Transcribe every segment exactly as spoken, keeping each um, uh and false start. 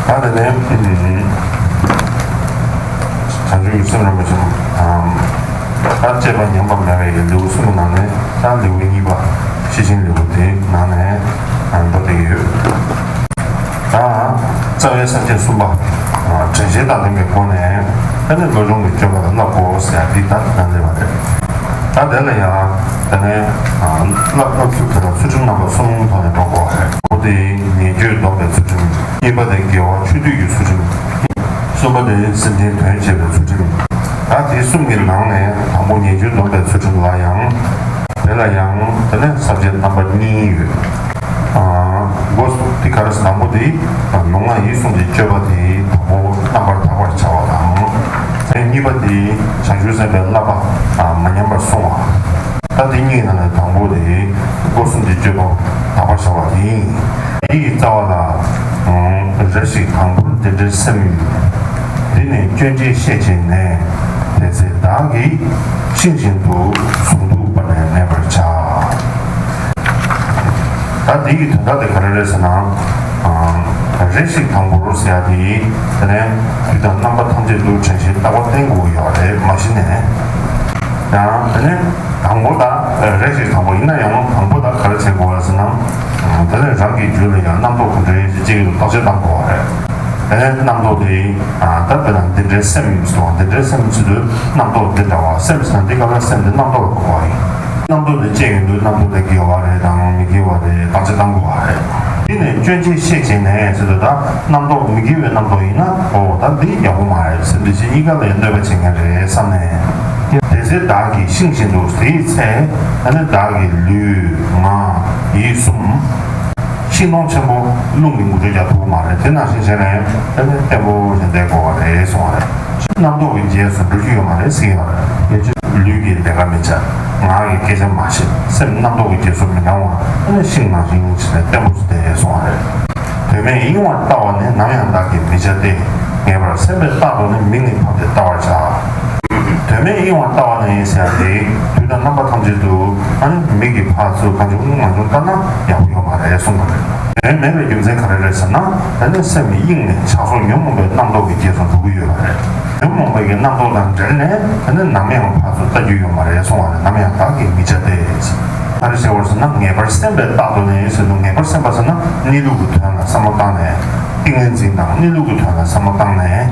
ད་དེ་ནས་བྱང་ཆུབ་ཀྱི་སེམས་རིན་པོ་ཆེ། ད་བཅས་པ་ཉམས་པ་མེད་པའི་ལེའུ་གསུམ་གྱི་ནང་ནས་ད་ལེའུ་གཉིས་པ། ཤེར་ཕྱིན་ལེའུ་དེའི་ནང་ནས་འགྲོ་བསྡད་ཀྱི་ཡོད། ད་རྩ་བའི་སངས་རྒྱས་གསུམ་པ། དྲན་ཤེས་དང་ལྡན་པའི་སྒོ་ནས་ད་ནི་བློ་སྦྱོང་གི་སྤྱོད་པ་ལ་བསླབ་དགོས་ཟེར་ཡ་འདི་ད་ནང་སླེབས་པ་རེད། ད་དེ་ལ་ཡང་དེ་ནས་བསླབ་བསླབ་ཚུལ་དེ་ལ་ཚུལ་ཁྲིམས་རྣམ་པ་གསུམ་ཐོག་ནས་འགྲོ་དགོས་པ་རེད། འོ་དེ་ཉེས་སྤྱོད་སྡོམ་པའི་ཚུལ་ཁྲིམས། གཉིས་པ་དེ་དགེ་བ་ཆོས་སྡུད་ཀྱི་ཚུལ་ཁྲིམས། གསུམ་པ་དེ་སེམས་ཅན་དོན་བྱེད་པའི་ཚུལ་ཁྲིམས། ད་དེ་གསུམ་གྱི་ནང་ནས་དང་པོ་ཉེས་སྤྱོད་སྡོམ་པའི་ཚུལ་ཁྲིམས་ལ་ཡང་། དེ་ལ་ཡང་དེ་ནས་ས་བཅད་རྣམ་པ་གཉིས་ཡོད། ཨ། འགོ་དེ་ག་རེ་ཟེར་དང་པོ་དེ་ལུས་ངག་ཡིད་གསུམ་གྱི་སྤྱོད་པ་དེ་དང་པོ་རྣམ་པར་དག་པར་བྱ་བ་དང་། གཉིས་པ་དེ་བྱང་ཆུབ་སེམས་དཔའི་བསླབ་པ་མ་ཉམས་པར་སྲུང་བ། ད་དེ་གཉིས་ནང་ནས་དང་པོ་དེ་སྒོ་གསུམ་གྱི་སྤྱོད་པ་དག་པར་བྱ་བ་དེ་ཡིན། དེ་ཡི་རྩ་བ་ལ། རེ་ཞིག་དང་པོར་འདི་འདྲའི་སེམས། འདི་ནི་སྐྱོན་ཅེས་ཤེས་བྱས་ནས། དེ་ཚེ་བདག་གིས་ཤིང་བཞིན་དུ། གཟུངས་བསྡུ་བ་ལས་མེད་པར་བྱ། ད་འདི་ཡི་དོན་དག་དེ་ག་རེ་རེད་ཟེར་ན། རེ་ཞིག་དང་པོར་ཟེར་ཡ་དེ། དེ་ནས་དུས་དང་རྣམ་པ་ཐམས་ཅད་དུ་དྲན་ཤེས་རྟག་པ་བསྟེན་དགོས་ཀྱི་ཡོད་རེད་མ་གཞི་ནས། ཡང་དེ་ནས་དང་པོ་དང་། རེ་ཞིག་དང་པོ་ཡིན་ན་ཡང་དང་པོ་དང་ག་རེ་བྱེད་དགོས་རེད་ཟེར་ན། དེ་ནས་རང་གི་རྒྱུད་ལ་ཡང་རྣམ་རྟོག་ག་འདྲ་ཡོད་ཅེས་ཅིག་ལ་བརྟག་དཔྱད་གཏང་དགོས་རེད། དེ་ནས་རྣམ་རྟོག་དེ། ད་དཔེར་ན་འདི་འདྲའི་སེམས་ཡིན་ཟེར་བ། འདི་འདྲའི་སེམས་ཟེར་དུས་རྣམ་རྟོག་འདི་འདྲ་བ། སེམས་ཟེར་ན་འདི་ག་ལ་སེམས་དེ་རྣམ་རྟོག་ལ་གོ་བ་ཡིན། རྣམ་རྟོག་དེ་སྐྱེ་ཡོང་དུས་རྣམ་རྟོག་དེ་དགེ་བ་རེད་དང་མི་དགེ་བ་རེད་བརྟག་དཔྱད་གཏང་དགོས་པ་རེད། དེ་ནས་སྐྱོན་ཅེས་ཤེས་བྱས་ནས་ཟེར་དུས། ད་རྣམ་རྟོག་མི་དགེ་བའི་རྣམ་རྟོག་ཡིན་ན། འོ་ད་འདི་ཡག་པོ་མ་རེད། སེམས་འདི་ཕྱི་གཉིས་ཀ་ལ་གནོད་པ་བྱེད་མཁན་རེད་བསམ་ནས། དེ་ཚེ་བདག་གིས་ཤིང་བཞིན་དུ། དེའི་ཚེ་ཨ་ནི་བདག་གིས་ལུས་ངག་ཡིད་གསུམ། ཤིང་སྡོང་ཆེན་པོ་རླུང་གིས་འགུལ་སྐྱོད་རྒྱག་ཐུབ་ཀྱི་མ་རེད། དེ་ནང་བཞིན་བྱས་ནས་ཨ་ནི་བརྟན་པོ་ཞིག་བསྡད་དགོས་པ་རེད་གསུངས་པ་རེད། རྣམ་རྟོག་གི་རྗེས་སུ་འགྲོ་རྒྱུ་ཡོད་མ་རེད་ཟེར་གྱི་ཡོད་རེད། ཡོད་ཚད་ལུས་ཀྱི་ལས་ཀ་མི་བྱ། ངག་གི་སྐད་ཆ་མ་བཤད། སེམས་རྣམ་རྟོག་གི་རྗེས་སུ་མི་འབྲང་བར་ཨ་ནི་ཤིང་ནང་བཞིན་བྱས་ནས་བརྟན་པོ་ཞིག་བསྡད་གསུངས་པ་རེད། དོན་མེད་གཡེང་བར་ལྟ་བ་ནི། ནམ་ཡང་བདག་གིས་མི་བྱ་སྟེ། ངེས་པར་སེམས་པས་རྟག་ཏུ་ནི། མིག་ནི་ཕབ་སྟེ་བལྟ་བར་བྱ། དོན་མེད་གཡེང་བར་ལྟ་བ་ནི་ཟེར་ཡ་དེ། དུས་དང་རྣམ་པ་ཐམས་ཅད་དུ་ཨ་ནི་མིག་གིས་ཕར་ཚུར་གང་བྱུང་མང་བྱུང་ལྟ་ན་ཡག་པོ་ཡོད་མ་རེད་གསུངས་པ་རེད། དོན་མེད་པའི་རྒྱུ་མཚན་ག་རེ་རེད་ཟེར་ན། ཨ་ནི་སེམས་ནི་གཡེངས་ནས་ཆགས་སོགས་ཉོན་མོངས་པའི་རྣམ་རྟོག་གི་རྗེས་སུ་འགྲོ་གི་ཡོད་པ་རེད། ཉོན་མོངས་པའི་གི་རྣམ་རྟོག་དང་འབྲེལ་ནས་ཨ་ནི་ནམ་ཡང་ཕར་ཚུར་ལྟ་རྒྱུ་ཡོད་མ་རེད་གསུངས་པ་རེད། ནམ་ཡང་བདག་གིས་མི་བྱ་སྟེ། ག་རེ་ཟེར་བ་ཟེར་ན། ངེས་པར་སེམས་པས་རྟག་ཏུ་ནི་ཟེར་དུས། ངེས་པར་སེམས་པ་ཟེར་ན་གནས་ལུགས་ཀྱི་དོན་ལ་བསམ་བློ་བཏང་ནས། ཏིང་ངེ་འཛིན་དང་གནས་ལུགས་ཀྱི་དོན་ལ་བསམ་བློ་བཏང་ནས།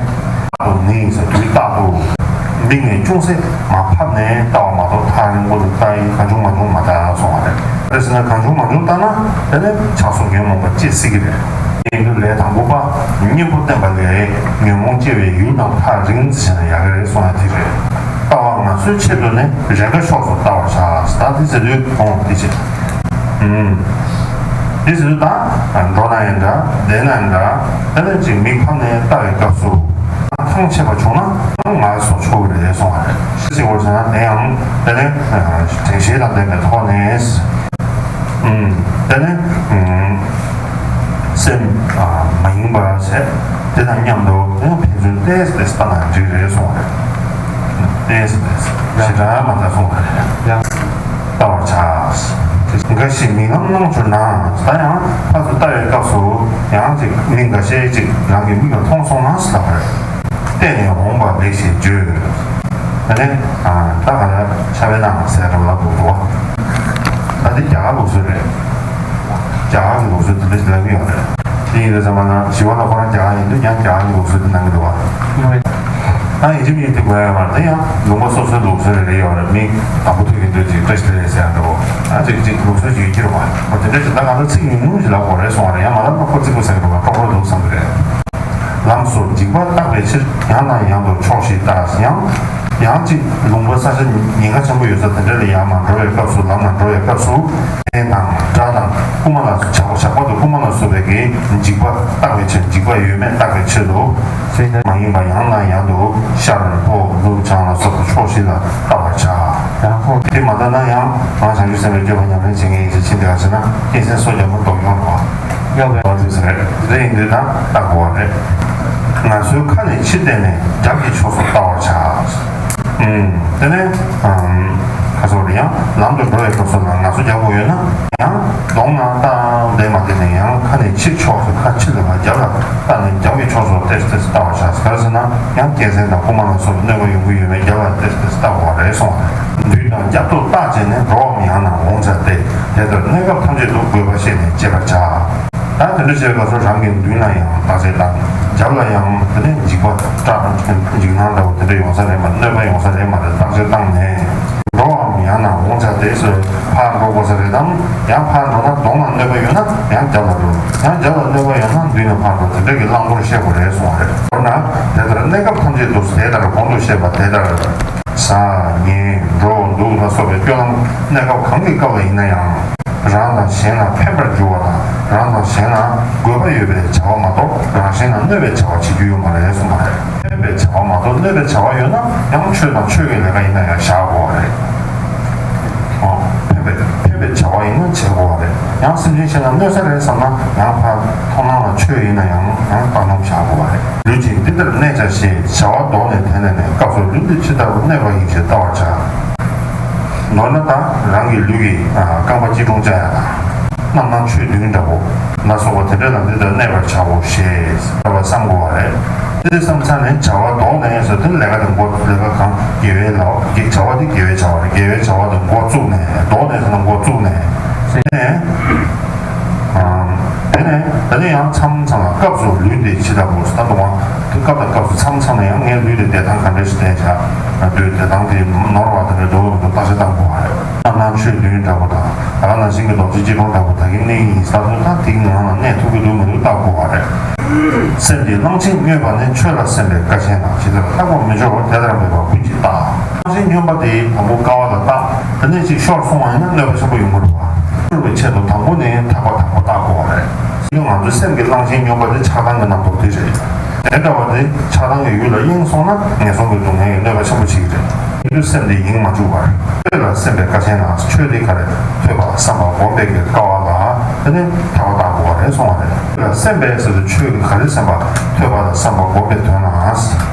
རྟག་ཏུ་ནི་ཟེར་དུས་རྟག་ཏུ། མིག་ནས་ཅུང་ཟད་མར་ཕབ་ནས་ལྟ་བ་མ་གཏོགས། ཐག་རིང་པོ་དུ་ལྟ་ཡི་གང་བྱུང་མང་བྱུང་མ་ལྟ་གསུངས་པ་རེད། ག་རེ་ཟེར་ན་གང་བྱུང་མང་བྱུང་ལྟ་ན་དེ་ནས་ཆགས་སོགས་ཉོན་མོངས་པ་སྐྱེ་སྲིད་ཀྱི་རེད། ཡིན་དུས་ལས་དང་པོ་པ་གཉེན་པོ་བསྟེན་པ་ལས་ཉོན་མོངས་སྐྱེ་བའི་ཡུལ་རྣམས་ཐག་རིང་དུ་བྱས་ན་ཡག་གི་རེད་གསུངས་ཡ་དེ་རེད། ལྟ་བ་ངལ་གསོའི་ཆེད་དུ་ནི། རེས་འགའ་ཕྱོགས་སུ་བལྟ་བར་བྱ། ད་དེ་ཟེར་དུས་ཁོང་དེ་བྱེད། ཨུམ། དེ་ཟེར་དུས་ད་འགྲོ་ན་ཡང་འདྲ། བསྡད་ན་ཡང་འདྲ། དེ་ནས་ཅིག་མིག་ཕམ་ནས་ལྟ་བའི་སྐབས་སུ་ཐང་ཆད་པ་བྱུང་ན་ངལ་གསོ་ཆོག་གི་རེད་གསུངས་པ་རེད། ཅི་ཟེར་བ་ཟེར་ན། དེ་ཡང་དེ་ནས་དྲན་ཤེས་དང་ལྡན་པའི་ཐོག་ནས། ཨུམ། དེ་ནས་ཨུམ། སེམས་ཨ་མ་ཡེངས་པར་བྱས། དེ་དང་མཉམ་དུ་ཡང་ཕན་ཚུན་ཏོག་ཙམ་ལྟ་ན་འགྲིག་རེད་གསུངས་པ་རེད། ཏོག་ཙམ་ཞེ་དྲག་མ་ལྟ་གསུངས་པ་རེད། ཡང་ལྟ་བར་བྱ། འགའ་ཞིག་མིག་ལམ་སྣང་གྱུར་ན། ད་ཡང་ཕར་ཚུར་ལྟ་བའི་སྐབས་སུ་ཡང་ཅིག་མི་འགའ་ཤས་ཅིག་རང་གི་མིག་ལ་མཐོང་སོང་ན་ཟེར་བ་རེད། བལྟས་ནས་འོངས་པ་ལེགས་ཞེས་བརྗོད། ད་ནི་ད་ག་ལ་ཤ་བའི་ནང་ཟེར་ར་ལ་འདུག་འདུག་བ། ད་འདི་རྒྱ་གར་ལུགས་སྲོལ་རེད། རྒྱ་གར་གྱི་ལུགས་སྲོལ་འདི་འདྲ་ཞིག་ལབ་ཀྱི་ཡོད་རེད། དེ་ཡིན་དུས་ཙམ་པ་ན་ཞི་བ་ལྷ་ཁོ་རང་རྒྱ་གར་ཡིན་དུས་ཀྱང་རྒྱ་གར་གྱི་ལུགས་སྲོལ་འདི་གནང་གི་འདུག་བ། ད་ཡིན་གཅིག་མིན་གཅིག་དེ་དགོས་ཡ་མ་རེད། ད་ཡང་ལུང་པ་སོ་སོའི་ལུགས་སྲོལ་རེ་རེ་ཡོད་རེད། མི་དང་པོ་ཐུག་གི་འདུག་ཅིག་བཀྲ་ཤིས་བདེ་ལེགས་ཟེར་ཡ་འདྲ་བོ། ཨ་ཅིག་ཅིག་ལུགས་སྲོལ་ཅིག་ཡོད་ཀྱི་རེད་བ། འོ་དེ་འདྲ་ཅིག་ད་ང་ཚོ་ཚིག་ཉུང་ཉུང་ཞིག་ལབ་དགོས་རེད་གསུངས་པ་རེད། ཡང་མ་ལབ་ན་ཁོ་རྩིག་པོ་ཟེར་གི་འདུག་བ། ཀྲོག་ཀྲོག་འདུག་བསམ་གི་རེད། ལམ་སོགས་འཇིགས་པ་བརྟག་པའི་ཕྱིར། ཡང་དང་ཡང་དུ་ཕྱོགས་ཤིག་ལྟ། ཡང་ཡང་ཅིག་ལུང་པ་ས་ཆ་ཉེན་ཁ་ཆེན་པོ་ཡོད་ས་དེ་འདྲ་ལ་ཡར་མར་འགྲོ་བའི་སྐབས་སུ། ལམ་ལ་འགྲོ་བའི་སྐབས་སུ། གདན་དང་གྲྭ་དང་རྐུན་མ་ལ་སོགས། ཇག་པ་དང་རྐུན་མ་ལ་སོགས་པའི་གི་འཇིགས་པ་བརྟག་པའི་ཕྱིར། འཇིགས་པ་ཡོད་མེད་བརྟག་པའི་ཕྱིར་དུ། མ་ཡེངས་པར་ཡང་དང་ཡང་དུ་ཤར་ཕྱོགས་ནུབ་བྱང་ལ་སོགས་པ་ཕྱོགས་བཞི་ལ་བལྟ་བར་བྱ། དེ་མ་ལྟ་ན་ཡང་ང་བྱང་ཆུབ་སེམས་དཔའི་སྤྱོད་པ་ཉམས་ལེན་བྱེད་མཁན་ཡིན་ཟེར། ཕྱིན་དེ་ག་ཟེར་ན་སྐྱེས་ཆེན་སོ་བརྒྱ་པོ་ལྡོག་ཡོང་རོགས། ཡོད་པའི་བར་དུ་ཟེར་རེད། དེ་ཡིན་དུས་ད་ལྟ་དགོས་པ་རེད། ངལ་གསོའི་ཁ་ནས་ཕྱིར་བལྟས་ནས། རྒྱབ་ཀྱི་ཕྱོགས་སུ་བལྟ་བར་བྱ། ཨུམ། དེ་ནས་ཨམ། ཁ་སོགས་ལ་ཡང་ལམ་དུ་འགྲོ་བའི་སྐབས་སུ་ལ་ངལ་གསོ་རྒྱག་དགོས་ཡོད་ན་ཡང་གདོང་ནང་བལྟ་བསྡད་མ་བསྡད་ནས་ཡང་ཁ་ནས་ཕྱིའི་ཕྱོགས་སུ་ཁ་ཕྱི་ལ་ཕར་རྒྱབ་ལ་བལྟ་ནས་རྒྱབ་ཀྱི་ཕྱོགས་སུ་ཏོག་ཙམ་ཏོག་ཙམ་བལྟ་བར་བྱ། ག་རེ་ཟེར་ན་ཡང་རྐྱེན་སེམས་དང་རྐུན་མ་ལ་སོགས་པའི་གནོད་པ་ཡོང་གི་ཡོད་མེད་རྒྱབ་ལ་ཏོག་ཙམ་ཏོག་ཙམ་བལྟ་དགོས་པ་རེད་གསུངས་པ་རེད། མདུན་དང་རྒྱབ་ཏུ་བལྟ་བྱས་ནས་འགྲོ་བའམ་ཡང་ན་འོང་བྱ་སྟེ། དེ་ལྟར་གནས་སྐབས་ཐམས་ཅད་དུ་དགོས་པ་ཤེས་ནས་སྤྱད་པར་བྱ། ད་དེ་འདྲ་བྱས་པ་སོགས་རང་གི་མདུན་ལ་ཡང་བརྟག་དཔྱད་བཏང་། རྒྱབ་ལ་ཡང་དེ་ནས་འཇིགས་པ་སྐྲག་འཇིགས་སྣང་འདྲ་བོ་དེ་འདྲ་ཡོང་ས་རེད་མ་གནོད་པ་ཡོང་ས་རེད་མ་རེད་བརྟག་དཔྱད་བཏང་ནས། འགྲོ་བའམ་ཡང་ན་འོང་བྱ་སྟེ་ཟེར་ཕར་འགྲོ་དགོས་ས་རེད་དམ། ཡང་ཕར་འགྲོ་ན་གདོང་ལ་གནོད་པ་ཡོད་ན་ཡང་རྒྱབ་ལ་འགྲོ། ཡང་རྒྱབ་ལ་གནོད་པ་ཡོད་ན་མདུན་ནས་ཕར་འགྲོ། དེ་འདྲ་གི་བླང་དོར་ཤེས་དགོས་རེད་གསུངས་པ་རེད། མདོར་ན་དེ་ལྟར་གནས་སྐབས་ཐམས་ཅད་དུ་དེ་ལྟར་གོང་དུ་བཤད་པ་དེ་ལྟར། ཟ་ཉལ་འགྲོ་འདུག་ལ་སོགས་པའི་སྤྱོད་ལམ་གནས་སྐབས་གང་གི་སྐབས་ལ་ཡིན་ན་ཡང་། རང་དང་གཞན་ལ་ཕན་པར་འགྱུར་བ་དང་རང་དང་གཞན་ལ་དགོས་པ་ཡོད་པའི་བྱ་བ་མ་གཏོགས་རང་གཞན་ལ་གནོད་པའི་བྱ་བ་བྱེད་རྒྱུ་ཡོད་མ་རེད་གསུངས་པ་རེད། ཕན་པའི་བྱ་བ་མ་གཏོགས་གནོད་པའི་བྱ་བ་ཡོད་ན་ཡང་ཆོས་དང་ཆོས་ཀྱི་ལས་ཀ་ཡིན་ན་ཡང་བཞག་དགོས་པ་རེད། ཨོ། ཕན་པའི་ཕན་པའི་བྱ་བ་ཡིན་ན་བྱེད་དགོས་པ་རེད། ཡང་སེམས་ཅན་གཞན་ལ་གནོད་ས་རེད་བསམ་ན་ཡང་ཕར་མཐོང་སྣང་ལ་ཆོས་ཡིན་ན་ཡང་ཡང་བཏང་སྙོམས་བཞག་དགོས་པ་རེད། ལུས་ཀྱིས་འདི་ལྟར་གནས་བྱ་ཞེས་བྱ་བ་དོགས་ནས་དེ་ནས་ནས་སྐབས་སུ་ལུས་འདི་ཇི་ལྟ་བུར་གནས་པ་ཡིན་ཞེས་བལྟ་བར་བྱ། མདོར་ན་ད་རང་གི་ལུས་ཀྱི་རྐང་པ་སྐྱིལ་ཀྲུང་བཅའ་ཡ་དང་། རྣམ་སྣང་ཆོས་བདུན་འདྲ་པོ་ལ་སོགས་པ་དེ་འདྲ་ལ་འདི་ལྟར་གནས་པར་བྱའོ་ཞེས་བསམ་དགོས་པ་རེད། འདི་བསམ་ཚར་ནས་བྱ་བ་དོགས་ནས་ཟེར་དུས་ལས་ཀ་དང་པོ་ལས་ཀ་གང་དགེ་བའི་ལས་དགེ་བྱ་བ་དེ་དགེ་བའི་བྱ་བ་རེད། དགེ་བའི་བྱ་བ་དང་འགོ་བཙུགས་ནས་དོགས་ནས་ཟེར་ན་འགོ་བཙུགས་ནས་ཟེར་ནས། དེ་ནས་ད་ནི་ཡང་མཚམས་མཚམས་ལ་སྐབས་སུ་ལུས་འདི་ཇི་ལྟ་བུར་ད་དུང་དུས་སྐབས་དང་སྐབས་སུ་མཚམས་མཚམས་ལ་ཡང་ངའི་ལུས་འདི་བསྡད་སྟངས་ག་འདྲ་ཞིག་བསྡད་བྱ། དུས་བསྡད་སྟངས་དེ་ནོར་བ་དེ་འདྲ་འདུག་མི་འདུག་བརྟག་དཔྱད་བཏང་དགོས་པ་རེད། རྣམ་སྣང་ཆོས་བདུན་འདྲ་པོ་དང་ད་ག་ནང་བཞིན་གྱི་རྡོ་རྗེ་སྐྱིལ་ཀྲུང་འདྲ་པོ་ད་གིན་གནས་ཡིན་ས་དུས་ད་དེའི་ངང་ལ་གནས་ཐུབ་ཀྱི་འདུག་མི་འདུག་བརྟག་དགོས་པ་རེད། སེམས་འདི་གླང་ཆེན་སྨྱོས་པ་ནི་ཆོས་ལ་སེམས་པའི་ཀ་ཆེན་དང་ཇི་ལྟར་ལྷག་པར་མི་སྦྱོར་བ་དེ་ལྟར་མེད་པ་ཀུན་གྱིས་བརྟག་གླང་ཆེན་སྨྱོན་པ་དེ་དང་པོ་ཀ་བ་ལ་བརྟག་དེ་ནས་ཅིག་ཤོར་སོང་བ་ཡིན་ན་གནོད་པ་ཆེན་པོ་ཡོང་གི་རེད་བ། ཤོར་བའི་ཆེད་དུ་དང་པོ་ནས་ཐག་པ་དང་པོ་བརྟག་དགོས་པ་རེད། ཡང་ང་ཚོའི་སེམས་ཀྱི་གླང་ཆེན་སྨྱོན་པ་དེ་ཆགས་སྡང་གི་རྣམ་རྟོག་དེ་རེད། དེ་འདྲ་བ་དེ་ཆགས་སྡང་གི་ཡུལ་ལ་གཡེང་སོང་ན་ངན་སོང་གི་སྡུག་བསྔལ་གྱི་གནོད་པ་ཆེན་པོ་བྱེད་ཀྱི་རེད། ཡིན་དུས་སེམས་དེ་གཡེང་མ་བཅུག་པར་ཆོས་ལ་སེམས་པའི་ཀ་ཆེན་ལ་ཆོས་དེ་ག་རེ་ཐོས་པ་བསམ་པ་སྒོམ་པའི་གི་ཀ་བ་ལ་དེ་ནས་ཐག་པ་བརྟག་དགོས་པ་རེད་གསུངས་པ་རེད། ཆོས་ལ་སེམས་པའི་ཟེར་དུས་ཆོས་ཀྱི་ག་རེ་སེམས་པ་ཐོས་པ་དང་བསམ་པ་སྒོམ་པའི་དོན་ལ་ཐོས་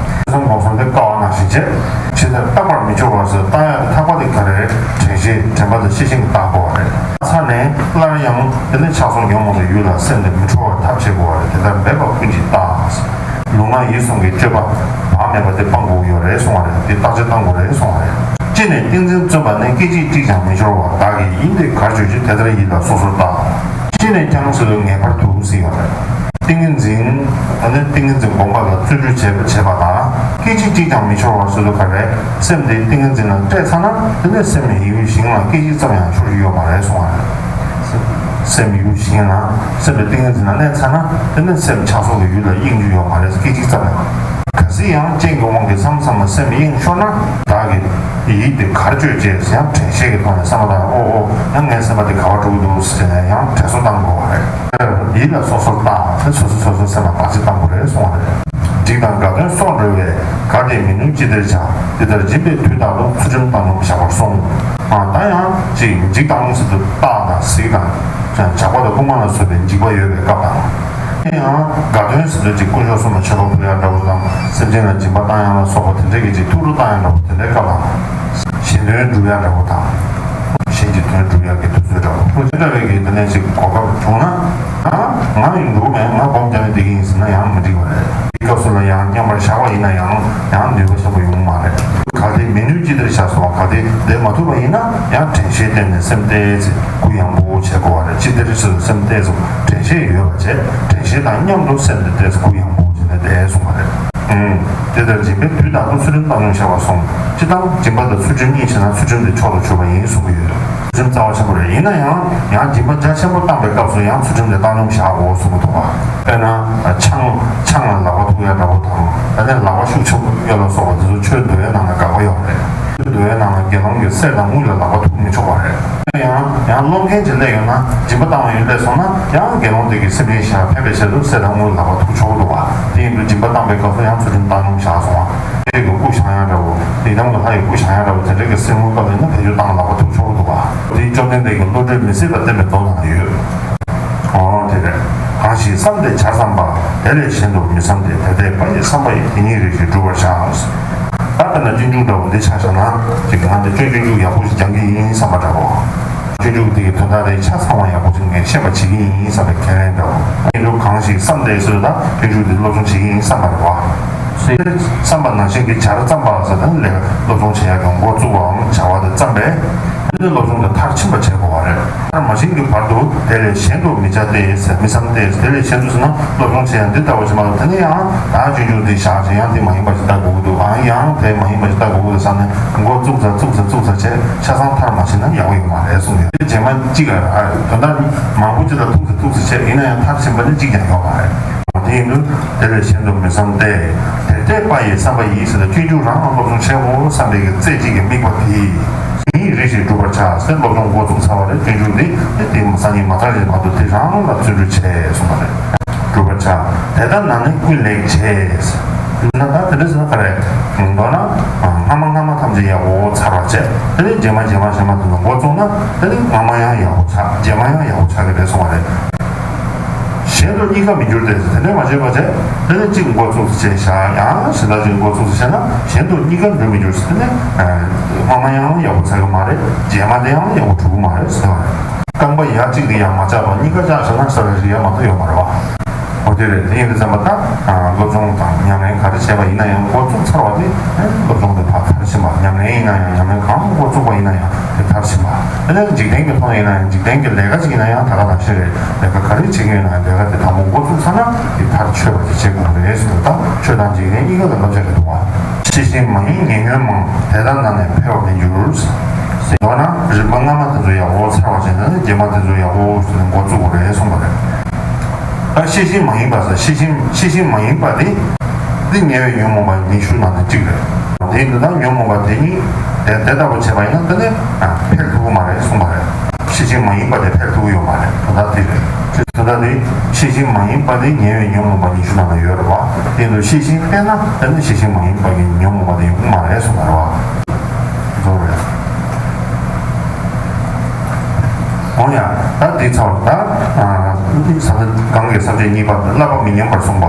བསམ་སྒོམ་གསུམ་དེ་ཀ་བ་ནང་བཞིན་བྱས་ཇི་ལྟར་བརྟག་པར་མི་འགྱུར་བ་ཟེར་བརྟག་ཡག་གི་ཐག་པ་དེ་ག་རེ་དྲན་ཤེས་དྲན་པ་དང་ཤེས་བཞིན་གྱིས་བརྟག་དགོས་པ་རེད། ཚར་ནས་སླར་ཡང་དེ་ནས་ཆགས་སོགས་ཉོན་མོངས་པའི་ཡུལ་ལ་སེམས་དེ་མི་འཕྲོ་བར་ཐབས་བྱེད་དགོས་པ་རེད། དེ་ལྟར་མེད་པ་ཀུན་གྱིས་བརྟག་ལུས་ངག་ཡིད་གསུམ་གྱི་སྤྱོད་པ་བག་མེད་པ་དེ་སྤང་དགོས་ཀྱི་ཡོད་རེད་གསུངས་པ་རེད། དེ་བརྟག་དཔྱད་བཏང་དགོས་རེད་གསུངས་པ་རེད། ཅི་ནས་ཏིང་འཛིན་བརྩོན་པ་ནི་སྐད་ཅིག་གཅིག་ཀྱང་མི་འཆོར་བ་བདག་གིས་ཡིན་ཏེ་གར་བརྗོད་ཅིང་དེ་ལྟར་ཡིད་ལ་སོ་སོར་བརྟག་ཅི་ནས་ཀྱང་ཟེར་དུས་ངེས་པར་དུ་ཟེར་ཡོད་རེད། ཏིང་ངེ་འཛིན། ཨ་ནི་ཏིང་ངེ་འཛིན་སྒོམ་པ་ལ་བརྩོན་འགྲུས་བྱེད་པ་བྱེད་པ་དང་སྐད་ཅིག་གཅིག་ཀྱང་མི་འཆོར་བར་བཟོ་དུས་ག་རེ། སེམས་དེ་ཏིང་ངེ་འཛིན་ལ་སྤྲད་ཚར་ན་དེ་ནས་སེམས་ཡུལ་གཞན་ལ་སྐད་ཅིག་ཙམ་ཡང་འཆོར་རྒྱུ་ཡོད་མ་རེད་གསུངས་པ་རེད། སེམས་ཡུལ་གཞན་ལ་སེམས་དེ་ཏིང་ངེ་འཛིན་ལ་གནས་ཚར་ན་དེ་ནས་སེམས་ཆགས་སོགས་ཀྱི་ཡུལ་ལ་གཡེང་རྒྱུ་ཡོད་མ་རེད་སྐད་ཅིག་ཙམ་ཡང་། གལ་སྲིད་ཡང་རྐྱེན་གྱི་དབང་གིས་མཚམས་མཚམས་ལ་སེམས་གཡེང་ཤོར་ན་བདག་གིས་ཡིད་དེ་གར་བཅོས་བྱས་ཡང་དྲན་ཤེས་ཀྱི་ཐོག་ནས་བསམ་པ་དང་ཨོ་ཨོ་ཡང་ངའི་སེམས་པ་དེ་ག་པར་འགྲོ་གི་འདུག་ཟེར་ནས་ཡང་དྲན་གསོ་བཏང་དགོས་པ་རེད། ཡིད་ལ་སོ་སོར་བརྟག་དེ་སོ་སོ་སོ་སོའི་སེམས་ལ་བརྟག་དཔྱད་བཏང་དགོས་རེད་གསུངས་པ་རེད། འཇིགས་དང་དགའ་སྟོན་སོགས་འགྲོལ་བས་གལ་ཏེ་མི་ནུས་ཅི་བདེར་བྱ། འདི་ལྟར་སྦྱིན་པའི་དུས་དག་ཏུ་ཚུལ་ཁྲིམས་བཏང་སྙོམས་བཞག་པར་གསུངས། ད་ཡང་ཅིག་འཇིགས་དང་ཟེར་དུས་སྟག་དང་གཟིག་དང་ཇག་པ་དང་རྐུན་མ་ལ་སོགས་པའི་འཇིགས་པ་ཡོད་པའི་སྐབས་དང་། དེ་ཡང་དགའ་སྟོན་ཟེར་དུས་ཅིག་དཀོན་མཆོག་གསུམ་ལ་མཆོད་པ་ཕུལ་ཡག་འདྲ་བོ་དང་སེམས་ཅན་ལ་སྦྱིན་པ་བཏང་ཡག་ལ་སོགས་པ་དེ་འདྲ་གི་ཅིག་ཐུགས་སྤྲོ་བཏང་ཡག་འདྲ་བོ་དེ་འདྲའི་སྐབས་དང་། གཞན་དོན་སྒྲུབ་ཡག་འདྲ་བོ་དང་། གཞན་གྱི་དོན་སྒྲུབ་ཡག་གི་དུས་ཚོད་འདྲ་བོ་དེ་འདྲ་བའི་གི་དེ་ནས་ཅིག་གོ་སྐབས་བྱུང་ན། ང་ཡིན་འགྲོ་མེད་ང་སྒོམ་རྒྱག་ནས་བསྡད་ཀྱི་ཡིན་ཟེར་ན་ཡང་མི་འགྲིག་པ་རེད། དེ་སྐབས་སུ་ལ་ཡང་མཉམ་པར་བཞག་པ་ཡིན་ན་ཡང་ཡང་ནུས་པ་ཆེན་པོ་ཡོང་གི་མ་རེད། གལ་ཏེ་མི་ནུས་ཅི་བདེར་བྱ་སོགས་གལ་ཏེ་བསྡད་མ་ཐུབ་པ་ཡིན་ན་ཡང་དྲན་ཤེས་བསྟེན་ནས་སེམས་ཏོག་ཙམ་གུ་ཡངས་པོ་བྱེད་དགོས་པ་རེད། ཅི་བདེར་ཟེར་སེམས་ཏོག་ཙམ་དྲན་ཤེས་ཡོད་པ་བྱས་དྲན་ཤེས་དང་མཉམ་དུ་སེམས་དེ་ཏོག་ཙམ་གུ་ཡངས་པོ་བྱས་ནས་བསྡད་གསུངས་པ་རེད། ཨུམ། དེ་ལྟར་སྦྱིན་པའི་དུས་དག་ཏུ་ཚུལ་ཁྲིམས་བཏང་སྙོམས་བཞག་པར་གསུངས། སྤྱིར་བཏང་སྦྱིན་པ་དང་ཚུལ་ཁྲིམས་གཉིས་བྱས་ན་ཚུལ་ཁྲིམས་དེ་མཆོག་ཏུ་གྱུར་པ་ཡིན་གསུང་གི་ཡོད། ཚུལ་ཁྲིམས་རྩ་བ་ཆེན་པོ་རེད། ཡིན་ན་ཡང་ཡང་སྦྱིན་པ་རྒྱ་ཆེན་པོ་བཏང་པའི་སྐབས་སུ་ཡང་ཚུལ་ཁྲིམས་དེ་བཏང་སྙོམས་བཞག་དགོས་གསུང་གི་འདུག་པ། དཔེར་ན། ཆང་ཆང་ལ་ལག་པ་ཐུག་ཡ་འདྲ་བོ་དང་། ཨ་ནི་ལག་པ་ཤུགས་ཆེན་པོ་གཡོ་ལ་སོགས་པ་དེ་ཚོ་ཆོས་འདུལ་བའི་ནང་ལ་དགག་པ་ཡོད་རེད། ཆོས་འདུལ་བའི་ནང་ལ་དགེ་སློང་གིས་གསེར་དང་དངུལ་ལ་ལག་པ་ཐུག་མི་ཆོག་པ་རེད། ཡང་ཡང་སློབ་མཁན་ཅིག་སླེབས་ཡོང་ན་སྦྱིན་པ་བཏང་བ་ཡིན་སླེབས་སོང་ན་ཡང་དགེ་སློང་དེ་གིས་སེམས་ཅན་གཞན་ལ་ཕན་པའི་ཆེད་དུ་གསེར་དང་དངུལ་ལ་ལག་པ་ཐུག་ཆོག་གི་འདུག་པ། དེ་ཡིན་དུས་སྦྱིན་པ་བཏང་པའི་སྐབས་སུ་ཡང་ཚུལ་ཁྲིམས་བཏང་སྙོམས་བཞག་སོང་བ། དེ་གི་སྐུ་བཞེངས་ཡ་འདྲ་བོ། ཡི་དམ་གྱི་ལྷ་ཡི་སྐུ་བཞེངས་ཡ་འདྲ་བོ་དེ་འདྲ་གི་གསེར་དངུལ་སྐབས་ལ་ཡིན་ན་བེད་སྤྱོད་བཏང་ལ་ལག་པ་ཐུག་ཆོག་གི་འདུག་པ། དེ་བཅོམ་ལྡན་འདས་ཀྱི་བློ་གྲོས་མི་ཟད་པ་བསྟན་པའི་མདོ་ནང་ལ་ཡོད། ཨོ་དེ་རེད། གང་ཞིག་བསམས་ཏེ་བྱར་བསམས་པ། དེ་ལས་གཞན་དུ་མི་བསམ་སྟེ། དེ་ལྟའི་དཔའ་ཡི་བསམ་པ་ཡིས། དེ་ཉིད་རིགས་ཀྱིས་བསྒྲུབ་པར་བྱ། ད་ལྟ་ན་སྤྱོད་འཇུག་འདྲ་བོ་འདི་ཆ་བཞག་ན་ཅིག་ང་འདི་སྤྱོད་འཇུག་ཡག་པོ་ཞིག་སྦྱང་གི་ཡིན་བསམ་པ་འདྲ་བོ། སྤྱོད་འཇུག་འདི་གི་དོན་དག་དེ་ཆ་ཚང་བ་ཡག་པོ་ཞིག་ངས་ཤེས་པ་བྱེད་ཀྱི་ཡིན་བསམ་པའི་ཁས་ལེན་འདྲ་བོ། སྤྱོད་འཇུག་གང་ཞིག་བསམ་དེ་ཟེར་ད་སྤྱོད་འཇུག་འདི་སློབ་སྦྱོང་བྱེད་ཀྱི་ཡིན་བསམ་པ་རེད་བ། བསམ་པ་ནང་བཞིན་གྱི་བྱ་ར་བརྩམས་པ་ཟེར་ད་ལས་སློབ་སྦྱོང་བྱེད་ཡག་གི་འགོ་བཙུགས་པའམ་བྱ་བ་དེ་བརྩམས་པས། དེ་ནས་སློབ་སྦྱོང་དེ་མཐར་ཕྱིན་པ་བྱེད་དགོས་པ་རེད། མཐར་མ་ཕྱིན་གྱི་བར་དུ་དེ་ལས་གཞན་དུ་མི་བྱ་སྟེ་ཟེར་མི་བསམ་སྟེ་དེ་ལས་གཞན་དུ་ཟེར་ན་སློབ་སྦྱོང་བྱེད་ཡང་འདི་ལྟ་བུ་ཞིག་མ་གཏོགས་དེ་ནས་ཡང་ད་སྤྱོད་འཇུག་འདི་བཞག་ཅིང་ཡང་འདི་མ་ཡིན་པ་ཞིག་ལྟ་དགོས་ཀྱི་འདུག་ཨང་ཡང་དེ་མ་ཡིན་པ་ཞིག་ལྟ་དགོས་ཀྱི་འདུག་བསམ་ནས་འགོ་བཙུགས་ཚར་བཙུགས་ཚར་བཙུགས་ཚར་བྱས་ཆ་ཚང་མཐར་མ་ཕྱིན་ན་ཡག་པོ་ཡོད་མ་རེད་གསུངས་ཡོད། རྗེས་མ་གཅིག་ག་རེད་དོན་དག་མང་པོ་ཅིག་ལ་ཐུག་ཚར་ཐུག་ཚར་བྱས་ཡིན་ན་ཡང་མཐར་ཕྱིན་པ་ནི་གཅིག་ཀྱང་ཡོད་མ་རེད། དེ་ཡིན་དུས་དེ་ལས་གཞན་དུ་མི་བསམ་སྟེ། དེར་གཏད་པ་ཡི་བསམ་པ་ཡིས་ཟེར་ན་སྤྱོད་འཇུག་རང་ལ་སློབ་སྦྱོང་བྱེད་དགོས་བསམ་པའི་གི་རྩེ་གཅིག་གི་དམིགས་པ་དེ། ཡིན་རེ་ཞིག་འགྲུབ་པར་བྱ་ཟེར་སློབ་སྦྱོང་འགོ་བཙུགས་ཚར་བ་རེད། སྤྱོད་འཇུག་འདི་དེ་དེ་སང་ཉིན་མ་ཚར་རེད་མ་གཏོགས་དེ་རང་ལ་བརྩོན་འགྲུས་བྱས་གསུངས་པ་རེད། འགྲུབ་པར་བྱ། དེ་ལྟར་ན་ནི་ཀུན་ལེགས་བྱས། ན་ད་དེ་འདྲ་ཟེར་ན་ག་རེ། མདོར་ན། སྔ་མ་སྔ་མ་ཐམས་ཅད་ཡག་པོ་ཚར་བ་བྱས། དེ་ནས་རྗེས་མ་རྗེས་མ་རྗེས་མ་དེ་ཚོ་འགོ་བཙུགས་ན་དེ་ནས་སྔ་མ་ཡང་ཡག་པོ་ཆགས་རྗེས་མ་ཡང་ཡག་པོ་ཆགས་ཀྱི་རེད་གསུངས་པ་རེད། གཞན་དུ་གཉིས་ཀ་མི་འགྱུར་ཏེ་ཟེར་དེ་འདྲ་མ་བྱས་པ་བྱས་དེ་ནས་གཅིག་འགོ་བཙུགས་སུ་བྱས་བཞག་ཡང་ཞེ་དྲག་ཅིག་འགོ་བཙུགས་སུ་བྱས་ན་གཞན་དུ་གཉིས་ཀ་འགྲོ་མི་འགྱུར་ཟེར་དེ་ནས་སྔ་མ་ཡང་ཡག་པོ་ཆགས་ཀྱི་མ་རེད། རྗེས་མ་དེ་ཡང་ཡག་པོ་འགྲོ་གི་མ་རེད་ཟེར་བ་རེད། རྐང་པ་ཡ་གཅིག་དེ་ཡང་མ་ཆག་པར་གཉིས་ཀ་བཅག་བཞག་ན་ས་ར་རི་ཡ་མ་གཏོགས་ཡོད་མ་རེད་བ། འོ་དེ་རེད། དེ་ཡིན་དུས་ཙམ་པ་ད་སློབ་སྦྱོང་དང་ཉམས་ལེན་ག་རེ་བྱས་པ་ཡིན་ན་ཡང་འགོ་བཙུགས་ཚར་བ་དེ་སློབ་སྦྱོང་དེ་ཕར་མཐར་ཕྱིན་པ། ཉམས་ལེན་ཡིན་ན་ཡང་ཉམས་ལེན་གང་འགོ་བཙུགས་པ་ཡིན་ན་ཡང་། དེ་མཐར་ཕྱིན་པ། དེ་ནས་འཇིག་རྟེན་གྱི་ཐོག་ཡིན་ན་ཡང་འཇིག་རྟེན་གྱི་ལས་ཀ་ཅིག་ཡིན་ན་ཡང་ད་ག་ནང་བཞིན་རེད། ལས་ཀ་ག་རེ་བྱེད་ཀྱི་ཡོད་ན་ཡང་ལས་ཀ་དེ་དང་པོ་འགོ་བཙུགས་ཚར་ན་དེ་མཐར་ཆོད་པ་དེ་བྱེད་དགོས་རེད་ཟེར་བ་དང་ཆོས་དང་འཇིག་རྟེན་གཉིས་ཀ་ལ་བསླབ་བྱ་རེད་འདུག་བ། ཤེས་བཞིན་མ་ཡིན་ཉེ་ཉོན་མང་། དེ་ལྟར་ན་ནི་འཕེལ་བར་མི་འགྱུར། མདོར་ན་རིམ་པ་སྔ་མ་དེ་ཚོ་ཡག་པོ་ཚར་བ་བྱས་ན་ནི་རྗེས་མ་དེ་ཚོ་ཡག་པོ་ཟེར་ནས་འགོ་བཙུགས་དགོས་རེད་གསུངས་པ་རེད། ད་ཤེས་བཞིན་མ་ཡིན་པ་ཟེར་ཤེས་བཞིན་ཤེས་བཞིན་མ་ཡིན་པ་དེ། འདི་ཉེ་བའི་ཉོན་མོངས་པ་ཉི་ཤུ་ནང་ནས་གཅིག་རེད། དེ་ཡིན་དུས་ད་ཉོན་མོངས་པ་དེ་ཉིད་དེ་དེ་ལྟ་བུ་བྱས་པ་ཡིན་ན་དེ་ནི་འཕེལ་ཐུབ་ཀྱི་མ་རེད་གསུངས་པ་རེད། ཤེས་བཞིན་མ་ཡིན་པ་དེ་འཕེལ་ཐུབ་ཀྱི་ཡོད་མ་རེད། དོན་དག་དེ་རེད། དོན་དག་དེ་ཤེས་བཞིན་མ་ཡིན་པ་དེ་ཉེ་བའི་ཉོན་མོངས་པ་ཉི་ཤུ་ནང་ལ་ཡོད་རེད་བ། དེ་ཡིན་དུས་ཤེས་བཞིན་བསྟེན་ན་དེ་ནི་ཤེས་བཞིན་མ་ཡིན་པ་གི་ཉོན་མོངས་པ་དེ་ཡོང་གི་མ་རེད་གསུངས་པ་རེད་བ། རྫོགས་རེད། འོང་ཡ། ད་འདི་ཚར་ད། ས་གང་གི་ས་བཅད་གཉིས་པ་བསླབ་པ་མི་ཉམས་པར་གསུངས་པ།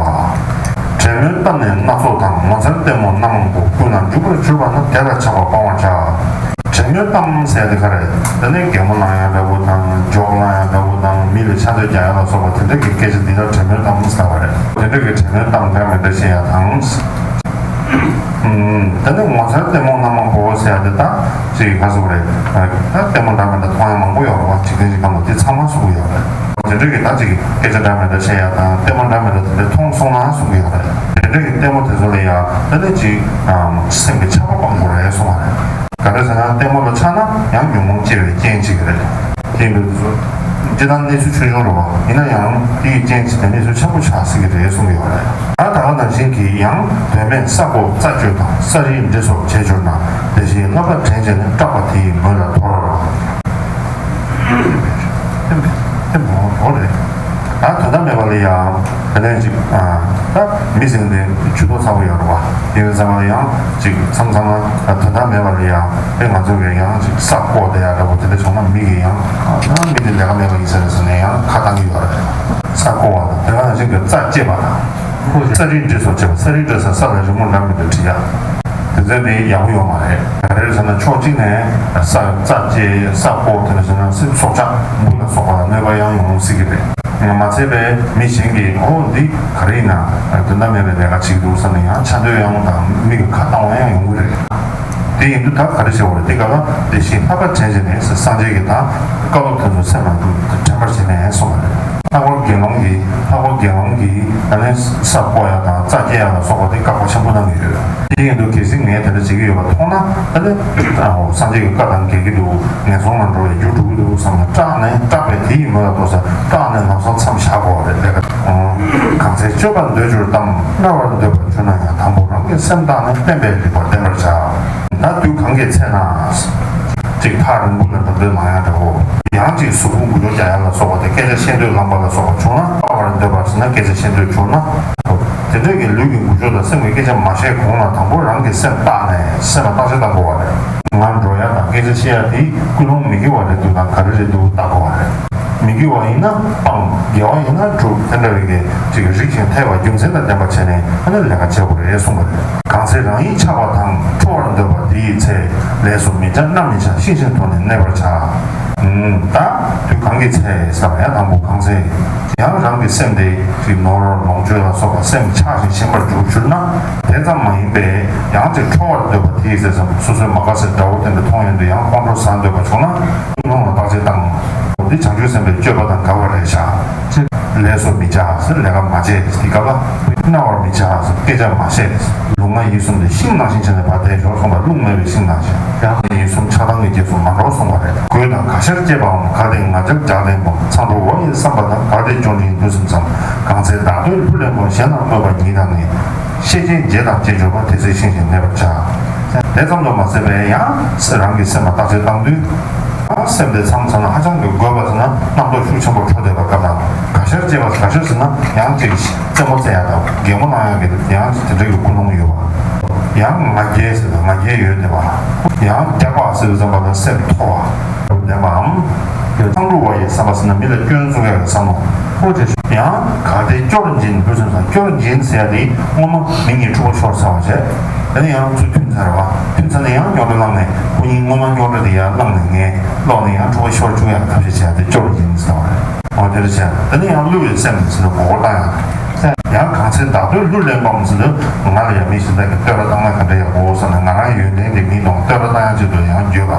དྲན་མོས་བཏབ་ནས་སྣ་ཚོགས་དང་། ངོ་མཚར་ལྟད་མོ་སྣ་མང་པོ། ཀུན་ལ་འཇུག་པར་གྱུར་པ་ན། དེ་ལ་ཆགས་པ་སྤང་བར་བྱ། དྲན་མོས་བཏབ་ཟེར་དེ་ག་རེད། དེ་ནས་གད་མོ་ལངས་ཡ་འདྲ་བོ་དང་འཇོག་ལངས་ཡ་འདྲ་བོ་དང་མི་ལ་ཆ་འདོད་རྒྱག་ཡ་ལ་སོགས་པ་དེ་འདྲ་གི་སྐད་ཆ་འདི་ལ་དྲན་མོས་བཏབ་ཟེར་བ་རེད། དེ་འདྲ་གི་དྲན་མོས་བཏབ་འདྲ་མི་འདྲ་བཤད་ཡ་དང་། ད་ནི་ངོ་མཚར་ལྟད་མོ་སྣ་མང་པོ་ཟེར་ཡ་དེ་ད་ཅིག་ག་ཟེར་དགོས་རེད། ད་ལྟད་མོ་འདྲ་མི་འདྲ་མཐོང་ཡ་མང་པོ་ཡོད་རེད་བ། འཇིག་རྟེན་གྱི་ཁམས་ལ་དེ་ཚང་མ་གསུང་གི་ཡོད་རེད། དེ་འདྲ་གི་ད་ཅིག་སྐད་ཆ་འདྲ་མི་འདྲ་བཤད་ཡ་དང་ལྟད་མོ་འདྲ་མི་འདྲ་དེ་འདྲ་མཐོང་སོང་ན་གསུང་གི་ཡོད་རེད། དེ་འདྲ་གི་ལྟད་མོ་དེ་ཚོ་ལ་ཡ་ད་ནི་ཅིག་སེམས་ཀྱི་ཆགས་པ་སྤང་དགོས་རེད་གསུང་བ་རེད། ག་རེ་ཟེར་ན་ལྟད་མོ་ལ་ཆགས་ན་ཡང་ཉོན་མོངས་སྐྱེ་བའི་རྐྱེན་གཅིག་རེད། དེ་འདྲ་དེ་ཚོ་སྤྱིར་བཏང་གནས་ཚུལ་ཆུང་ཆུང་རེད་བ། ཡིན་ན་ཡང་དེ་ཡི་རྐྱེན་གཅིག་དེ་གནས་ཚུལ་ཆེན་པོ་ཆགས་སྲིད་ཀྱི་རེད་གསུང་གི་ཡོད་རེད། ད་ད་ག་ནང་བཞིན་གྱི་ཡང་དོན་མེད་ས་རྐོ་རྩྭ་གཅོད་དང་། ས་རིས་འབྲི་སོགས་བྱས་གྱུར་ན། དེ་བཞིན་བསླབ་པ་དྲན་བྱས་ནས། སྐྲག་པ་དེ་ཡི་མོད་ལ་དོར། དེ་མོ་དོར་རེད། ད་དོན་དག་མེད་པ་ལ་ཡང་དེ་ནས་ཅིག་ད་མི་ཟེར་དེ་ཇུས་གཏོགས་ཚ་པོ་ཡོད་རེད་བ། དེ་ཡིན་ཙང་ལ་ཡང་ཅིག་མཚམས་མཚམས་ལ་དོན་དག་མེད་པ་ལ་ཡང་དེ་ང་ཚོ་གི་ཡང་ཅིག་ས་རྐོ་དེ་ཡ་འདྲ་པོ་དེ་འདྲ་བྱུང་ན་མི་གི་ཡང་ད་མི་དེ་ལས་ཀ་མེད་པ་ཡིན་ས་རེད་ཟེར་ནས་ཡང་ཁ་བཏང་གི་ཡོད་རེད། ས་རྐོ་བ་དང་དེ་ག་ནང་བཞིན་གྱི་རྩྭ་བཅད་པ་དང་། ས་རིས་འབྲི་སོགས་བྱས་པ། ས་རིས་འབྲི་ས་ས་ལ་རི་མོ་འདྲ་མི་འདྲ་བྲིས་ཡ། དེ་ཚོ་དེ་ཡག་པོ་ཡོད་མ་རེད། ག་རེ་རེད་ཟེར་ན་ཕྱོགས་གཅིག་ནས་ས་རྩྭ་བཅད་ས་རྐོ་དེ་འདྲ་བྱས་ན་སྲོག་ཆགས་འབུ་ལ་སོགས་པ་ལ་གནོད་པ་ཡང་ཡོང་སྲིད་ཀྱི་རེད། མ་ཚད་པའི་མི་གཞན་གྱིས་ཨོ་འདི་ག་རེ་ཡིན་ན་དོན་དག་མེད་པའི་ལས་ཀ་བྱེད་ཀྱི་འདུག་བསམ་ནས་ཡང་ཆ་འདོད་ཡོང་དང་མི་གི་ཁ་བཏང་བ་ཡང་ཡོང་གི་རེད། དེ་ཡིན་དུས་ད་ག་རེ་བྱེད་དགོས་རེད། དེ་ག་ལ་དེ་བཞིན་ལྷག་པར་དྲན་བྱས་ནས་སངས་རྒྱས་ཀྱི་ད་བཀའ་སློབ་དེ་ཚོ་སེམས་ལ་དྲན་པར་བྱས་ནས་གསུངས་པ་རེད། ལྷག་པར་དགེ་སློང་གིས་ལྷག་པར་དགེ་སློང་གིས་ད་ནི་ས་རྐོ་ཡ་དང་རྩྭ་བཅད་ཡ་ལ་སོགས་པ་དེ་བཀག་པ་ཆེན་པོ་གནང་གི་ཡོད། དེ་ཡིན་དུས་གལ་སྲིད་ངས་དེ་འདྲ་བྱེད་ཀྱི་ཡོད་པ་མཐོང་ན་ད་ནི་སངས་རྒྱས་ཀྱི་བཀའ་དང་འགལ་གྱི་འདུག་ངན་སོང་ལ་འགྲོ་བའི་རྒྱུ་འགྲོ་གི་འདུག་བསམ་ནས་སྐྲག་ནས་སྐྲག་པའི་དེ་ཡི་མོད་ལ་ལྟོས་ས་སྐྲག་ནས་ལམ་སང་མཚམས་བཞག་དགོས་པ་རེད། ལས་ཀ་གང་ཚེ་སྤྱོད་པར་འདོད་གྱུར་ཏམ། སྨྲ་བར་འདོད་པར་གྱུར་ན་ཡང་། དང་པོ་རང་གི་སེམས་བརྟགས་ནས། བསྟན་པའི་རིགས་པ་བསྟེན་པར་བྱ། ད་དུས་གང་གི་ཚེ་ན། ཅིག་ཐག་རིང་པོ་ལ་འགྲོ་འདོད་ལངས་ཡ་འདྲ་བོ། ཡང་ཅིག་གཟུགས་པོ་འགུལ་སྐྱོད་རྒྱག་ཡ་ལ་སོགས་པ་དེ་སྐད་ཆ་བཤད་འདོད་ལངས་པ་ལ་སོགས་པ་བྱུང་ན་སྨྲ་བར་འདོད་པ་ཟེར་ན་སྐད་ཆ་བཤད་འདོད་བྱུང་ན། དེ་འདྲ་གི་ལུས་ཀྱི་འགུལ་སྐྱོད་དང་སེམས་ཀྱི་སྐད་ཆ་མ་བཤད་གོང་ལ་དང་པོ་རང་གི་སེམས་བརྟགས་ནས་སེམས་ལ་བརྟག་དཔྱད་བཏང་དགོས་པ་རེད། ང་འགྲོ་ཡ་དང་སྐད་ཆ་བཤད་ཡ་དེ་ཀུན་སློང་མི་དགེ་བ་རེད་འདུག་དང་ག་རེ་རེད་འདུག་བརྟག་དགོས་པ་རེད། མི་དགེ་བ་ཡིན་ན་སྤང་། དགེ་བ་ཡིན་ན་སྒྲུབ། དེ་འདྲ་བའི་གི་ཅིག་རིགས་ཤིག་འཐད་པ་རྒྱུ་མཚན་དང་ལྡན་པ་བྱས་ནས་ཨ་ནི་ལས་ཀ་བྱེད་དགོས་རེད་གསུངས་པ་རེད། གང་ ཚེ་རང་ཡིད་ཆགས་པ་དང་། ཁྲོ་བར་འདོད་པ་དེ་ཡི་ཚེ། ལས་སུ་མི་བྱ་རྣམ་མི་བྱ། ཤིང་བཞིན་དུ་ནི་གནས་པར་བྱ། ད་དུས་གང་གི་ཚེ་ཟེར་བ་ཡང་དང་པོ་གང་ཚེ། ཡང་རང་གི་སེམས་དེ་ཅིག་ནོར་ལོངས་སྤྱོད་ལ་སོགས་པ་སེམས་ཆགས་ཤིང་ཞེན་པར་འཇུག་གྱུར་ན། དེ་ཙམ་མ་ཡིན་པས་ཡང་ཅིག་ཁྲོ་བར་འདོད་པ་དེ་ཡི་ཚེ་ཟེར་སོ་སོའི་མ་དགའ་སའི་དགྲ་བོ་དེ་འདྲ་མཐོང་ཡོང་དུས་ཡང་ཁོང་ཁྲོ་ཟ་འདོད་པ་བྱུང་ན་ཀུན་སློང་ལ་བརྟག་དཔྱད་བཏང་། འདི་བྱང་ཆུབ་སེམས་དཔའི་སྤྱོད་པ་དང་འགལ་བ་རེད་བཞག་ལས་སུ་མི་བྱ་ཟེར་ལས་ཀ་མ་བྱེད། དེ་སྐབས་ལ་རྣ་བར་མི་བྱ་ཟེར་སྐད་ཆ་མ་བཤད། ལུས་ངག་ཡིད་གསུམ་དེ་ཤིང་ནང་བཞིན་བྱས་ནས་བར་དེ་ཞོག་གསུངས་པ། རླུང་མེད་པའི་ཤིང་ནང་བཞིན། རང་ཡིད་གསུམ་ཆགས་སྡང་གི་རྗེས་སུ་མ་འགྲོ་གསུངས་པ་རེད། གོས་དང་ག་ཤར་སྐྱེས་པའམ། གལ་ཏེ་ང་རྒྱལ་རྒྱགས་ལྡན་པའམ། མཚང་འབྲུ་བ་ཡི་བསམ་པ་དང་། གལ་ཏེ་སྐྱོར་འབྱིན་དུས་སུ་ཙམ། གང་ཚེ་བདག་འདོད་ལྷུར་ལེན་པའམ། གཞན་ལ་སྨོད་པ་ཉིད་དང་ནི། ཤེས་བྱའི་རྗེས་དང་བཅས་གྱུར་པ། དེ་ཚེ་ཤིང་བཞིན་གནས་པར་བྱ། དེ་ཙམ་དུ་མ་ཟད་པའི་ཡང་རང་གི་སེམས་ལ་བརྟག་དཔྱད་བཏང་དུས། སེམས་དེ་མཚམས་མཚམས་ལ་ཧ་ཅང་གི་རྒོད་པ་ཟེར་ན་རྣམ་རྟོག་ཤུགས་ཆེན་པོ་འཕྲོ་བསྡད་པ་སྐབས་དང་། ག་ཤར་སྐྱེས་པ། ག་ཤར་ཟེར་ན་ཡང་ཅིག་རྩེད་མོ་རྩེ་ཡག་དང་གད་མོ་བླངས་ཡག་གི་ཡང་དེ་འདྲ་གི་ཀུན་སློང་ཡོད་པ། ཡང་ང་རྒྱལ་ཟེར་ན་ང་རྒྱལ་ཡོད་བསྡད་པ། ཡང་རྒྱགས་པ་ཟེར་བའི་བསམ་པ་དང་སེམས་མཐོ་བ་བསྡད་པའམ། མཚང་འབྲུ་བ་ཡི་བསམ་པ་ཟེར་ན་མི་ལ་སྐྱོན་བཙུགས་ཡག་གི་བསམ་བློ། ཨོ་ཅེ། ཡང་གལ་ཏེ་སྐྱོར་འབྱིན། ཕུན་སུམ་ཚོགས། སྐྱོར་འབྱིན་ཟེར་ཡག་དེ་སྔོན་མ་མི་གཉིས་འཁྲུག་པ་ཤོར་ཚར་བ་བྱས། དེ་ནས་ཡང་ཚུར་མཐུན་ཚར་བ། མཐུན་ཚར་ནས་ཡང་རྙོག་དྲ་བསླངས་ནས་ཁོ་གཉིས་སྔོན་མ་རྙོག་དྲ་དེ་ཡར་བསླངས་ནས་ངས་ལོག་ནས་ཡང་འཁྲུག་པ་ཤོར་བཅུག་ཡག་ཐབས་ཤེས་བྱས་ཏེ་སྐྱོར་འབྱིན་ཟེར་བ་རེད། འོ་དེ་འདྲ་བྱས། དེ་ནས་ཡང་བསླུ་བའི་སེམས་ཟེར་ན་མགོ་སྐོར་བཏང་ཡག་ཡང་གང་ཚེ་བདག་འདོད་ལྷུར་ལེན་པའམ་ཟེར་དུས་ང་ལ་ཡང་མི་གཞན་དག་གིས་བསྟོད་ར་བཏང་ན་ག་འདྲ་ཡག་པོ་ཟེར་ན་ང་རང་ཡོན་ཏན་དེ་མིའི་གདོང་བསྟོད་ར་བཏང་ཡག་ཆེད་དུ་ཡང་འགྱོད་པ།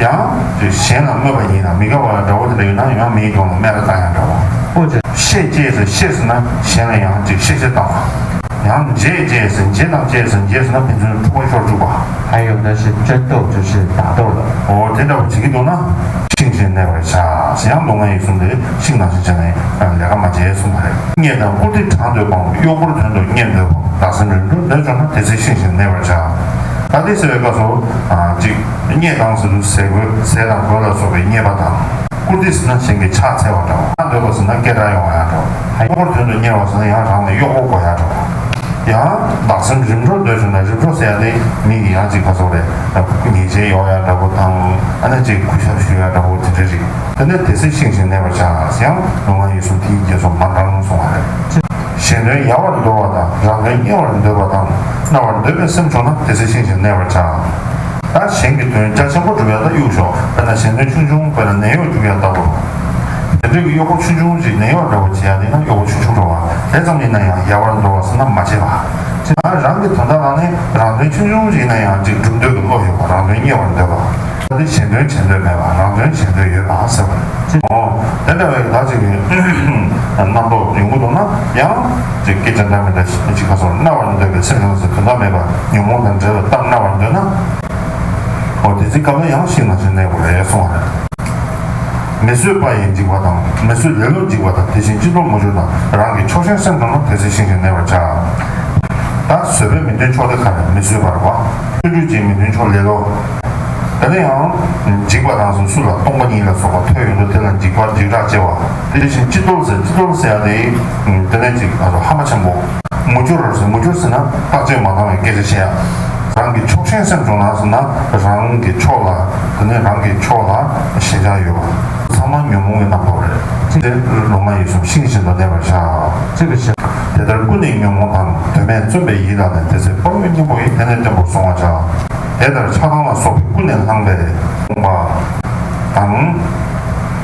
ཡང་གཞན་ལ་སྨོད་པ་ཡིན་ན། མི་དགའ་བ་འདྲ་བོ་དེ་འདྲ་ཡོད་ན་ཡང་མིའི་གདོང་ལ་སྨད་ར་བཏང་ཡག་འདྲ་བོ། ཨོ་ཅེ། ཤེས་བྱས་ཟེར། ཤེས་ཟེར་ན་གཞན་ལ་ཡང་ཅིག་གཤེ་གཤེ་བཏང་བ། ཡང་འབྱེད་བྱས་ཟེར། འབྱེད་དང་བཅས་ཟེར། འབྱེད་ཟེར་ན་ཕན་ཚུན་འཁྲུག་པ་ཤོར་བཅུག་པ། 还有呢是争斗，就是打斗了。 འོ་དེ་འདྲ་བོ་བྱེད་ཀྱི་འདུག་ན་ཤིང་བཞིན་གནས་པར་བྱ། ཡང་ལུས་ངག་ཡིད་གསུམ་དེ་ཤིང་ནང་བཞིན་བྱས་ནས་ལས་ཀ་མ་བྱེད་གསུངས་པ་རེད། རྙེད་དང་བཀུར་སྟི་དྲག་འདོད་པའམ། གཡོག་བཀུར་དོན་དུ་རྙེད་འདོད་པའམ། བདག་སེམས་རིམ་གྲོར་འདོད་བྱུང་ན། དེ་ཚེ་ཤིང་བཞིན་གནས་པར་བྱ། ད་དེ་ཟེར་བའི་སྐབས་སུ་ཅིག་རྙེད་དང་ཟེར་དུས་ཟས་གོས། ཟས་དང་གོས་ལ་སོགས་པའི་རྙེད་པ་དང་། བཀུར་སྟི་ཟེར་ན་གཞན་གྱི་ཕྱག་འཚལ་བ་འདྲ་བོ། དྲག་འདོད་པ་ཟེར་ན་སྐད་གྲགས་ཡོང་བ་ཡག་འདྲ་བོ། གཡོག་བཀུར་དོན་དུ་གཉེར་བ་ཟེར་ན་ཡང་རང་ལ་གཡོག་པོ་དགོས་ཡག་འདྲ་བོ། ཡང་བདག་སེམས་རིམ་གྲོར་འདོད་བྱུང་ན། རིམ་གྲོ་ཟེར་ཡག་དེ་མི་གི་ཡང་ཅིག་ག་ཚོད་རེད། ཉེས་ཆད་ཡོང་ཡག་འདྲ་བོ་དང་། ཨ་ནི་ཅིག་གུས་ཞབས་ཞུ་ཡག་འདྲ་བོ་དེ་འདྲ་རེད། དེ་ནས་དེ་ཚེ་ཤིང་བཞིན་གནས་པར་བྱ། ཡང་ལུས་ངག་ཡིད་གསུམ་དེའི་རྗེས་སུ་མ་འབྲང་གསུངས་པ་རེད། གཞན་དོན་ཡལ་བར་འདོར་བ་དང་། རང་དོན་གཉེར་བར་འདོད་པ་དང་། མནར་བར་འདོད་པའི་སེམས་བྱུང་ན། དེ་ཚེ་ཤིང་བཞིན་གནས་པར་བྱ། ད་གཞན་གྱི་དོན་རྒྱ་ཆེན་པོ་སྒྲུབ་ཡག་ད་གཡུག་ཞོག་དཔེར་ན་གཞན་དོན་ཆུང་ཆུང་། དཔེར་ན་ནད་གཡོག་རྒྱུག་ཡག་ལྟ་བུ། དེ་འདྲ་གི་གཡོག་པོ་ཆུང་ཆུང་ཅིག་ནད་གཡོག་འདྲ་བོ་བྱེད་ཡག་དེ་ན་གཡོག་པོ་ཆུང་ཆུང་འགྲོ་བ། དེ་ཙམ་ཡིན་ན་ཡང་ཡལ་བར་འདོར་བ་ཟེར་ན་མ་བྱེད་པ། ད་རང་གི་དོན་དག་ལ་ནི་རང་དོན་ཆུང་ཆུང་ཅིག་ཡིན་ན་ཡང་ཅིག་སྒྲུབ་འདོད་ཀྱི་བློ་ཡོད་པ། རང་དོན་གཉེར་བར་འདོད་པ། ད་དེ་གཞན་དོན་གཞན་འདོད་མེད་པ། རང་དོན་གཞན་འདོད་ཡོད་པ་ཟེར་བ་རེད། འོ་དེ་འདྲ་བའི་ད་ཅིག་གི་རྣམ་རྟོག་ཡོང་གི་འདུག་ན་ཡང་ཅིག་སྐད་ཆ་འདྲ་མི་འདྲ་ཅིག་ག་ཚོད་མནར་བར་འདོད་པའི་སེམས་ཡོང་ཟེར་དོན་དག་མེད་པ། ཉོན་མོངས་དང་བྲལ་བའི་རྟགས་མནར་བར་འདོད་ན། འོ་དེ་ཚེ་སྐབས་ལ་ཡང་ཤིང་ནང་བཞིན་གནས་དགོས་རེད་གསུངས་པ་རེད། མི་བཟོད་པ་ཡིས་འཇིགས་པ་དང་། མི་བཟོད་ལེ་ལོས་འཇིགས་པ་དང་། དེ་བཞིན་ཅི་ལྟར་མུ་ཅོར་དང་། རང་གི་ཕྱོགས་ཞེན་སེམས་བྱུང་ན། དེ་ཚེ་ཤིང་བཞིན་གནས་པར་བྱ། ད་བཟོད་པའི་མི་མཐུན་ཕྱོགས་དེ་ག་རེ། མི་བཟོད་པ་རེད་བ། བརྩོན་འགྲུས་ཀྱི་མི་མཐུན་ཕྱོགས་ལེ་ལོ། དེ་ནས་ཡང་འཇིགས་པ་དང་ཟེར་སུ་ལ་སྟོང་པ་ཉིད་ལ་སོགས་པ་ཐོས་ཡོང་དུས་དེ་ལ་འཇིགས་པ་འཇིགས་སྐྲག་སྐྱེ་བ། དེ་བཞིན་ཅི་ལྟར་ཟེར། ཅི་ལྟར་ཟེར་ཡག་དེ་དེ་ནས་ཅིག་ཧ་མ་ཆེན་པོ། མུ་ཅོར་ཟེར། མུ་ཅོར་ཟེར་ན་བརྟག་དཔྱད་མ་བཏང་བའི་སྐད་ཆ་བཤད་ཡག་རང་གི་ཕྱོགས་ཞེན་སེམས་བྱུང་ན་ཟེར་ན་རང་གི་ཕྱོགས་ལ། དེ་ནས་རང་གི་ཕྱོགས་ལ་ཞེན་ཆགས་ཡོད་པ། ཚང་མ་ཉོན་མོངས་ཀྱི་རྣམ་རྟོག་རེད། དེ་ལུས་ངག་ཡིད་གསུམ་ཤིང་བཞིན་དུ་གནས་པར་བྱ། དེ་ལྟར་ཀུན་ནས་ཉོན་མོངས་དང་། དོན་མེད་བརྩོན་པའི་ཡིད་ལ་ནི། དེ་ཚེ་དཔའ་བོའི་གཉེན་པོ་ཡིས། དེ་ནས་བརྟན་པོར་གཟུང་བར་བྱ། དེ་ལྟར་ཆགས་སྡང་ལ་སོགས་པའི་ཀུན་ནས་བསླངས་པའི་རྨོངས་པ་དང་།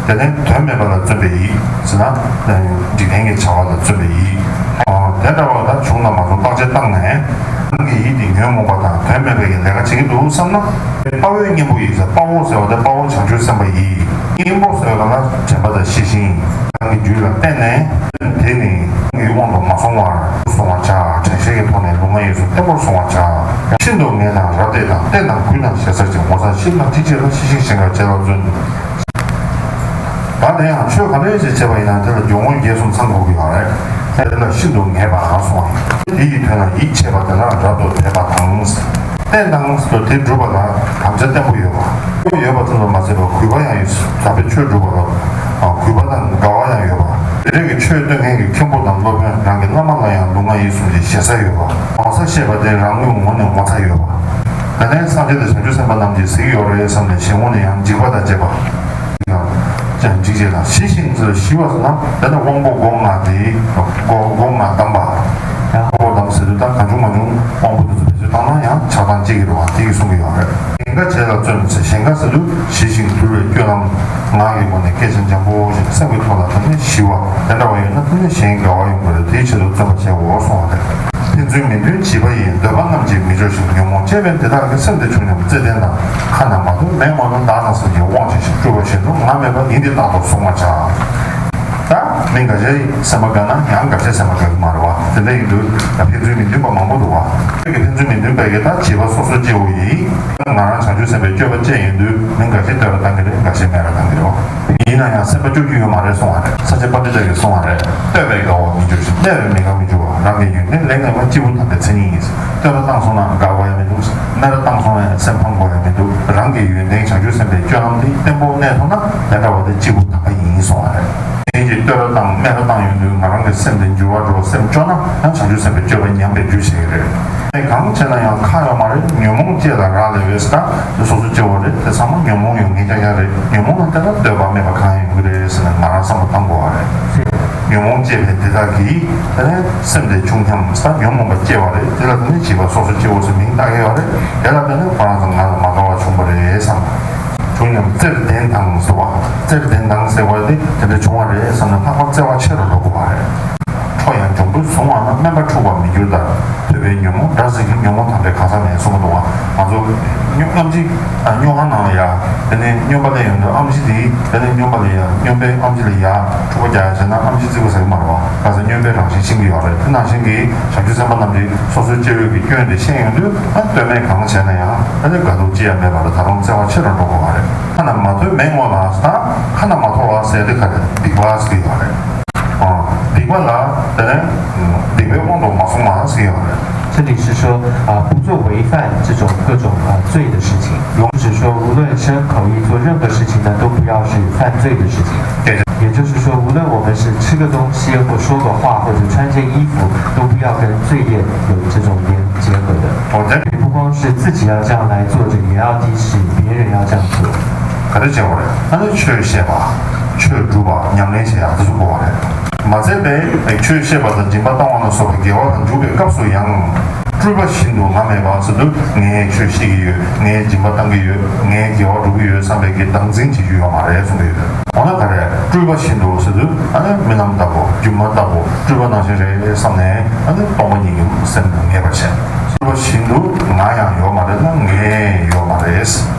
དེ་ནས་དོན་མེད་པ་ལ་བརྩོན་པའི་ཡིད་ཟེར་ན། འཇིག་རྟེན་གྱི་བྱ་བ་ལ་བརྩོན་པའི་ཡིད། དེ་འདྲ་བ་ད་བྱུང་ན་མ་བྱུང་བརྟག་དཔྱད་བཏང་ནས། རང་གི་ཡིད་དེ་ཉོན་མོངས་པ་དང་དོན་མེད་པའི་ལས་ཀ་བྱེད་ཀྱི་འདུག་བསམ་ན། དཔའ་བོའི་གཉེན་པོ་ཡིས་ཟེར། དཔའ་བོ་ཟེར་བ་དེ་དཔའ་བོ་བྱང་ཆུབ་སེམས་དཔའ་ཡིས། གཉེན་པོ་ཟེར་བ་ལ་དྲན་པ་དང་ཤེས་བཞིན། རང་གི་རྒྱུད་ལ་བརྟེན་ནས། དེ་ནི་རང་གི་དབང་དུ་མ་སོང་བར་སོང་བར་བྱ། དྲན་ཤེས་ཀྱི་ཐོག་ནས་ལུས་ངག་ཡིད་གསུམ་བརྟན་པོར་སྲུང་བར་བྱ། ཤིན་ཏུ་ངལ་དང་རབ་བདེ་དང་། བརྟན་དང་གུས་དང་ཞེ་ས་ཅན། ངོ་ཚ་ཞིབ་དང་ཅི་བྱེད་ལ། ཤེས་ཤིང་ཞེན་ཁར་བྱེད་ལ་བརྩོན། ད་དེ་ཡང་ཆོས་ག་འདྲ་ཞིག་བྱེད་པ་ཡིན་ན་དེ་ལ་འཇུག་ངོགས་རྒྱས་གསུམ་ཚང་དགོས་ཀྱི་ཡོད་རེད། དེ་ལ་ཤིན་ཏུ་ངེས་པ་སོང་བ། དེ་ཡི་དོན་ལ་ཡིད་ཆེས་པ་དེ་ལ་རབ་ཏུ་དད་པ་དང་། བརྟན་དང་དེ་སྒྲུབ་པ་ལ་དམ་བཅའ་བརྟན་པོ་ཡོད་པ། ཡོད་པ་ཙམ་དུ་མ་ཟད་པར་གུས་པ་ཡང་ཡོད། དམ་པའི་ཆོས་སྒྲུབ་པ་ལ་གུས་པ་དང་དགའ་བ་ཡང་ཡོད་པ། དེ་འདྲ་གི་ཆོས་སྟོན་མཁན་གྱི་མཁན་པོ་དང་སློབ་དཔོན་རང་གི་བླ་མ་ལ་ཡང་ལུས་ངག་ཡིད་གསུམ་གྱི་ཞེ་ས་ཡོད་པ། ངོ་ཚ་ཤེས་པ་དེ་རང་ངོས་ངོ་ནས་ངོ་ཚ་ཡོད་པ། ད་ལན་སངས་རྒྱས་དང་བྱང་ཆུབ་སེམས་དཔའ་རྣམས་ཀྱིས་གཟིགས་ཡོད་རེད་བསམ་ནས་ཞེ་ངོ་ནས་ཡང་འཇིགས་པ་དང་བཅས་པ། ཡང་ཅང་འཇིགས་བྱེད་དང་ཞི་ཞིང་ཞི་བ་ཟེར་ན་དེ་ནི་དབང་པོ་སྒོ་ལྔ་དེ་སྒོ་སྒོ་ལྔ་བསྡམས་པ། དབང་པོ་བསྡམས་ ཟེར་དུས་ད་གང་བྱུང་མང་བྱུང་དབང་པོ་དེ་ཚོ་བེད་སྤྱོད་བཏང་ན་ཡང་ཆགས་སྡང་སྐྱེ་གི་རེད་བ། དེ་གི་གསུང་གི་ཡོད་རེད། གཞན་དགའ་བྱེད་ལ་བརྩོན་ཟེར། གཞན་དགའ་ཟེར་དུས་ཞི་ཞིང་དུལ་བའི་སྤྱོད་ལམ། ངག་གི་སྒོ་ནས་སྐད་ཆ་འཇམ་པོ་ཞིག་སེམས་ཀྱི་ཐོག་ལ་དེ་ནས་ཞི་བ་དེ་འདྲ་བ་ཡོད་ན་དེ་ནས་གཞན་དགའ་བ་ཡོང་གི་རེད། དེའི་ཆེད་དུ་བརྩོན་པ་བྱའོ་གསུངས་པ་རེད། ཕན་ཚུན་མི་མཐུན་བྱིས་པ་ཡིས། འདོད་པ་རྣམས་ཀྱིས་མི་སྐྱོ་ཞིང་། ཉོན་མོངས་སྐྱེས་པས་འདི་དག་གི། སེམས་དེ་ཆུང་སྙོམས་བརྩེ་ལྡན་དང་། ཁ་ན་མ་ཐོ་མས་བསྔོས་ན། བདག་དང་སེམས་ཀྱི་དབང་ཆེ་ཞིང་། སྤྲུལ་པ་བཞིན་དུ་ང་མེད་པ། ཡིན་འདི་རྟག་ཏུ་བཟུང་བར་བྱ། ད་མི་འགའ་ཤས་སེམས་པ་དགའ་ན་ཡང་འགའ་ཤས་སེམས་པ་དགའ་གི་མ་རེད་བ། དེ་འདྲ་ཡིན་དུས་ད་ཕན་ཚུན་མི་མཐུན་པ་མང་པོ་འདུག་བ། ཁྱོད་ཀྱི་ཕན་ཚུན་མི་མཐུན་པའི་གི་ད་བྱིས་པ་སོ་སོ་སྐྱེ་བོ་ཡིས། ང་རང་བྱང་ཆུབ་སེམས་དཔའི་སྤྱོད་པ་སྤྱད་ཡོང་དུས་མི་འགའ་ཤས་བསྟོད་པ་བཏང་གི་རེད། འགའ་ཤས་སྨད་པ་བཏང་གི་རེད་བ། ཡིན་ན་ཡང་སེམས་པ་སྐྱོ་རྒྱུ་ཡོད་མ་རེད་གསུང་བ་རེད། ས་སྐྱ་པཎྜི་ཏ་གིས་གསུང་བ་རེད། བསྟོད་པས་དགའ་བར་མི་འགྱུར་ཞིང་། སྨད་པས་མི་དགའ་མི་འགྱུར་བ། རང་གི་ཡོན་ཏན་ལེགས་ཉེས་མ་སྐྱེས་བུ་དམ་པའི་མཚན་ཉིད་ཡིན། བསྟོད་པ་བཏང་སོང་ན་དགའ་དགོས་ཡ་མི་འདུག་སྨད་པ་བཏང་སོང་ན་སེམས་ཕམ་དགོས་ཡ་མི་འདུག་རང་གི་ཡོན་ཏན་བྱང་ཆུབ་སེམས་དཔའི་སྤྱོད་ལམ་དེ་བརྟན་པོ་གནས་ཐུབ་ན་དེ་འདྲ་བ་དེ་སྐྱེས་བུ་དམ་པ་ཡིན་གསུང་བ་རེད། གཞན་གྱིས་བསྟོད་པ་དང་སྨད་པ་བཏང་ཡོང་དུས་ང་རང་གི་སེམས་དེ་འགྱུར་བ་འགྲོ། སེམས་སྐྱོ་ན་ཡང་བྱང་ཆུབ་སེམས་དཔའི་སྤྱོད་པ་ཉམས་པའི་རྒྱུ་བྱེད་ཀྱི་རེད། གང་བྱས་ན་ཡང་ཁག་ཡོད་མ་རེད། ཉོན་མོངས་སྐྱེས་ལ་རག་ལས་པས་ཟེར། ད་འདི་སོ་སོ་སྐྱེ་བོ་རེད། དེ་ཚང་མ་ཉོན་མོངས་ཡོད་མཁན་རྐྱང་རྐྱང་རེད། ཉོན་མོངས་ལ་བརྟེན་ན་འདོད་པ་སྨད་པ་གང་ཡོང་གི་རེད་ཟེར་ནས་ང་རང་བསམ་བློ་བཏང་དགོས་བ་རེད། ཉོན་མོངས་སྐྱེས་པའི་དེ་དག་གིས་དེ་ནས་སེམས་དེ་ཆུང་འཁྱམས་ས་ཉོན་མོངས་པ་སྐྱེ་བ་རེད། དེ་ལ་དེ་ནས་བྱིས་པ་སོ་སོ་སྐྱེ་བོ་ཟེར་མིང་བཏགས་ཡོད་རེད། དེ་ལ་དེ་ནས་ཁོ་རང་ཚོ་ང་ལ་མ་དགའ་བ་བྱུང་བ་རེད་བསམ། ཆུང་ཉམས་བརྩེར་ལྡན་དང་ཟེར་བ། བརྩེར་ལྡན་དང་ཟེར་བ་དེ་དེ་འདྲ་བྱུང་བ་རེད་བསམ་ནས་ལྷག་པར་བརྩེ་བ་ཆེ་རུ་འགྲོ་དགོས་བ་རེད། ཁྲོ་ཡང་འཇོམས་པར་བཟུང་བ་ན། དམན་པ་འཁྲུགས་པ་མི་འགྱུར་ལྟར། ཐོས་པས་ཉོན་མོངས་དགྲ་སྲེག་གི། ཉོན་མོངས་དམ་པས་གང་ཟག་མེད་གསུངས་པ་འདུག་བ། ང་ཚོ་སྨྱོ་ཨམ་ཆི་ཨ་སྨྱོ་ཁང་ནང་ལ་ཡ། དེ་ནས་སྨྱོན་པ་ལས་ཡོང་དུས་ཨམ་ཆི་དེ་དེ་ནས་སྨྱོན་པ་ལ་ཡ། སྨྱོན་པས་ཨམ་ཆི་ལ་ཡ་འཁྲུག་པ་རྒྱག་ཡ་བྱས་ན་ཨམ་ཆི་བརྩི་བ་ཟེར་གི་མ་རེད་བ། གང་ཟག་སྨྱོན་པའི་རང་བཞིན་ཤེས་ཀྱི་ཡོད་རེད། དེ་ནང་བཞིན་གྱི་བྱང་ཆུབ་སེམས་དཔའ་རྣམས་ཀྱིས་སོ་སོའི་སྐྱེ་བོའི་གི་སྐྱོན་དེ་ཤེས་ཡོང་དུས་ཨ་བསྟོད་སྨད་གང་བྱས་ན་ཡང་ཨ་ནི་དགའ་སྡུག་ཅི་ཡང་མེད་པར་ད་རུང་བརྩེ་བ་ཆེ་རུ་འགྲོ་དགོས་བ་རེད། ཁ་ན་མ་ཐོ་མས་བསྔོས་ན་ཟེར། ད་ཁ་ན་མ་ཐོ་བ་ཟེར་དེ་ག་རེ་སྡིག་པ་ཟེར་གྱི་ཡོད་རེད། ཨ། སྡིག་པ་ལ་དེ་ནས་སྡིག་པའི་དབང་དུ་མ་སོང་བ་ཟེར་གྱི་ཡོད་རེད། 这里是说啊，不做违反这种各种啊罪的事情。也就是说，无论是考虑做任何事情呢，都不要是犯罪的事情。对。也就是说，无论我们是吃个东西，或说个话，或者穿件衣服，都不要跟罪业有这种连结合的。好的。不光是自己要这样来做这个，也要提醒别人要这样做。 ག་རེ་བྱེད་དགོས་རེད། ཨ་ནི་ཆོས་བཤད་པ། ཆོས་སྒྲུབ་པ། ཉམས་ལེན་བྱེད་ཡག་དེ་ཚོ་དགོས་པ་རེད། མ་ཚད་པའི་ཆོས་བཤད་པ་དང་སྦྱིན་པ་བཏང་བ་ལ་སོགས་པ་དགེ་བ་དང་འཇུག་པའི་སྐབས་སུ་ཡང་། སྤྲུལ་པ་བཞིན་དུ་ང་མེད་པ་ཟེར་དུས་ངས་ཆོས་བཤད་ཀྱི་ཡོད། ངས་སྦྱིན་པ་བཏང་གི་ཡོད། ངས་དགེ་བ་སྒྲུབ་ཀྱི་ཡོད་བསམ་པའི་གི་བདག་འཛིན་བྱེད་རྒྱུ་ཡོད་མ་རེད་གསུངས་ཀྱི་ཡོད། འོ་ན་ག་རེ་སྤྲུལ་པ་བཞིན་དུ་ཟེར་དུས་ཨ་ནི་རྨི་ལམ་ལྟ་བུ་སྒྱུ་མ་ལྟ་བུ་སྤྲུལ་པ་ནང་བཞིན་རེད་བསམ་ནས་ཨ་ནི་སྟོང་པ་ཉིད་ཀྱི་སེམས་ངེས་པར་བྱས། སྤྲུལ་པ་བཞིན་དུ་ང་ཡང་ཡོད་མ་རེད་ན་ངས་ཡོད་མ་རེད།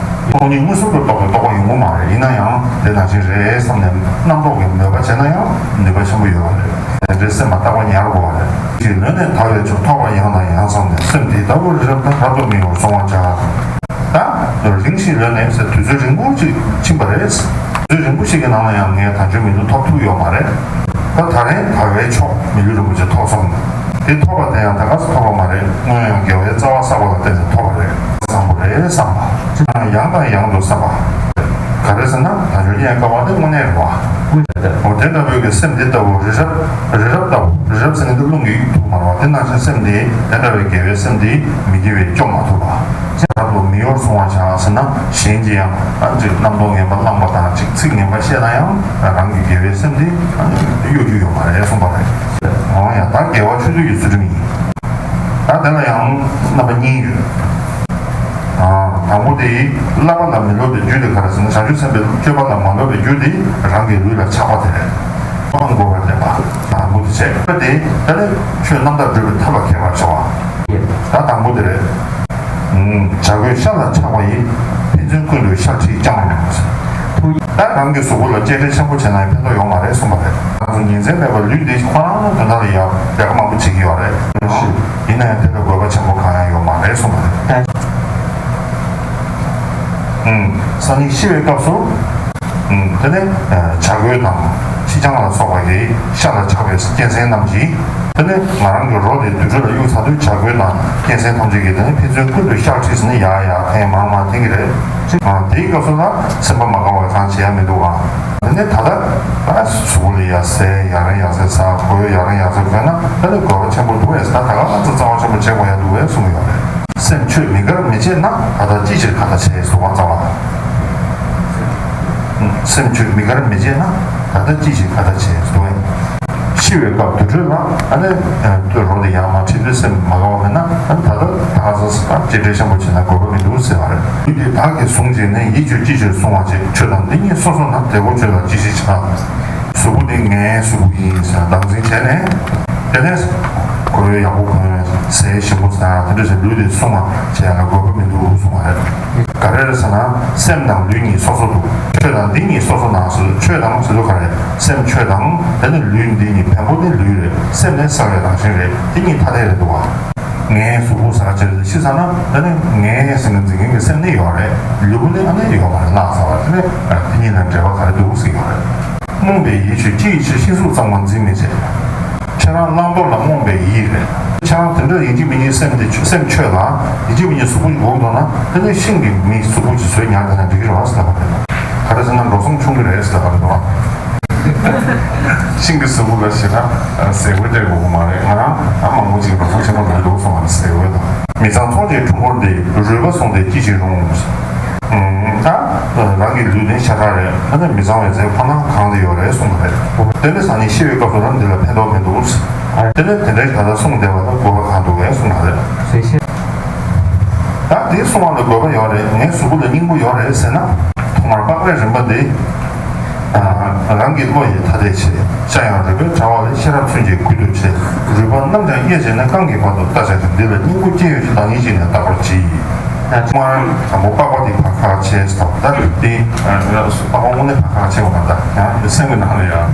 སྟོང་ཉིད་མངོན་སུམ་དུ་རྟོགས་པའི་རྟོགས་པ་ཡོང་གི་མ་རེད། ཡིན་ན་ཡང་དེ་ནང་བཞིན་རེད་བསམ་ནས་རྣམ་རྟོག་གི་མོས་པ་བྱས་ན་ཡང་ནུས་པ་ཆེན་པོ་ཡོད་པ་རེད། དེ་འདྲའི་སེམས་ལ་རྟག་པར་ཉར་དགོས་པ་རེད། ཅིག་ལོན་ནས་ཐར་བའི་ཕྱིར་ཐོབ་པ་ཡང་དང་ཡང་བསམས་ནས་སེམས་དེ་ལྟ་བུ་རི་རབ་དང་རབ་ཏུ་སྨིན་པར་བཟུང་བར་བྱ། ད་རིང་ཞིག་ལོན་ནས་ཟེར་དུས་ཚོད་རིང་པོ་ཅིག་ཕྱིན་པ་རེད། དུས་ཚོད་རིང་པོ་ཞིག་གི་ནང་ལ་ཡང་ངས་དལ་འབྱོར་མི་ལུས་ཐོབ་ཐུབ་ཡོད་མ་རེད། ད་ད་རིང་དལ་བའི་མཆོག་མི་ལུས་རིན་པོ་ཆེ་ཐོབ་སོང་། དེ་ཐོབ་པ་དེ་ཡང་ད་ག་སེ་ཐོབ་པ་མ་རེད། སྔོན་ཡང་དགེ་བའི་རྩ་བ་བསགས་པ་ལ་བརྟེན་ནས་ཐོབ་པ་རེད། བཟང་པོ་རེད་བསམ་པ། ཡང་དང་ཡང་དུ་བསམ་པ། ག་རེ་ཟེར་ན་དལ་འབྱོར་རྙེད་དཀའ་བ་དེ་དངོས་གནས་རེད་བ། འོ་དེ་ལྟ་བུའི་གི་སེམས་འདི་ལྟ་བུ་རི་རབ། རི་རབ་ལྟ་བུ། རི་རབ་ཟེར་ན་འདི་རླུང་གིས་གཡུག་ཐུབ་མ་རེད་བ། དེ་ནང་བཞིན་སེམས་འདི་དེ་འདྲ་བའི་དགེ་བའི་སེམས་འདི་མི་དགེ་བས་སྐྱོབ་མ་ཐུབ་པ། ཅི་རབ་ཏུ་མི་གཡོར་བཟུང་བར་བྱ་ཟེར་ན་གཞན་གྱིས་ཡང་ཨ་ཅིག་རྣམ་རྟོག་ངན་པ་བསླངས་པ་དང་ཅིག་ཚིག་ངན་པ་བཤད་ན་ཡང་རང་གི་དགེ་བའི་སེམས་འདི་ཨ་གཡོ་རྒྱུ་ཡོད་མ་རེད་གསུངས་པ་རེད། འོ་ཡང་ད་དགེ་བ་ཆོས་སྡུད་ཀྱི་ཚུལ་ཁྲིམས་ཡིན། ད་དེ་ལ་ཡང་རྣམ་པ་གཉིས་ཡོད། ཨ། དང་པོ་དེ་བསླབ་པ་ལ་མི་སློབ་པའི་རྒྱུ་དེ་ག་རེ་ཟེར་ན་བྱང་ཆུབ་སེམས་དཔའི་སྤྱོད་པ་ལ་མ་སློབ་པའི་རྒྱུ་དེ་རང་གི་ལུས་ལ་ཆགས་པ་དེ་རེད། སྤང་དགོས་པར་བསྟན་པ། དང་པོ་དེ་བྱས། དེ་ལས་ཆོས་རྣམ་དག་སྒྲུབ་པའི་ཐབས་ལ་མཁས་པར་བྱ་བ། ད་དང་པོ་དེ་རེད། བྱ་རྒོད་ཤ་ལ་ཆགས་པ་ཡིས། ཕན་ཚུན་ཀུན་ཏུ་ཤ་ཁྲིད་ཀྱང་། ད་རང་གི་གཟུགས་པོ་ལ་གཅེས་སྤྲས་ཆེན་པོ་བྱས་ན་ཡང་ཕན་ཐོགས་ཡོད་མ་རེད་གསུངས་པ་རེད། ང་ཚོ་ཉིན་མཚན་མེད་པར་ལུས་འདི་ཁོ་རང་དོན་དག་ལ་ཡང་ལས་ཀ་མང་པོ་བྱེད་ཀྱི་ཡོད་རེད། ཡིན་ན་ཡང་དེ་ལ་དགོས་པ་ཆེན་པོ་གང་ཡང་ཡོད་མ་རེད་གསུངས་པ་རེད། སང་ཉིན་ཤི་བའི་སྐབས་སུ། དེ་ནས་བྱ་རྒོད་དང་ཁྲི་སྤྱང་ལ་སོགས་པ་གི་ཤ་ལ་ཆགས་པའི་སྐྱེ་མཚན་རྣམས་ཀྱིས། དེ་ནས་ང་རང་གི་རོ་དེ་དུར་ཁྲོད་ལ་གཡུག་ཚར་དུས་བྱ་རྒོད་དང་སྐྱེ་མཚན་ཐམས་ཅད་ཀྱིས་དེ་ནས་ཕན་ཚུན་ཀུན་ཏུ་ཤ་ཁྲིད་ཟིན་ནས་ཡར་ཡར་འཐེན་མར་མར་འཐེན་གྱི་རེད། དེའི་སྐབས་སུ་ལ་སེམས་པ་མ་དགའ་བ་གང་བྱེད་ཡ་མི་འདུག་ག། དེ་ནས་ད་ལྟ་ད་གཟུགས་ལ་ཡ་ཟས་ཡ་རན་ཡ་ཟས་ཟ། གོས་ཡ་རན་ཡ་ཟས་གོན་ན་ད་ནི་དགོས་པ་ཆེན་པོ་འདུག་བས། ད་ད་ག་ང་ཚོ་རྩ་བ་ཆེན་པོ་བྱེད་དགོས་ཡ་འདུག་བས་གསུངས་ཡོད་རེད། སེམས་ཁྱོད་མི་དགར་མི་བྱེད་ན། ད་ལྟ་ཅི་ཕྱིར་ཁ་ཏ་བྱེད་གཟུགས་པ་རྩ་བ། སེམས་ཁྱོད་མི་དགར་མི་བྱེད་ན། ད་ལྟ་ཅི་ཕྱིར་ཁ་ཏ་བྱེད་གཟུགས་པ། འཆི་བའི་སྐབས་དུར་ཁྲོད་ལ་ཨ་ནི་རོ་དེ་ཡར་མར་ཁྲིད་དུས་སེམས་མ་དགའ་བ་མེད་ན། ཨ་ནི་ད་ལྟ་ད་ག་ས་ད་ཅི་འདྲའི་ཤམ་བུ་བྱས་ན་དགོས་པ་མི་འདུག་ཟེར་བ་རེད། ལུས་འདི་བདག་གིས་བཟུང་བྱས་ནས། ཡིད་ཆོས་ཅི་ཕྱིར་གཟུང་བར་བྱེད། ཆོས་དང་འདི་གཉིས་སོ་སོ་ན། དེ་གོ་ཆོས་ལ་ཅི་ཞིག་བྱ། གཟུགས་པོ་འདི་ངའི་གཟུགས་པོ་ཡིན་ཟེར་བདག་འཛིན་བྱས་ནས། དེ་ནས་གོས་ཡག་པོ་གོན། ཟས་ཞིམ་པོ་ཟ། དེ་འདྲ་ཟེར་ལུས་འདི་བསྲུང་བ་བྱས་ལ་དགོས་པ་མི་འདུག་གསུངས་པ་རེད། ག་རེ་རེད་ཟེར་ན། སེམས་དང་ལུས་གཉིས་སོ་སོ་འདུག་ཆོས་དང་འདི་གཉིས་སོ་སོ་ན་ཟེར། ཆོས་དང་ཟེར་དུས་ག་རེ། སེམས་ཆོས་དང་། དེ་ནས་ལུས་འདི་གཉིས། བེམ་པོ་ནི་ལུས་རེད། སེམས་ནི་སྲེག་པའི་རང་བཞིན་རེད། དེ་གཉིས་ཐ་དད་རེད་འདུག་བ། ངའི་གཟུགས་པོ་ཟེར་བ་ཅིག་རེད། ཤི་ཚར་ན་དེ་ནི་ངའི་ཟེར་ནས་འཛིན་མཁན་གྱི་སེམས་ནི་ཡོད་རེད། ལུས་པོ་ནི་ཨ་ནི་ཡོད་མ་རེད། བརླག་ཚར་བ་རེད། དེ་ནི་དེ་གཉིས་ལ་འབྲེལ་བ་ག་རེ་འདུག་ཟེར་གྱི་ཡོད་རེད། རྨོངས་པའི་ཡིད་ཆོས་ཅི་ཡི་ཕྱིར། ཤིང་གཟུགས་གཙང་མ་འཛིན་མི་བྱེད། ཁྱེད་རང་བླང་དོར་ལ་རྨོངས་པའི་ཡིད་རེད། ཁྱེད་རང་དེ་འདྲ་ཡིན་གཅིག་མིན་གཉིས་སེམས་དེ་ཆོས། སེམས་ཆོས་ལ་ཡིན་གཅིག་མིན་གཉིས་གཟུགས་པོ་ཞིག་འགོག་འདུག་ན། དེ་ནི་ཤིང་གི་མི་གཟུགས་པོ་ཞིག་བཟོས་ཉར་བསྡད་ན་འགྲིག་གི་རེད་བ་ཟེར་ལབ་པ་རེད། ག་རེ་ཟེར་ན་འགྲོ་སོང་ཆུང་གི་རེད་ཟེར་ལབ་པ་རེད་བ། ཤིང་གི་གཟུགས་པོ་ལ་ཞེ་དྲག་ཟས་གོས་སྤྲད་དགོས་ཀྱི་མ་རེད། ང་རང་ཨ་མང་པོ་ཅིག་འགྲོ་སོང་ཆེན་པོ་ལ་འདུག་སོང་བ་ཟས་གོས་དང་། མི་ཚངས་ཚོང་ཅན་འཁྲུལ་འཁོར་འདི། རུས་པ་བཟུང་སྟེ་ཅི་ཞིག་རུང་། ད་རང་གི་ལུས་འདི་ཤ་ཁྲག་རེད། ཨ་ནི་མི་གཙང་བའི་རྫས་ཁོ་ན་གང་དུ་ཡོད་རེད་གསུངས་པ་རེད། དེ་ནི་ཟ་ནས་ཤི་བའི་སྐབས་སུ་ལ་འདི་ལ་ཕན་ཐོགས་མི་འདུག་དེ་ནི་དེ་འདྲའི་ད་ལྟ་གསུངས་བསྡད་པ་ལ་དགོས་པ་གང་འདུག་གས་གསུངས་པ་རེད། ད་འདི་གསུང་བ་ལ་དགོས་པ་ཡོད་རེད། ངའི་གཟུགས་པོ་ལ་སྙིང་པོ་ཡོད་རེད་ཟེར་ན། ཐོག་མར་པགས་པའི་རིམ་པ་འདི། རང་གི་བློ་ཡིས་ཐ་དད་བྱེད། ཤ་ཡང་རུས་པའི་དྲ་བ་ལས། ཤེས་རབ་མཚོན་གྱིས་བསྐུལ་དུ་བྱས། རུས་པ་རྣམས་ཀྱང་དབྱེ་བྱས་ནས། རྐང་གི་བར་དུ་བལྟ་བྱ་ཞིང་། འདི་ལ་སྙིང་པོ་ཅི་ཡོད་ཅེས། བདག་ཉིད་ཅིས་ནི་བརྟག་པར་གྱིས། ཐོག་མར་དང་པོ་པགས་པ་འདི་ཕར་ཁ་ཕྱེ་ཟེར་བ། ད་འདི་པགས་པ་དངོས་གནས་ཕར་ཁ་ཕྱེ་བ་མ་རེད། ཡང་སེམས་ཀྱི་ནང་ལ་ཡང་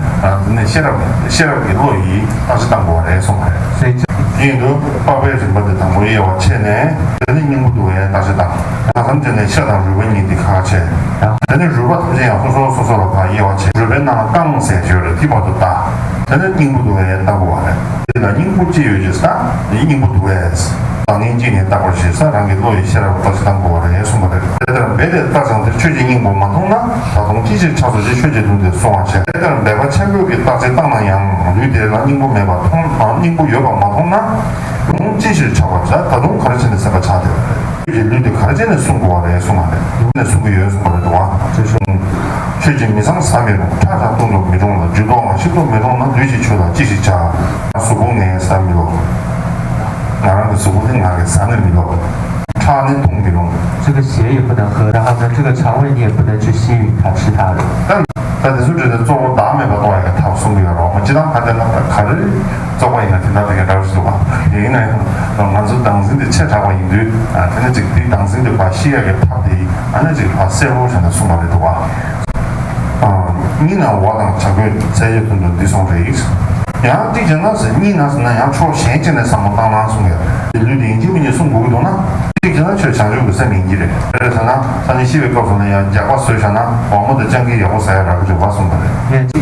འདི་ནས་ཤེས་རབ་ཤེས་རབ་ཀྱི་བློ་ཡིས་བརྟག་དཔྱད་བཏང་དགོས་པ་རེད་གསུངས་པ་རེད། དེ་ཡིན་དུས་པགས་པའི་རིམ་པ་འདི་དང་པོ་དབྱེ་བ་ཕྱེ་ནས། དེ་ནས་སྙིང་པོ་འདུག་པས་བརྟག་དཔྱད་བཏང་། ད་མཚམས་བཅད་ནས་ཤ་དང་རུས་པ་གཉིས་འདི་ཁ་ཕྱེ། དེ་ནས་རུས་པ་ཐམས་ཅད་ཡང་སོ་སོ་སོ་སོ་ལ་ཕར་དབྱེ་བ་ཕྱེ། རུས་པའི་ནང་ལ་རྐང་ཟེར་ཡོད་རེད། དེ་བར་དུ་བལྟ། དེ་ནས་སྙིང་པོ་འདུག་པས་བརྟག་དགོས་པ་རེད། དེ་ལ་སྙིང་པོ་ཅི་ཡོད་ཅེས་ཟེར་ན། དེ་སྙིང་པོ་འདུག་པས། བདག་ཉིད་ཅིས་ནི་བརྟག་པར་བྱེད་ཟེར། རང་གི་བློ་ཡིས་ཤེས་རབ་བརྟག་དཔྱད་བཏང་དགོས་པ་རེད་གསུངས་པ་རེད། དེ་ལྟར་འབད་དེ་བརྟགས་ཀྱང་དེར་ཆོས་ཀྱི་སྙིང་པོ་མ་མཐོང་ན། ད་དུང་ཅི་ཕྱིར་ཆགས་སོ་ཞེས་ཆོས་ཀྱི་ལུང་དེ་གསུང་བར་བྱ། དེ་ལྟར་འབད་པ་ཆེན་པོས་ཀྱིས་བརྟག་དཔྱད་བཏང་ན་ཡང་། ལུས་དེ་ལ་སྙིང་པོ་མེད་པ་མཐོང་། སྙིང་པོ་ཡོད་པ་མ་མཐོང་ན། ད་དུང་ཅི་ཕྱིར་ཆགས་པར་བྱ། ད་དུང་ག་རེ་བྱས་ནས་སེམས་པ་ཆགས་བསྡད་པ་རེད། ཆོས་ཀྱི་ལུས་དེ་ག་རེ་བྱས་ནས་བསྲུང་དགོས་པ་རེད་གསུངས་པ་རེད། ལུས་ནས་བསྲུང་གི་ཡོད་གསུངས་པ་རེད་འདུག་བ། ཆོས་ཀྱི་མི་ཚངས་བཟའ་མི་རུང་། ཁྲག་ཀྱང་བཏུང་དུ་མི་རུང་ལ། རྒྱུ་ལྡོག་ཡང་གཤིབ་ཏུ་མི་རུང་ན། ལུས་ཀྱི་ཆོས་ལ་ཅི་ཞིག་བྱ། གཟུགས་པོ་ངས་བཟའ་མི་ལོ། ང་རང་གི་གཟུགས་པོ་དེ་ང་གིས་བཟའ་ནི་མི་ལོ། ཁྲག་ནི་འཐུང་མི་རུང་། 这个血也不能喝，然后呢，这个肠胃你也不能去吸吮它、吃它的。 ད་དེ་ཚོ་འདྲ་དེ་གཙོ་བོ་བདག་མེད་པ་རྟོགས་ཡག་གི་ཐབས་གསུང་གི་ཡོད་རེད་བ། སྤྱིར་བཏང་ཁ་བལྟས་ན་ད་ག་རེ་རྩོག་པ་ཡིན་ན་དེ་འདྲ་དེ་གའི་འདྲ་བ་ཞིག་འདུག་བ། ཡིན་ན་ཡང་ང་ཚོ་བདག་འཛིན་དེ་ཆེ་དྲགས་པ་ཡིན་དུས། ཨ་དེ་ནི་ཅིག་དེའི་བདག་འཛིན་དེ་ཕར་ཞི་ཡག་གི་ཐབས་དེ་ཨ་ནི་ཅིག་ཕར་གསལ་པོ་བྱས་ནས་གསུངས་པ་རེད་འདུག་བ། ཨ་གཉིས་ན་བ་དང་བྱ་རྒོད་ཚལ་གྱི་དོན་དུ་འདི་གསུངས་རེད། ཡང་གཅིག་བྱས་ན་ཟེར། གཉིས་ན་ཟེར་ན་ཡང་ཕྱོགས་གཞན་གཅིག་ནས་བསམ་བློ་བཏང་ན་གསུངས་ཡོད་རེད། ལུས་དེ་ཡིན་གཅིག་མིན་གཅིག་བསྲུང་དགོས་ཀྱི་འདུག་ན། གཅིག་བྱས་ན་ཆོས་བྱང་ཆུབ་ཀྱི་སེམས་ཡིན་གྱི་རེད། རེད་ཟེར་ན་སང་ཉིན་ཤི་བའི་སྐབས་སུ་ལ་ཡང་རྒྱགས་པ་བཟོས་བཞག་ན་འོ་མ་དང་སྤྱང་ཀི་ཡག་པོ་ཟ་ཡ་རག་གི་རེད་བ་གསུངས་པ་རེད། དེ་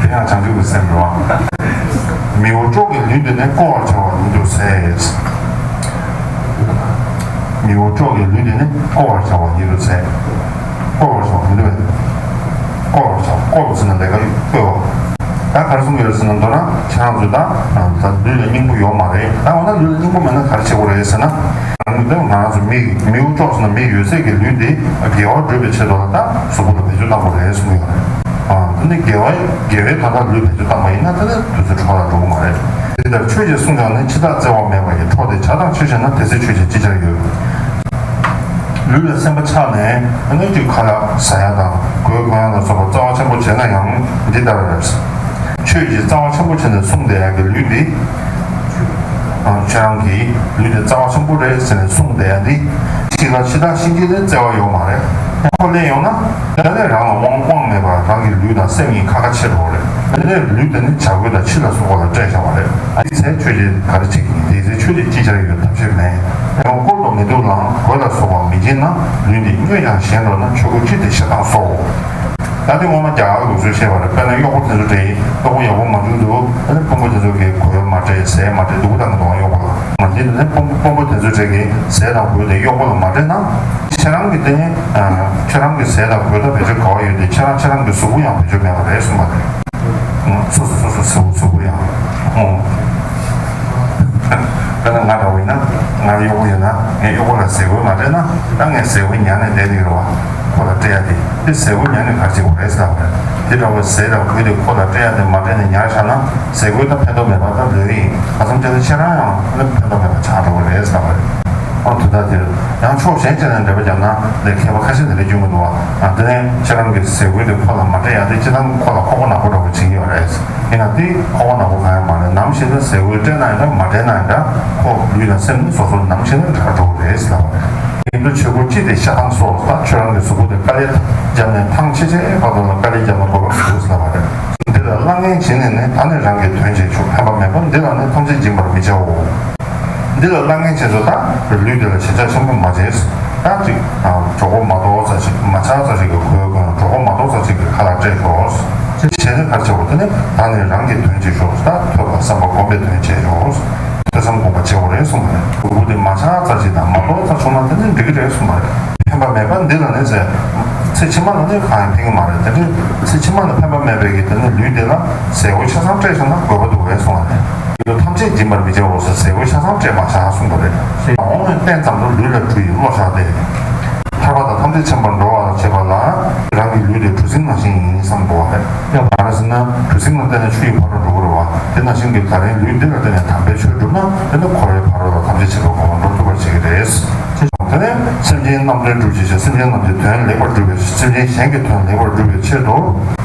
ཡང་བྱང་ཆུབ་ཀྱི་སེམས་རེད་བ། མི་འོ་ཅོག་གི་ལུས་འདི་ནི་བསྐོ་བར་བྱ་བ་ཉིད་དུ་ཟད། མི་འོ་ཅོག་གི་ལུས་འདི་ནི་བསྐོ་བར་བྱ་བ་ཉིད་དུ་ཟད། བསྐོ་བར་བྱ་བ་མི་འདུག་པས། བསྐོ་བར་བྱ་བ། བསྐོ་བ་ཟེར་ན་ལས་ཀ་སྤེལ་བ། ད་ག་རེ་གསུང་གི་ཡོད་ཟེར་ན། མདོར་ན་ཁྱེད་རང་ཚོས་ད་ད་ལུས་ལ་སྙིང་པོ་ཡོད་མ་རེད། ད་འོ་ན་ལུས་ལ་སྙིང་པོ་མེད་ན་ག་རེ་བྱེད་དགོས་རེད་ཟེར་ན། ང་ཚོ་མི་མི་འོ་ཅོག་ཟེར་ན་མི་ཡོད་ཚད་ཀྱི་ལུས་འདི་དགེ་བ་བསྒྲུབ་པའི་ཆེད་དུ་ལ་ད་གཟུགས་པོ་ལ་བེད་སྤྱོད་གཏང་དགོས་རེད་གསུང་གི་ཡོད་རེད། ཨ་ད་ནི་དགེ་བ་དགེ་བའི་ད་ལྟ་ལུས་བེད་སྤྱོད་བཏང་པ་ཡིན་ན་ད་ནི་དུས་ཚོད་འཕྲོ་བརླག་འགྲོ་གི་མ་རེད། འདི་ལྟར་ཆོས་ཀྱི་གསུང་ཀྱང་ནི། འཆི་བདག་བརྩེ་བ་མེད་པ་ཡི། འཕྲོ་དེ་བྱ་དང་ཆོས་བྱས་ན། དེ་ཚེ་ཆོས་ཀྱིས་ཅི་བྱར་ཡོད། ལུས་ལ་སེམས་པ་ཆགས་ནས་ཨ་ནི་དུས་ཁ་ལག་ཟ་ཡ་དང་གོས་གོན་ཡ་ལ་སོགས་པ་རྩ་བ་ཆེན་པོ་བྱས་ན་ཡང་འདི་ལྟར་རེད། ཆོས་ཀྱི་རྩ་བ་ཆེན་པོ་བྱས་ནས་བསྲུང་བསྡད་ཡ་གི་ལུས་འདི། ཨ་ཁྱེད་རང་གི་ལུས་འདི་རྩ་བ་ཆེན་པོ་རེད་ཟེར་ནས་བསྲུང་བསྡད་ཡ་འདི། འཆི་ཁ་འཆི་བདག་གཤིན་རྗེ་ལས་བརྩེ་བ་ཡོད་མ་རེད། ཁོ་ལེན་ཡོང་ན། དེ་ནས་རང་ལ་དབང་དབང་མེད་པར་རང་གི་ལུས་དང་སེམས་གཉིས་ཁ་ཁ་ཕྱེ་འགྲོ་བ་རེད། དེ་ནས་ལུས་དེ་ནི་བྱ་རྒོད་དང་ཁྱི་ལ་སོགས་པ་ལ་སྤྲད་བཞག་པ་རེད། ཨ་ནི་ཚེ་ཆོས་ཀྱིས་ག་རེ་བྱེད་ཀྱི་ཡིན། དེ་ཚེ་ཆོས་ཀྱིས་ཅི་བྱར་ཡོད། ཐབས་ཤེས་མེད། ཡང་བཀུར་དང་མི་སྡུག་ལའང་གོས་ལ་སོགས་པ་མི་སྦྱིན་ན། ལུས་འདི་སྔོས་ཀྱང་ཞན་འགྲོ་ན། ཆོས་སྐུ་ཅི་སྟེ་ཞེ་སྡང་སོགས། ད་དེ་སྔོན་མ་རྒྱ་གར་ལུགས་སྲོལ་བཤད་པ་རེད། དཔེར་ན་གཡོག་པོ་དེ་ཚོ་འདྲ་ཡིན། གཡོག་པོ་ཡག་པོ་མ་བྱུང་དུས་ཨ་ནི་དཔོན་པོ་དེ་ཚོ་གིས་གོས་མ་སྤྲད། ཟས་མ་སྤྲད། སྡུག་པོ་བཏང་གི་འདུག་གཡོག་པོ་ལ། མ་བྱིན་དུས་ནི་དཔོན་དཔོན་པོ་དེ་ཚོ་འདྲ་གིས་ཟས་དང་གོས་དེ་གཡོག་པོ་ལ་མ་སྤྲད་ན། ཁྱེད་རང་གི་དེ་ནི་ཁྱེད་རང་གི་ཟས་དང་གོས་དང་བེད་སྤྱོད་ག་བ་ཡོད་དེ། ཁྱེད་རང་ཁྱེད་རང་གི་གཟུགས་པོ་ཡང་བེད་སྤྱོད་མེད་པ་རེད་གསུངས་པ་རེད། སོ་སོ་སོ་སོ་གཟུགས་པོ་གཟུགས་པོ་ཡང་། དཔེར་ན་ང་འདྲ་བོ་ཡིན་ན། ང་གཡོག་པོ་ཡོད་ན་ངས་གཡོག་པོ་ལ་ཟས་གོས་མ་སྤྲད་ན་ད་ངས་ཟས་གོས་ཉར་ནས་བསྡད་ཀྱི་རེད་བ། ཁོ་ལ་སྤྲད་ཡ་དེ་དེ་ཟས་གོས་ཉར་ནས་ག་རེ་བྱེད་དགོས་རེད་ཟེར་ལབ་པ་རེད། དེ་འདྲ་བོ་ཟས་དང་གོས་དེ་ཁོ་ལ་སྤྲད་ཡ་དེ་མ་སྤྲད་ནས་ཉར་བཞག་ན་ཟས་གོས་ད་ཕན་ཐོགས་མེད་པ་ད་ལོས་ཡིན། ག་ཚོད་སྤྲད་ན་ཁྱེད་རང་ཡང་ཕན་ཐོགས་མེད་པ་ཆགས་འགྲོ་གི་རེད་ཟེར་ལབ་པ་རེད། ཨོ་དེ་ལྟར་དེར་ཡང་ཕྱོགས་གཞན་ཅིག་ནས་འགྲེལ་པ་བརྒྱབ་ན་ལས་མཁས་པ་ཁ་ཤས་ནས་ལས་སྐྱོན་གྱི་འདུག་བ། དེ་ནས་ཁྱེད་རང་གི་ཟས་གོས་དེ་ཁོ་ལ་མ་སྤྲད་ཡ་དེ་སྤྱིར་བཏང་ཁོ་ལ་ཁོག་པ་ནག་པོ་འདྲ་བོ་བྱེད་ཀྱི་ཡོད་རེད། ཡིན་ན་དེ་ཁོག་པ་ནག་པོ་གང་ཡང་མ་རེད། ནམ་ཞིག་ལ་ཟས་གོས་སྤྲད་ན་ཡང་འདྲ་མ་སྤྲད་ན་ཡང་འདྲ་ཁོ་ལུས་དང་སེམས་ནི་སོ་སོར་ནམ་ཞིག་ལ་དགའ་འགྲོ་གི་རེད་ཟེར་ལབ་པ་རེད། ཡིན་དུས་ཆོས་སྐུ་སྤྱི་དེ་ཤ་ཐང་སོགས་ད་ཁྱོད་རང་གི་གཟུགས་པོ་དེ་དཀའ་ལས་བརྒྱབ་ནས་ཐང་ཆད་ཆད་བར་དུ་ལ་དཀའ་ལས་བརྒྱབ་ན་དགོས་པ་མི་འདུག་ཟེར་ལབ་པ་རེད། འདི་ལ་གླ་རྔན་བྱིན་ནས་ནི་ད་ནི་རང་གི་དོན་བྱེད་ཆོག་ཕན་པ་མེད་པ་འདི་ལ་ནི་ཐམས་ཅད་སྦྱིན་པར་མི་བྱའོ། འདི་ལ་གླ་རྔན་བྱེད་ཚུལ་ད་ལུས་འདི་ལ་ཞེན་ཆགས་ཆེན་པོ་མ་བྱེད། ད་ཅིག་གྲོད་ཁོག་མ་དོག་ཙམ་ཞིག་མ་ཆགས་ཙམ་ཞིག་གི་གོས་གོན། གྲོད་ཁོག་མ་དོག་ཙམ་ཞིག་གི་ཁ་ལག་སྤྲད་ཤོག་བྱས་ནས་ག་རེ་བྱེད་དགོས། དེ་ནི་ད་ནི་རང་གི་དོན་བྱེད་ཤོག་ད་ཐོས་པ་བསམ་པ་སྒོམ་པའི་དོན་བྱེད་ཤོག་ཐོས་བསམ་སྒོམ་པ་བྱེད་དགོས་རེད་གསུངས་པ་རེད། གྲོད་ཁོག་དེ་མ་ཆགས་ཙམ་ཞིག་དང་མ་དོག་ཙམ་བྱུང་ན་དེ་ནི་འགྲིག་གི་རེད་གསུངས་པ་རེད། ཕན་པ་མེད་པ་འདི་ལ་ནི་ཟེར། ཚེ་ཕྱི་མ་ལ་ནི་གང་ཡང་ཕན་གྱི་མ་རེད། དེ་འདྲའི་ཚེ་ཕྱི་མ་ལ་ཕན་པ་མེད་པའི་གི་དེ་ནི་ལུས་འདི་ལ་ཟས་གོས་ཆ་ཚང་སྤྲད་བཞག་ན་དགོས་པ་འདུག་གས་གསུངས་པ་རེད། ཡོད་ཐམས་ཅད་སྦྱིན་པར་མི་བྱའོ་ཟེར་ཟས་གོས་ཆ་ཚང་སྤྲད་མ་བཞག་གསུངས་པ་རེད། འོང་བའི་རྟེན་ཙམ་དུ་ལུས་ལ་བཀྲུ་ཡི་བློ་བཞག་སྟེ། ཐར་པ་དང་ཐམས་ཅད་མཁྱེན་པར་འགྲོ་བར་བྱེད་པ་ལ་རང་གི་ལུས་དེ་གྲུ་གཟིངས་ནང་བཞིན་ཡིན་བསམ་དགོས་པ་རེད། ཡང་ག་རེ་ཟེར་ན་གྲུ་གཟིངས་ལ་བརྟེན་ནས་ཆུ་ཡི་ཕ་རོལ་འགྲོ་གི་རེད་བ། དེ་ནང་བཞིན་གྱི་ད་རིང་ལུས་འདི་ལ་བརྟེན་ནས་དམ་པའི་ཆོས་བསྒྲུབས་ན་དེ་ནི་འཁོར་བའི་ཕ་རོལ་ལ་ཐམས་ཅད་མཁྱེན་པའི་གོ་འཕང་འགྲུབ་ཐུབ་པར་བྱེད་ཀྱི་རེད། དེ་ནས་སེམས་ཅན་རྣམས་དོན་སྒྲུབ་ཕྱིར་ཞེས་སེམས་ཅན་རྣམས་ཀྱི་དོན་ལེགས་པར་སྒྲུབ་པའི་སེམས་ཅན་གཞན་གྱི་དོན་ལེགས་པར་སྒྲུབ་པའི་ཕྱིར་དུ།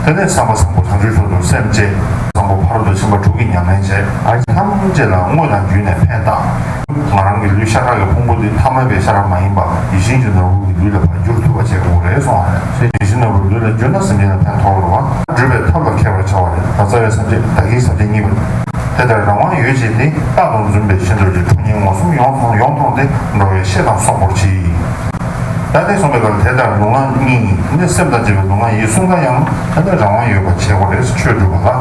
དེ་ནས་བསམ་པ་བཟང་པོ་བྱང་ཆུབ་མཆོག་ཏུ་སེམས་བསྐྱེད། བཟང་པོ་ཕ་རོལ་ཏུ་ཕྱིན་པ་དྲུག་གི་ཉམས་ལེན་བྱས། ཨ་ཐམས་ཅད་ལ་དངོས་དང་བརྒྱུད་ནས་ཕན་བཏགས། ང་རང་གི་ལུས་ཤ་ཁྲག་གི་ཕུང་པོ་འདི་ཐ་མལ་པའི་ཤ་ཁྲག་མ་ཡིན་པ་ཡིད་བཞིན་གྱི་ནོར་བུ་གི་ལུས་ལ་ཕར་བསྒྱུར་ཐུབ་པ་བྱེད་དགོས་རེད་གསུངས་པ་རེད། ཡིད་བཞིན་ནོར་བུའི་ལུས་ལ་བསྒྱུར་ན་སེམས་ཅན་ལ་ཕན་ཐོགས་རེད་བ། སྒྲུབ་པའི་ཐབས་ལ་མཁས་པར་བྱ་བ་རེད། ད་རྩ་བའི་ས་བཅད་ད་གིན་ས་བཅད་གཉིས་པ། དེ་ལྟར་རང་དབང་ཡོད་ཅེས་ཏེ། རྟག་ཏུ་འཛུམ་པའི་ཤིན་ཏུ་རྗེ། ཁྲོ་གཉེར་ངོ་གསུམ་ཡོངས་མཐོང་ཡོངས་མཐོང་སྟེ། འགྲོ་བའི་བཤེས་དང་སོགས་པོར་གྱིས། ད་དེ་གསུངས་པའི་སྐབས་དེ་ལྟར་ལུས་ངག་གཉིས་ནི་སེམས་དང་བཅས་པའི་ལུས་ངག་ཡིད་གསུམ་ཀ་ཡང་ད་ནི་རང་དབང་ཡོད་པར་བྱེད་དགོས་རེད། ཆོས་སྒྲུབ་པ་ལ་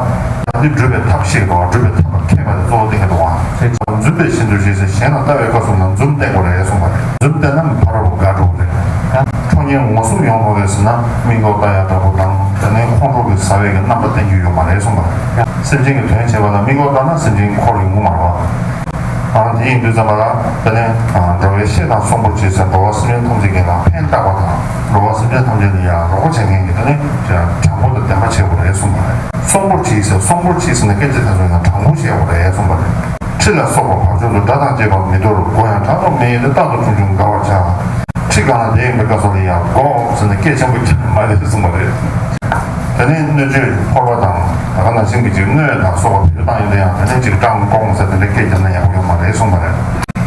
ད་འདི་སྒྲུབ་པའི་ཐབས་ཤེས་རོགས། སྒྲུབ་པའི་ཐབས་ལ་མཁས་པ་དེ་གཙོ་བོ་བསྟན་གྱི་འདུག་ཨང་། འཛུམ་པའི་ཤིན་ཏུ་རྗེ་ཟེར་གཞན་ལ་ལྟ་བའི་སྐབས་སུ་ན་འཛུམ་བསྟན་དགོས་རེད་གསུངས་པ་རེད། འཛུམ་བསྟན་ན་ཕ་རོལ་པོ་དགའ་འགྲོ་གི་རེད། ཁྲོ་གཉེར་ངོ་གསུམ་ཡོངས་མཐོང་རེད་ཟེར་ན་མིག་ལོག་ལྟ་ཡག་འདྲ་པོ་དང་དེ་ནས་ཁོང་ཁྲོ་གི་ཟ་བའི་གི་རྣམ་པ་བསྟན་རྒྱུ་ཡོད་མ་རེད་གསུངས་པ་རེད། སེམས་ཅན་གྱི་དོན་བྱེད་པ་ལ་མིག་ལོག་ལྟ་ན་སེམས་ཅན་འཁོར་ཡོང་གི་མ་རེད་བ། ཨང་དེ་ཡིན་དུས་ཙམ་པ་ལ་དེ་ནས་འགྲོ་བའི་བཤེས་དང་གསོང་པོར་བྱེད་ཟེར་འགྲོ་བ་སེམས་ཅན་ཐམས་ཅད་ཀྱི་ལ་ཕན་བཏགས་པ་དང་འགྲོ་བ་སེམས་ཅན་ཐམས་ཅད་ལ་ཡང་རོགས་པ་བྱེད་མཁན་གྱི་དེ་ནས་དྲང་པོ་དང་བདེན་པ་བྱེད་དགོས་རེད་གསུངས་པ་རེད། གསོང་པོར་བྱེད་ཟེར་གསོང་པོར་བྱེད་ཟེར་ནས་སྐད་ཆ་དེ་ཚོ་ཡང་དྲང་པོ་བཤད་དགོས་རེད་གསུངས་པ་རེད། ཁྲི་ལ་སོགས་པ་བབ་ཅོལ་དུ་དགྲ་དང་བཅས་པ་མི་འདོར། མགོ་ཡང་དྲག་ཏུ་མི་གཡེང་སྟེ་རྟག་ཏུ་ཆུང་ཆུང་དགའ་བར་བྱ། ཁྲི་སྒང་ལ་བསྡད་ཡོད་པའི་སྐབས་སུ་ལ་ཡང་མགོ་ཟེར་ནས་སྐད་ཆེན་པོ་རྒྱག་ནས་མ་རེད་གསུངས་པ་རེད། དེ་ནས་སྣོད་བཅུད་ཕོར་པ་དང་ད་ག་ནང་བཞིན་གྱི་ཅིག་སྣོད་དང་སོགས་པ་བེད་སྤྱོད་བཏང་ཡོང་དུས་ཡང་དེ་ནས་ཅིག་ཀྲང་ཀོང་ཟེར་དེ་འདྲའི་སྐད་རྒྱབ་ན་ཡག་པོ་ཡོད་མ་རེད་གསུངས་པ་རེད།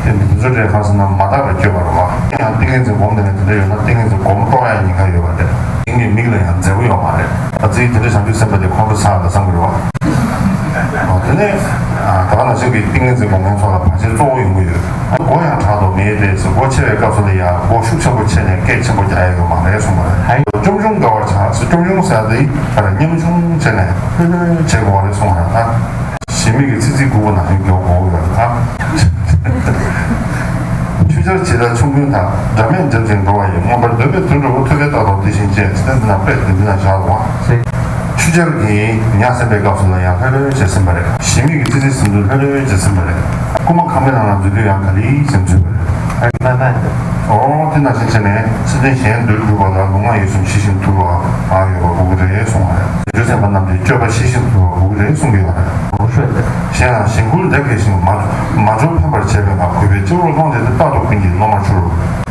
དེ་འདི་ཚོ་རེད་གང་ཟེར་ན་མ་དག་པའི་སྤྱོད་པ་རེད་བ། ཡང་ཏིང་ངེ་འཛིན་སྒོམ་དེ་ནས་དེ་འདྲ་ཡོད་ན་ཏིང་ངེ་འཛིན་སྒོམ་དཀྲོག་ཡ་ཉེན་ཁ་ཡོད་པ་རེད། དེང་གི་མིག་ལ་ཡང་མཛེས་པོ་ཡོད་མ་རེད། ཨ་ཙི་དེ་འདྲ་བྱང་ཆུབ་སེམས་དཔའ་དེ་ཁོང་ཁྲོ་ཟ་ལ་བསམ་གི་རེད་བ། ཨ་དེ་ནས་ཨ་ད་ག་ནང་བཞིན་གྱི་ཏིང་ངེ་འཛིན་སྒོམ་མཁན་ཚོ་ལ་བར་ཆད་གཙོ་བོ་ཡོང་གི་ཡོད། མགོ་ཡང་དྲག་ཏུ་མི་གཡེང་སྟེ་ཟེར་མགོ་ཆེ་བའི་སྐབས་སུ་ལ་ཡང་མགོ་ཤུགས་ཆེན་པོ་ཆེ་ནས་སྐད་ཆེན་པོ་རྒྱག་ཡ་ཡོད་མ་རེད་གསུངས་པ་རེད། ཧའི། ཅུང་ཅུང་དགའ་བར་བྱ་ཟེར་ཉམ་ཆུང་ཟེར་ཡ་དེ་ཉམ་ཆུང་བྱས་ནས་ལྷོད་ལྷོད་བྱེད་དགོས་པ་རེད་གསུངས་པ་རེད་ད། ཞི་མི་གི་ཙི་ཙི་སྒུག་པ་ནང་བཞིན་མགྱོགས་དགོས་ཡོད་ལ། ཆུ་སྦྱར་ཇི་ལྟར་ཆུང་ཀུན་དག་སྒྲ་མེད་འཇམ་ཞིང་འགྲོ་བ་ཡི། མངོན་པར་འདོད་པའི་དོན་གྲུབ་པ། ཐོད་རྒལ་རྟག་ཏུ་དེ་བཞིན་བྱེད། ཟེར་ཏེ་འདི་ན་དཔེ་འདི་འདི་ན་བཞག་འདུག་བ། ཆུ་སྦྱར་གྱིས་ཉ་ཟིན་པའི་སྐབས་སུ་ལ་ཡང་ལྷོད་ལྷོད་བྱས་ཟིན་པ་རེད། ཞི་མི་གི་ཙི་ཙི་ཟིན་དུས་ལྷོད་ལྷོད་བྱས་ཟིན་པ་རེད། རྐུན་མ་ཁང་པའི་ནང་ལ་འཛུལ་དུས་ཡང་ག་ལེ་བྱས་འཛུལ་བ་རེད། ཨོ་དེ་ནང་བཞིན་བྱས་ནས་སེམས་ཅན་གཞན་དོན་སྒྲུབ་པ་ལ་ལུས་ངག་ཡིད་གསུམ་ཞི་ཞིང་དུལ་བ་ཡོད་པ་དགོས་ཀྱི་རེད་གསུངས་པ་རེད། བྱང་ཆུབ་སེམས་དཔའ་རྣམས་ཀྱི་སྤྱོད་པ་ཞི་ཞིང་དུལ་བ་དགོས་ཀྱི་རེད་གསུངས་ཀྱི་ཡོད་རེད། གཞན་ཡང་གཞན་སྐུར་འདེབས་མཁས་ཤིང་མ་མ་འབྱོར་ཕན་པར་བྱེད་པའི་ངག་གུས་པས་སྤྱི་བོར་ཀློང་བྱས་ཏེ་རྟག་ཏུ་ཀུན་གྱིས་སློབ་མར་གྱུར།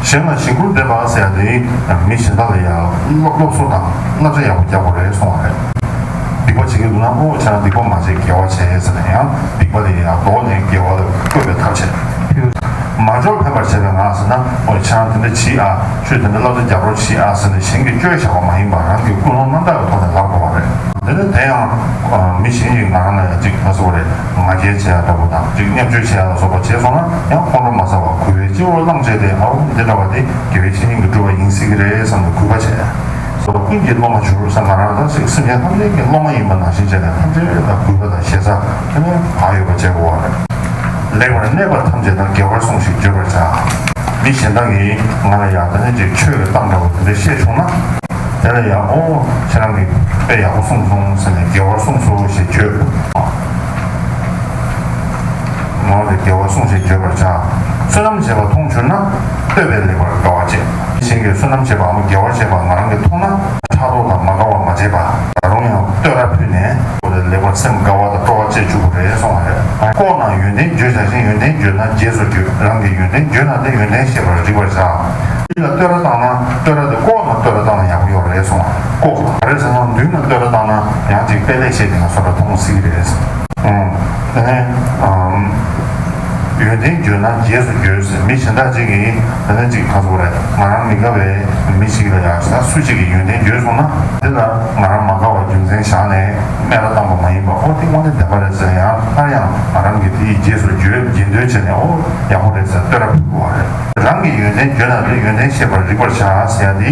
གཞན་ལ་གཞན་སྐུར་འདེབས་པ་ཟེར་ཡ་དེ་མི་གཞན་དག་ལ་ཡང་སློབ་སློབ་གསོ་དང་བསླབ་བྱ་ཡག་པོ་རྒྱག་དགོས་རེད་གསུངས་པ་རེད། སྡིག་པ་བྱེད་ཀྱི་འདུག་ན་ཨོ་ཁྱེད་རང་སྡིག་པ་མ་བྱེད་དགེ་བ་བྱེད་ཟེར་ན་ཡང་སྡིག་པ་ལས་ཡང་ལྡོག་ནས་དགེ་བ་ལ་བཀོད་པའི་ཐབས་བྱེད། མ་འབྱོར་ཕན་པར་བྱེད་པའི་ངག་ཟེར་ན་ཨོ་ཁྱེད་རང་དེ་འདྲ་བྱེད་ཨ་ཆོས་དེ་འདྲ་བསླབ་བྱ་རྒྱག་རོགས་བྱེད་ཨ་ཟེར་ནས་གཞན་གྱིས་བཅོལ་བཞག་པ་མ་ཡིན་པར་རང་གིས་ཀུན་སློང་རྣམ་དག་གི་ཐོག་ནས་ལབ་དགོས་པ་རེད། དེ་ནི་དེ་ཡང་མི་གཞན་གྱིས་ང་རང་ལ་ཡང་ཅིག་ཁ་སོ་རེད་ང་རྒྱལ་བྱེད་ཡ་འདྲ་པོ་དང་ཅིག་བརྙས་བཅོས་བྱེད་ཡ་ལ་སོགས་པ་བྱས་སོང་ན་ཡང་ཁོང་ཁྲོ་མ་ཟ་བར་གུས་པས་སྤྱི་བོར་བླངས་བྱས་ཏེ་ཨའོ་འདི་འདྲ་བ་དེ་དགེ་བའི་བཤེས་གཉེན་གྱིས་བསྒྲུབས་པ་ཡིན་སྲིད་ཀྱི་རེད་བསམ་ནས་གུས་པ་བྱས། སོ་ཀུན་གྱིས་སློབ་མར་གྱུར་ཟེར་ང་རང་ད་ཅིག་སེམས་ཅན་ཐམས་ཅད་ཀྱི་སློབ་མ་ཡིན་པ་ནང་བཞིན་བྱས་ནས་ཐམས་ཅད་ལ་གུས་པ་དང་ཞེ་ས་དེ་ནས་བག་ཡོད་པ་བྱེད་དགོས་པ་རེད། ལེགས་པར་གནས་པ་ཐམས་ཅད་དང་དགེ་བར་གསུངས་ཤིག་བརྗོད་པར་བྱ། མི་གཞན་དག་གིས་ང་ལ་ཡང་དེ་ནས་ཅིག་ཆོས་ཀྱི་གཏམ་འདྲ་བོ་དེ་འདྲ་བཤད་བྱུང་ན། དེ་ལ་ཡང་ཨོ་ཁྱེད་རང་གིས་དཔེ་ཡག་པོ་གསུངས་སོང་ཟེར་ནས་དགེ་བར་གསུངས་སོ་ཞེས་བརྗོད། ངོ་བོ་དེ་དགེ་བར་བསྲུང་ཞེས་བརྗོད་པར་བྱ། བསོད་ནམས་བྱས་པ་མཐོང་གྱུར་ན། བསྟོད་པས་ལེགས་པར་དགའ་བ་བསྐྱེད། གཞན་གྱིས་བསོད་ནམས་བྱས་པའམ་དགེ་བ་བྱས་པ་ང་རང་གིས་མཐོང་ན། ཕྲག་དོག་དང་མ་དགའ་བ་མ་བྱེད་པ། ད་རུང་ཡང་བསྟོད་ར་ཕུལ་ནས། ལེགས་པར་སེམས་དགའ་བ་དང་སྤྲོ་བ་བསྐྱེད་བཅུག་པ་རེད་གསུངས་པ་རེད། ལྐོག་ན་ཡོན་ཏན་བརྗོད་བྱ་ཞིང་། ཡོན་ཏན་བརྗོད་ན་རྗེས་སུ་འགྱོད། རང་གི་ཡོན་ཏན་བརྗོད་ན་དེ་ཡོན་ཏན་ཤེས་པར་རིག་པར་བྱ། འདི་ལ་བསྟོད་ར་བཏང་ན། བསྟོད་ར་དེ་ལྐོག་ན་བསྟོད་ར་བཏང་ན་ཡག་པོ་ཡོད་རེད་གསུངས་པ། ལྐོག་ག་རེ་ཟེར་ན་མདུན་ན་བསྟོད་ར་བཏང་ན་ཡང་ཅིག་དཔེ་ལེགས་བཤད་དེ་ང་ཚོ་ལ་མཐོང་སྲིད་ཀྱི་རེད། ཨང་། དེ་ནས་ཨམ། ཡོན་ཏན་བརྗོད་ན་རྗེས་སུ་འགྱོད་ཟེར། མི་གཞན་དག་ཅིག་གིས་དེ་ནས་ཅིག་ག་ཟེར་དགོས་རེད། ང་རང་མི་དགའ་བའི་མི་ཞིག་ལ་ཡང་ད་སུ་ཅིག་གིས་ཡོན་ཏན་བརྗོད་སོང་ན། དེ་ལ་ང་རང་མ་དགའ་བ་རྒྱུ་མཚན་བཞག་ནས་སྨད་ར་བཏང་པ་མ་ཡིན་པ། ཨོ་དེ་དངོས་གནས་བདེན་པ་རེད་ཟེར། ཡང་སླར་ཡང་ང་རང་གིས་དེ་ཡི་རྗེས་སུ་འགྱོད། འགྱོད་འདོད་བྱས་ནས་ཨོ་ཡག་པོ་རེད་ཟེར་བསྟོད་ར་ཕུལ་དགོས་པ་རེད། རང་གི་ཡོན་ཏན་བརྗོད་ན་དེ་ཡོན་ཏན་ཤེས་པར་རིག་པར་བྱ་ཟེར་ཡ་དེ།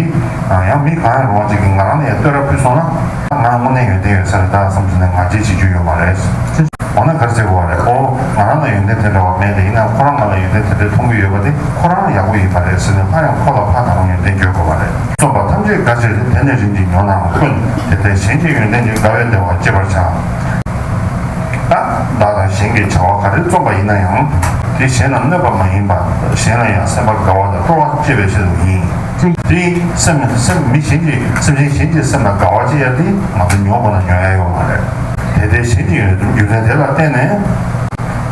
ཡང་མི་གང་ཡང་རུང་བ་ཅིག་གིས་ང་རང་ལ་ཡང་བསྟོད་ར་ཕུལ་སོང་ན། ང་དངོས་གནས་ཡོན་ཏན་ཡོད་ས་རེད་ད་བསམ་བྱས་ནས་ང་རྒྱལ་བྱེད་རྒྱུ་ཡོད་མ་རེད། འོ་ན་ག་རེ་བྱེད་དགོས་པ་རེད། ཨོ་ང་རང་ལ་ཡོན་ཏན་དེ་འདྲ་བ་མེད་དེ། ཡིན་ནའང་ཁོ་རང་ང་ལ་ཡོན་ཏན་དེ་འདྲ་མཐོང་གི་ཡོད་པ་དེ་ཁོ་རང་ཡག་པོ་ཡིན་པ་རེད་ཟེར་ནས་སླར་ཡང་ཁོ་ལ་ཕར་ད་རུང་ཡོན་ཏན་བརྗོད་དགོས་པ་རེད། རྩོམ་པ་ཐམས་ཅད་དགའ་ཕྱིར་དེ་ནི་རིམ་གྱིས་ཉོན་ནའང་ཀུན། དེ་ལྟའི་གཞན་གྱི་ཡོན་ཏན་ནི་དགའ་བའི་བདེ་བ་བསྐྱེད་པར་བྱ། ད་བདག་དང་གཞན་གྱི་བྱ་བ་ག་རེ་རྩོམ་པ་ཡིན་ན་ཡང་། དེ་གཞན་ལ་གནོད་པ་མ་ཡིན་པ། གཞན་ལ་ཡང་སེམས་པ་དགའ་བ་དང་སྤྲོ་བ་སྐྱེ་བའི་ཆེད་དུ་ཡིན། དེ་སེམས་སེམས་མི་གཞན་གྱི་སེམས་ཅན་གཞན་གྱི་སེམས་ལ་དགའ་བ་སྐྱེ་ཡ་དེ་ང་ཚོ་ཉོ་དགོས་ན་ཉོ་ཡ་ཡོད་མ་རེད། དེ་ལྟའི་གཞན་གྱི་ཡོན་ཏན་དེ་ལ་བརྟེན་ནས།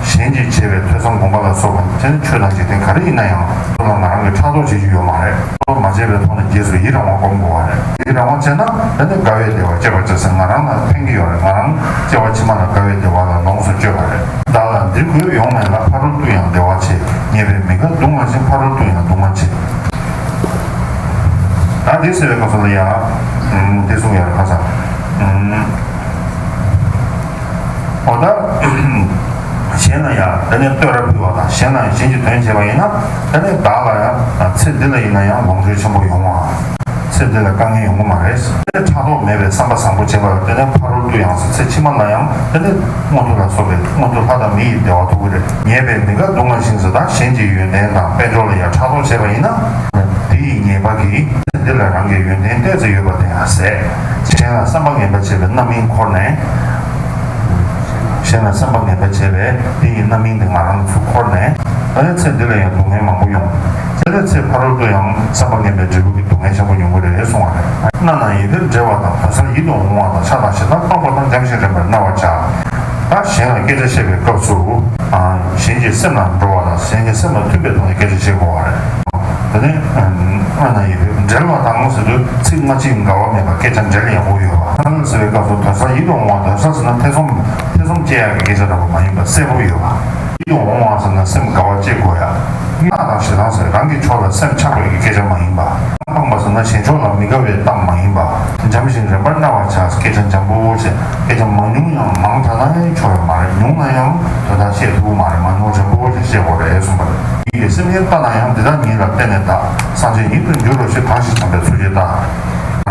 གཞན་གྱིས་བྱས་པའི་ཐོས་བསམ་སྒོམ་པ་ལ་སོགས་པ་དེ་ནི་ཆོས་དང་འཇིག་རྟེན་ག་རེ་ཡིན་ན་ཡང་དེ་ལ་ང་རང་གིས་ཕྲག་དོག་བྱེད་རྒྱུ་ཡོད་མ་རེད། ཕྲག་དོག་མ་བྱས་པའི་ཐོག་ནས་རྗེས་སུ་ཡི་རང་བ་སྒོམ་དགོས་པ་རེད། ཡི་རང་བ་བྱས་ན་དེ་ནི་དགའ་བའི་བདེ་བ་སྐྱེད་པར་བྱ་ཟེར། ང་རང་ལ་ཕན་གྱི་ཡོད་རེད། ང་རང་སྐྱེ་བ་ཕྱི་མ་ལ་དགའ་བའི་བདེ་བ་ལ་ལོངས་སུ་སྤྱོད་པ་རེད། བདག་ལ་འདི་དགོས་ཡོང་མེད་ལ། ཕ་རོལ་ཏུ་ཡང་བདེ་བ་ཆེ། ཉེས་པའི་མི་དགའ་སྡུག་བསྔལ་ཞིང་། ཕ་རོལ་ཏུ་ཡང་སྡུག་བསྔལ་ཆེ། ད་འདི་ཟེར་བའི་སྐབས་སུ་ལ་ཡང་འདི་གསུངས་ཡོད་རེད། ཁ་སང་། འོ་ད་གཞན་ལ་ཡང་དེ་ནས་བསྟོད་ར་ཕུལ་བ་དང་། གཞན་ལ་ཡང་གཞན་གྱི་དོན་བྱས་པ་ཡིན་ན། དེ་ནས་བདག་ལ་ཡང་ཚེ་འདི་ལ་ཡིན་ན་ཡང་ལོངས་སྤྱོད་ཆེན་པོ་ཡོང་བ། ཚེ་འདི་ལ་དཀའ་ངལ་ཡོང་གི་མ་རེད། དེ་ཕྲག་དོག་མེད་པའི་བསམ་པ་བཟང་པོ་བྱེད་པ་ཡང་དེ་ནས་ཕ་རོལ་ཏུ་ཡང་ཟེར། ཚེ་ཕྱི་མ་ལ་ཡང་དེ་ནས་མངོན་མཐོ་ལ་སོགས་པའི་མངོན་མཐོ་ལྷ་དང་མི་ཡི་བདེ་བ་ཐོབ་ཀྱི་རེད། ཉེས་པའི་མི་དགའ་སྡུག་བསྔལ་ཞིང་ཟེར། ད་གཞན་གྱི་ཡོན་ཏན་དང་དཔལ་འབྱོར་ལ་ཡང་ཕྲག་དོག་བྱས་པ་ཡིན་ན། དེ་ཡི་ཉེས་པ་གིས་ཚེ་འདི་ལ་རང་གི་ཡོན་ཏན་ཏོག་ཙམ་ཡོད་པ་དེ་ཡང་ཟད། གཞན་ལ་བསམ་པ་ངན་པ་བྱས་པའི་རྣམ་སྨིན་འཁོར་ནས། གཞན་ལ་བསམ་པ་ངན་པ་བྱས་པའི་དེ་ཡི་རྣམ་སྨིན་དེ་ང་རང་ཚུར་འཁོར་ནས། ཨ་ནི་ཚེ་འདི་ལ་ཡང་སྡུག་བསྔལ་མང་པོ་ཡོང་། དེ་ལས་ཚེ་ཕ་རོལ་ཏུ་ཡང་བསམ་པ་ངན་པའི་འབྲས་བུ་གི་སྡུག་བསྔལ་ཆེན་པོ་མྱོང་གི་རེད་གསུངས་པ་རེད། སྣ་ནང་ཡི་གེར་འགྲེལ་བ་དང་། དོན་གསར་ཡིད་དུ་འོང་བ་དང་། ཕྱག་དང་བཞེས་སྟངས་སྤངས་པ་དང་། འཇམ་ཞིང་རིམ་པར་མནར་བར་བྱ། ད་གཞན་ལ་སྐད་ཆ་བཤད་པའི་སྐབས་སུ། གཞན་གྱི་སེམས་ལ་འགྲོ་བ་དང་། གཞན་གྱི་སེམས་ལ་མཐུན་པའི་ཐོག་ནས་སྐད་ཆ་བཤད་དགོས་པ་རེད། དེ་ནས་སྔ་ན་ཡི་གེ་འབྲེལ་བ་དང་ཟེར་དུས་ཚིག་སྔ་ཕྱི་འགལ་བ་མེད་པར་སྐད་ཆ་འབྲེལ་ཡག་པོ་ཡོད་པ། ཨ་ནི་ཟེར་བའི་སྐབས་སུ་དོན་གསར་ཡིད་དུ་འོང་བ། དོན་གསར་ཟེར་ན་ཐེ་ཚོམ་ཐེ་ཚོམ་སྐྱེ་ཡག་གི་སྐད་ཆ་འདྲ་པོ་མ་ཡིན་པར་གསལ་པོ་ཡོད་པ། ཡིད་དུ་འོང་བ་ཟེར་ན་སེམས་དགའ་བ་སྐྱེ་དགོས་ཡ། སྣ་དང་བཞེས་སྟངས་ཟེར་རང་གི་ཕྱོགས་ལ་སེམས་ཆགས་པའི་སྐད་ཆ་མ་ཡིན་པ། སྤངས་པ་ཟེར་ན་གཞན་ཕྱོགས་ལ་མི་དགའ་བའི་གཏམ་མ་ཡིན་པ། འཇམ་ཞིང་རིམ་པར་མནར་བར་བྱ། སྐད་ཆ་འཇམ་པོ་བྱས། སྐད་ཆ་མང་ཉུང་ཡང་མང་དྲགས་ན་ཡང་ཆོག་ཡོད་མ་རེད། ཉུང་ན་ཡང་དོན་དག་བཤད་ཐུབ་ཀྱི་མ་རེད། མང་ཉུང་རིམ་པོ་ཞིག་བཤད་དགོས་རེད་གསུངས་པ་རེད། ཡིད་ཀྱི་སེམས་ཉིད་ལྟ་ན་ཡང་། འདི་དག་ཉིད་ལ་བརྟེན་ནས་བདག་སངས་རྒྱས་ཉིད་དུ་འགྱུར་རོ་ཞེས་གང་ཞིག་བྱམས་པའི་ཚུལ་གྱིས་བལྟ།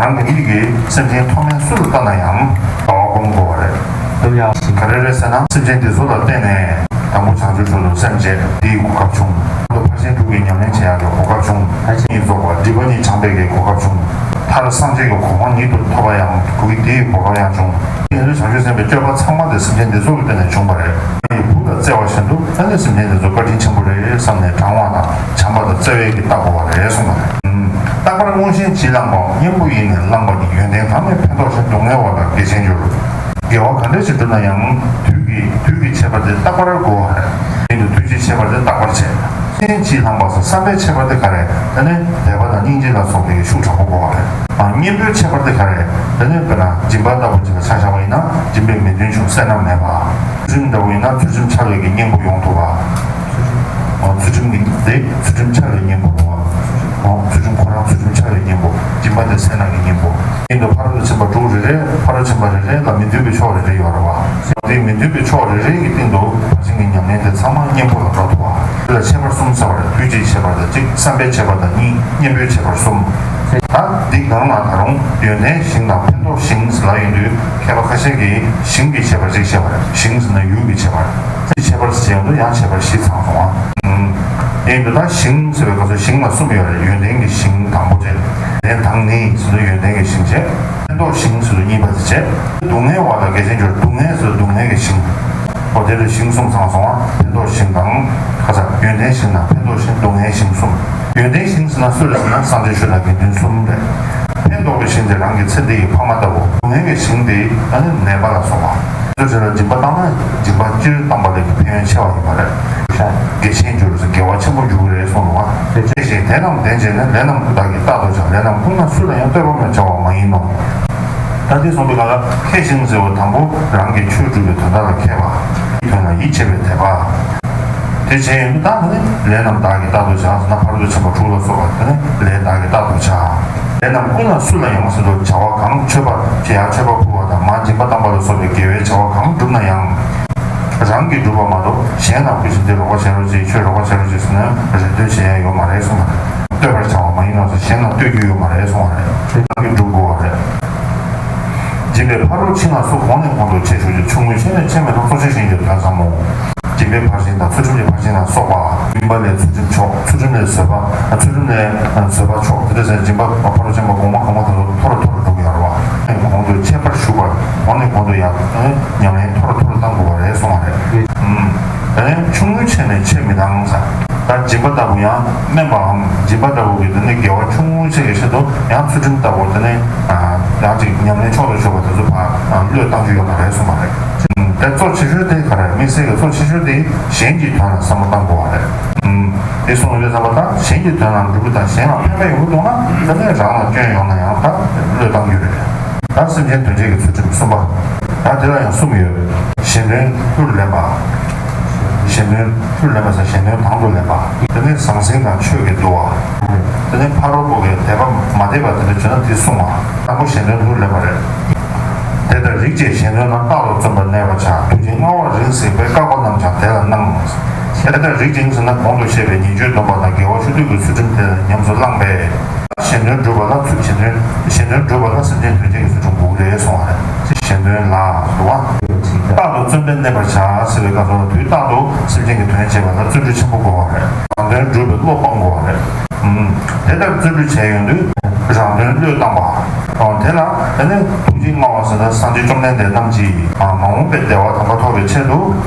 རང་གི་ཡིད་ཀྱི་སེམས་ཅན་མཐོ་དམན་སུ་ལ་ལྟ་ན་ཡང་དགའ་བ་སྒོམ་དགོས་པ་རེད། ག་རེ་རེད་ཟེར་ན་སེམས་ཅན་འདི་ཚོ་ལ་བརྟེན་ནས་དང་པོ་བྱང་ཆུབ་མཆོག་ཏུ་སེམས་བསྐྱེད་དེའི་གོ་སྐབས་བྱུང་། ད་ཕར་ཕྱིན་དྲུག་གི་ཉམས་ལེན་བྱེད་ཡག་གི་གོ་སྐབས་བྱུང་། ཕར་ཕྱིན་ཉིད་རྫོགས་པ་སྒྲིབ་པ་གཉིས་སྦྱངས་པའི་གི་གོ་སྐབས་བྱུང་། མཐར་སངས་རྒྱས་ཀྱི་གོ་འཕང་ཉིད་དུ་ཐོབ་པ་ཡང་གོ་གི་དེའི་གོ་སྐབས་ཡང་བྱུང་། དེ་ནི་བྱང་ཆུབ་སེམས་དཔའི་སྤྱོད་པ་ཚང་མ་དེ་སེམས་ཅན་འདི་ཚོ་གི་སྟེང་ནས་བྱུང་བ་རེད། ཡི་བུ་དང་བརྩེ་བ་བཞིན་དུ་ཨ་ནི་སེམས་ཅན་འདི་ཚོ་བཀའ་དྲིན་ཆེན་པོ་རེད་བསམ་ནས་དྲང་བ་དང་བྱམས་པ་དང་བརྩེ་བའི་གི་ལྟ་དགོས་པ་རེད་གསུངས་པ་རེད། རྟག་པར་མངོན་ཞེན་བྱིས་བླངས་པའམ། གཉེན་པོ་ཡིས་ནི་བླངས་པ་ཉིད། ཡོན་ཏན་གང་མེད་ཕན་འདོགས་ཤིང་། སྡུག་བསྔལ་བ་ལ་དགེ་ཆེར་འགྱུར། དགེ་བ་ག་འདྲ་ཞིག་བསྒྲུབ་ན་ཡང་དུས་ཀྱི་དུས་ཀྱི་ཁྱད་པར་དེ་རྟག་པར་དགོས་པ་རེད། དེ་ནི་དུས་ཀྱི་ཁྱད་པར་དེ་རྟག་པར་བྱེད། མངོན་ཞེན་བྱིས་བླངས་པ་སོགས་བསམ་པའི་ཁྱད་པར་དེ་ག་རེ། དེ་ནི་དད་པ་དང་སྙིང་རྗེ་ལ་སོགས་པའི་ཤུགས་དྲག་པོ་དགོས་པ་རེད། ཨ། གཉེན་པོའི་ཁྱད་པར་དེ་ག་རེ། དེ་ནི་དཔེར་ན་སྦྱིན་པ་ལྟ་བུ་ཅིག་ལ་ཆ་བཞག་པ་ཡིན་ན་སྦྱིན་པའི་མི་མཐུན་ཕྱོགས་སེར་སྣ་མེད་པ། ཚུལ་ཁྲིམས་ལྟ་བུ་ཡིན་ན་ཚུལ་ཁྲིམས་འཆལ་བའི་གི་གཉེན་པོ་ཡོང་ཐུབ་པ། ཨོ། ཚུལ་ཁྲིམས་ཀྱི་དེ་ཚུལ་ཁྲིམས་འཆལ་བའི་གཉེན་པོ་རེད་བ། ཨོ། ཚུལ་ཁྲིམས་ཁོ་རང་ཚུལ་ཁྲིམས་འཆལ་བའི་གཉེན་པོ། སྦྱིན་པ་དེ་སེར་སྣ་གི་གཉེན་པོ། ཡིན་དུ་ཕ་རོལ་ཏུ་ཕྱིན་པ་དྲུག་རེ་རེ་ཕ་རོལ་ཕྱིན་པ་རེ་རེ་ལ་མི་མཐུན་པའི་ཕྱོགས་རེ་རེ་ཡོད་རེད་བ། དེ་མི་མཐུན་པའི་ཕྱོགས་རེ་རེ་གི་སྟེང་དུ་ཕར་ཕྱིན་གྱི་ཉམས་ལེན་དེ་ཚང་མ་གཉེན་པོ་ལ་འགྲོ་ཐུབ་པ། དེ་ལ་ཁྱད་པར་གསུམ་ཟེར་བ་རེད། དུས་ཀྱི་ཁྱད་པར་དང་གཅིག་བསམ་པའི་ཁྱད་པར་དང་གཉིས་གཉེན་པོའི་ཁྱད་པར་གསུམ། ད་འདི་སྒང་ལ་ད་རུང་ཡོན་ཏན་ཞིང་དང་ཕན་འདོགས་ཤིང་ལ་ཡིན་དུས་མཁས་པ་ཁ་ཤས་ཀྱིས་ཞིང་གི་ཁྱད་པར་གཅིག་བཤད་པ་རེད། ཞིང་ཟེར་ན་ཡུལ་གྱི་ཁྱད་པར། དེ་ཁྱད་པར་ཟེར་ཡོང་དུས་ཡང་ཁྱད་པར་བཞི་ཚང་སོང་ཨ། ཡིན་དུས་ད་ཞིང་ཟེར་བའི་སྐབས་སུ་ཞིང་ལ་གསུམ་ཡོད་རེད། ཡོན་ཏན་གྱི་ཞིང་དང་པོ་བྱས། ཡོན་ཏན་དང་ནི་ཟེར་དུས་ཡོན་ཏན་གྱི་ཞིང་བྱས། ཕན་འདོགས་ཤིང་ཟེར་དུས་གཉིས་པ་དེ་བྱས། སྡུག་བསྔལ་བ་ལ་དགེ་ཆེར་འགྱུར། སྡུག་བསྔལ་ཟེར་དུས་སྡུག་བསྔལ་གྱི་ཞིང་། འོ་དེ་ལ་ཞིང་གསུམ་ཚང་སོང་བ། ཕན་འདོགས་ཞིང་དང་། ཁ་ཚ་ཡོན་ཏན་ཞིང་དང་ཕན་འདོགས་ཞིང་སྡུག་བསྔལ་ཞིང་གསུམ། ཡོན་ཏན་ཞིང་ཟེར་ན་སུ་རེད་ཟེར་ན་སངས་རྒྱས་ཆོས་དང་དགེ་འདུན་གསུམ་རེད། ཕན་འདོགས་པའི་ཞིང་དེ་རང་གི་ཚེ་འདི་ཡི་ཕ་མ་ལྟ་བུ། སྡུག་བསྔལ་གྱི་ཞིང་དེ་ཨ་ནི་ནད་པ་ལ་སོགས་པ། ཚུལ་བྱས་ལ་སྦྱིན་པ་བཏང་ན་སྦྱིན་པ་སྤྱིར་བཏང་པ་ལས་ཀྱི་ཕན་ཡོན་ཆེ་བ་ཡིན་པ་རེད། དགེ་ཆེན་གྱུར་ཟེར་དགེ་བ་ཆེན་པོ་འགྱུར་གྱི་རེད་གསུངས་འདུག་བ། དེ་བཞིན་དེ་རྣམས་ལྡན་བྱས་ནས། ལས་རྣམས་ཀུན་བདག་གིས་རྟག་ཏུ་བྱ། ལས་རྣམས་ཀུན་ལ་སུ་ལ་ཡང་ལྟོས་པར་མི་བྱ་བ་མ་ཡིན་ནོ། ད་དེ་གསུངས་པའི་སྐབས་ལ་མཁས་ཤིང་ཟེར་བ་དང་པོ་རང་གི་ཆོས་སྒྲུབ་པའི་དོན་དག་ལ་མཁས་པ། དོན་ལ་ཡིད་ཆེས་པའི་དད་པ། དེ་བྱས་ཡོང་དུས་ད་ནི་ལས་རྣམས་བདག་གིས་རྟག་ཏུ་བྱ་ཟེར་ན་ཕ་རོལ་ཏུ་ཕྱིན་པ་དྲུག་ལ་སོགས་པ་དེ་ནི་ལས་བདག་གིས་རྟག་ཏུ་བྱ། ལས་རྣམས་ཀུན་ལ་སུ་ལ་ཡང་ཟེར་དུས་བྱ་བ་གང་མཆོད་པ་བྱེད་ཡ་མཆོད་པ་ཕུལ་བ་དང་མར་སྦྱིན་པ་བཏང་པ་ལ་སོགས་པའི་དགེ་བའི་བྱ་བ་གང་བསྒྲུབས་ན་ཡང་། རང་གིས་བསྒྲུབས་པ་མ་གཏོགས་གཞན་ལ་གུས་ཤིང་འདི་རོགས་པ་བྱེད་རོགས་བྱེད་ཁྱོད་རོགས་པ་བྱེད་རོགས་བྱེད་ཟེར་ནས་རེ་འདུན་བྱེད་ཡ་ཡོད་མ་རེད་གསུངས་པ་རེད། ལྟོས་པར་བྱ་བ་མ་ཡིན་ནོ་ཟེར་གཞན་ལ་ལྟོས་རྒྱུ་ཡོད་མ་རེད་གསུངས་པ་རེད། རང་གིས་བསྒྲུབ་དགོས་པ་རེད། སྦྱིན་པའི་ཕ་རོལ་ཕྱིན་ལ་སོགས་གོང་ནས་གོང་དུ་ཆེ་ཞུ་རྒྱུ་ཆུང་ངུས་ཆེ་ནས་ཆེ་མི་རུང་གཙོ་ཆེ་ཞིང་གི་དོན་ཚང་མོ། སྦྱིན་པའི་ཕར་ཕྱིན་དང་ཚུལ་ཁྲིམས་ཀྱི་ཕར་ཕྱིན་ལ་སོགས་པ། སྦྱིན་པ་ལས་ཚུལ་ཁྲིམས་མཆོག་ཚུལ་ཁྲིམས་ལས་བཟོད་པ། ཚུལ་ཁྲིམས་ལས་བཟོད་པ་མཆོག་དེ་འདྲ་ཟེར་སྦྱིན་པ་ཕ་རོལ་ཕྱིན་པ་གོང་མ་གོང་མ་དང་མཐོ་རུ་མཐོ་རུ་འགྲོ་གི་ཡོད་རེད་བ། གོང་དུ་ཆེ་བར་ཞུགས་པར་གོང་ནས་གོང་དུ་ཡང་ཉམས་ལེན་མཐོ་རུ་མཐོ་རུ་གཏང་དགོས་པ་རེད་གསུངས་པ་རེད། ད་ནི་ཆུང་ངུས་ཆེ་ནས་ཆེ་མི་བཏང་ཟེར། ད་སྦྱིན་པ་ལྟ་བུ་ཡང་དམན་པའམ་སྦྱིན་པ་ལྟ་བུ་གི་དེ་ནི་དགེ་བ་ཆུང་ངུ་ཞིག་གི་ཆེད་དུ་ཡང་ཚུལ་ཁྲིམས་ལྟ་བུ་དེ་ནི་ཡང་ཅིག་ཉམས་ལེན་མཆོག་ཏུ་གྱུར་པ་དེ་ཚོ་ཕར་བློས་བཏང་རྒྱུ་ཡོད་མ་རེད་གསུངས་པ་རེད། དེ་གཙོ་ཆེ་ཤོས་དེ་ག་རེ་རེད། དམིགས་བསལ་གྱི་གཙོ་ཆེ་ཤོས་དེ་གཞན་གྱི་དོན་ལ་བསམ་བློ་བཏང་དགོས་པ་རེད། དེ་གསུངས་ཡོད་ཙམ་པ་ད་གཞན་གྱི་དོན་ལ་འགྲུབ་པ་དང་གཞན་ལ་ཕན་པ་ཡོང་གི་འདུག་ན་དེ་ནི་རང་ལ་སྐྱོན་ཡོང་ན་ཡང་ད་བློས་བཏང་རྒྱུ་རེད། ད་སེམས་ཅན་དོན་བྱེད་ཀྱི་ཚུལ་ཁྲིམས་གསུམ་པ། ད་དེ་ལ་ཡང་གསུམ་ཡོད། གཞན་དོན་ལྷུར་ལེན་པ། གཞན་དོན་ལྷུར་ལེན་པ་ཟེར་གཞན་དོན་དང་དུ་ལེན་པ། དེ་ནས་ཟང་ཟིང་དང་ཆོས་ཀྱི་འདུལ་བ། དེ་ནས་ཕ་རོལ་པོ་གི་དད་པ་མ་དད་པ་དེ་འདྲ་བྱུང་ན་དེ་གསུམ་པ། དང་པོ་གཞན་དོན་ལྷུར་ལེན་པ་རེད། དེ་ལྟར་རིགས་ཀྱི་གཞན་དོན་ལ་རྟག་ཏུ་བརྩོན་པར་གནས་པར་བྱ། ཐུགས་རྗེ་མངའ་བ་རིང་བསྲེལ་བས། བཀག་པ་རྣམས་ཀྱང་དེ་ལ་སྣང་། དེ་ལྟར་རིགས་ཀྱི་ཟེར་ན་གོང་དུ་བཤད་པའི་ཉེས་སྤྱོད་སྡོམ་པ་དང་དགེ་བ་ཆོས་སྡུད་ཀྱི་ཚུལ་ཁྲིམས་དེ་ཉམས་སུ་བླངས་པས། གཞན་དོན་སྒྲུབ་པ་ལ་ཚུལ་གཞན་དོན་གཞན་དོན་སྒྲུབ་པ་ལ་སེམས་ཅན་དོན་བྱེད་ཀྱི་ཚུལ་ཁྲིམས་དགོས་ཀྱི་རེད་གསུངས་པ་རེད། གཞན་དོན་ལ་འདུག་བ། རྟག་ཏུ་བརྩོན་པས་གནས་པར་བྱ་ཟེར་བའི་སྐབས་སུ་དུས་རྟག་ཏུ་སེམས་ཅན་གྱི་དོན་བྱེད་པ་ལ་བརྩོན་འགྲུས་ཆེན་པོ་དགོས་པ་རེད། རང་དོན་སྒྲུབ་པའི་བློ་སྤང་དགོས་པ་རེད། ཨུམ། དེ་ལྟར་བརྩོན་འགྲུས་བྱས་ཡོང་དུས་རང་དོན་བློས་བཏང་བ། ཨོ་དེ་ལ་དེ་ནི་ཐུགས་རྗེ་མངའ་བ་ཟེར་ན་སངས་རྒྱས་བཅོམ་ལྡན་འདས་རྣམས་ཀྱིས་མ་འོངས་པའི་བདེ་བ་དམ་པ་ཐོབ་པའི་ཆེད་དུ།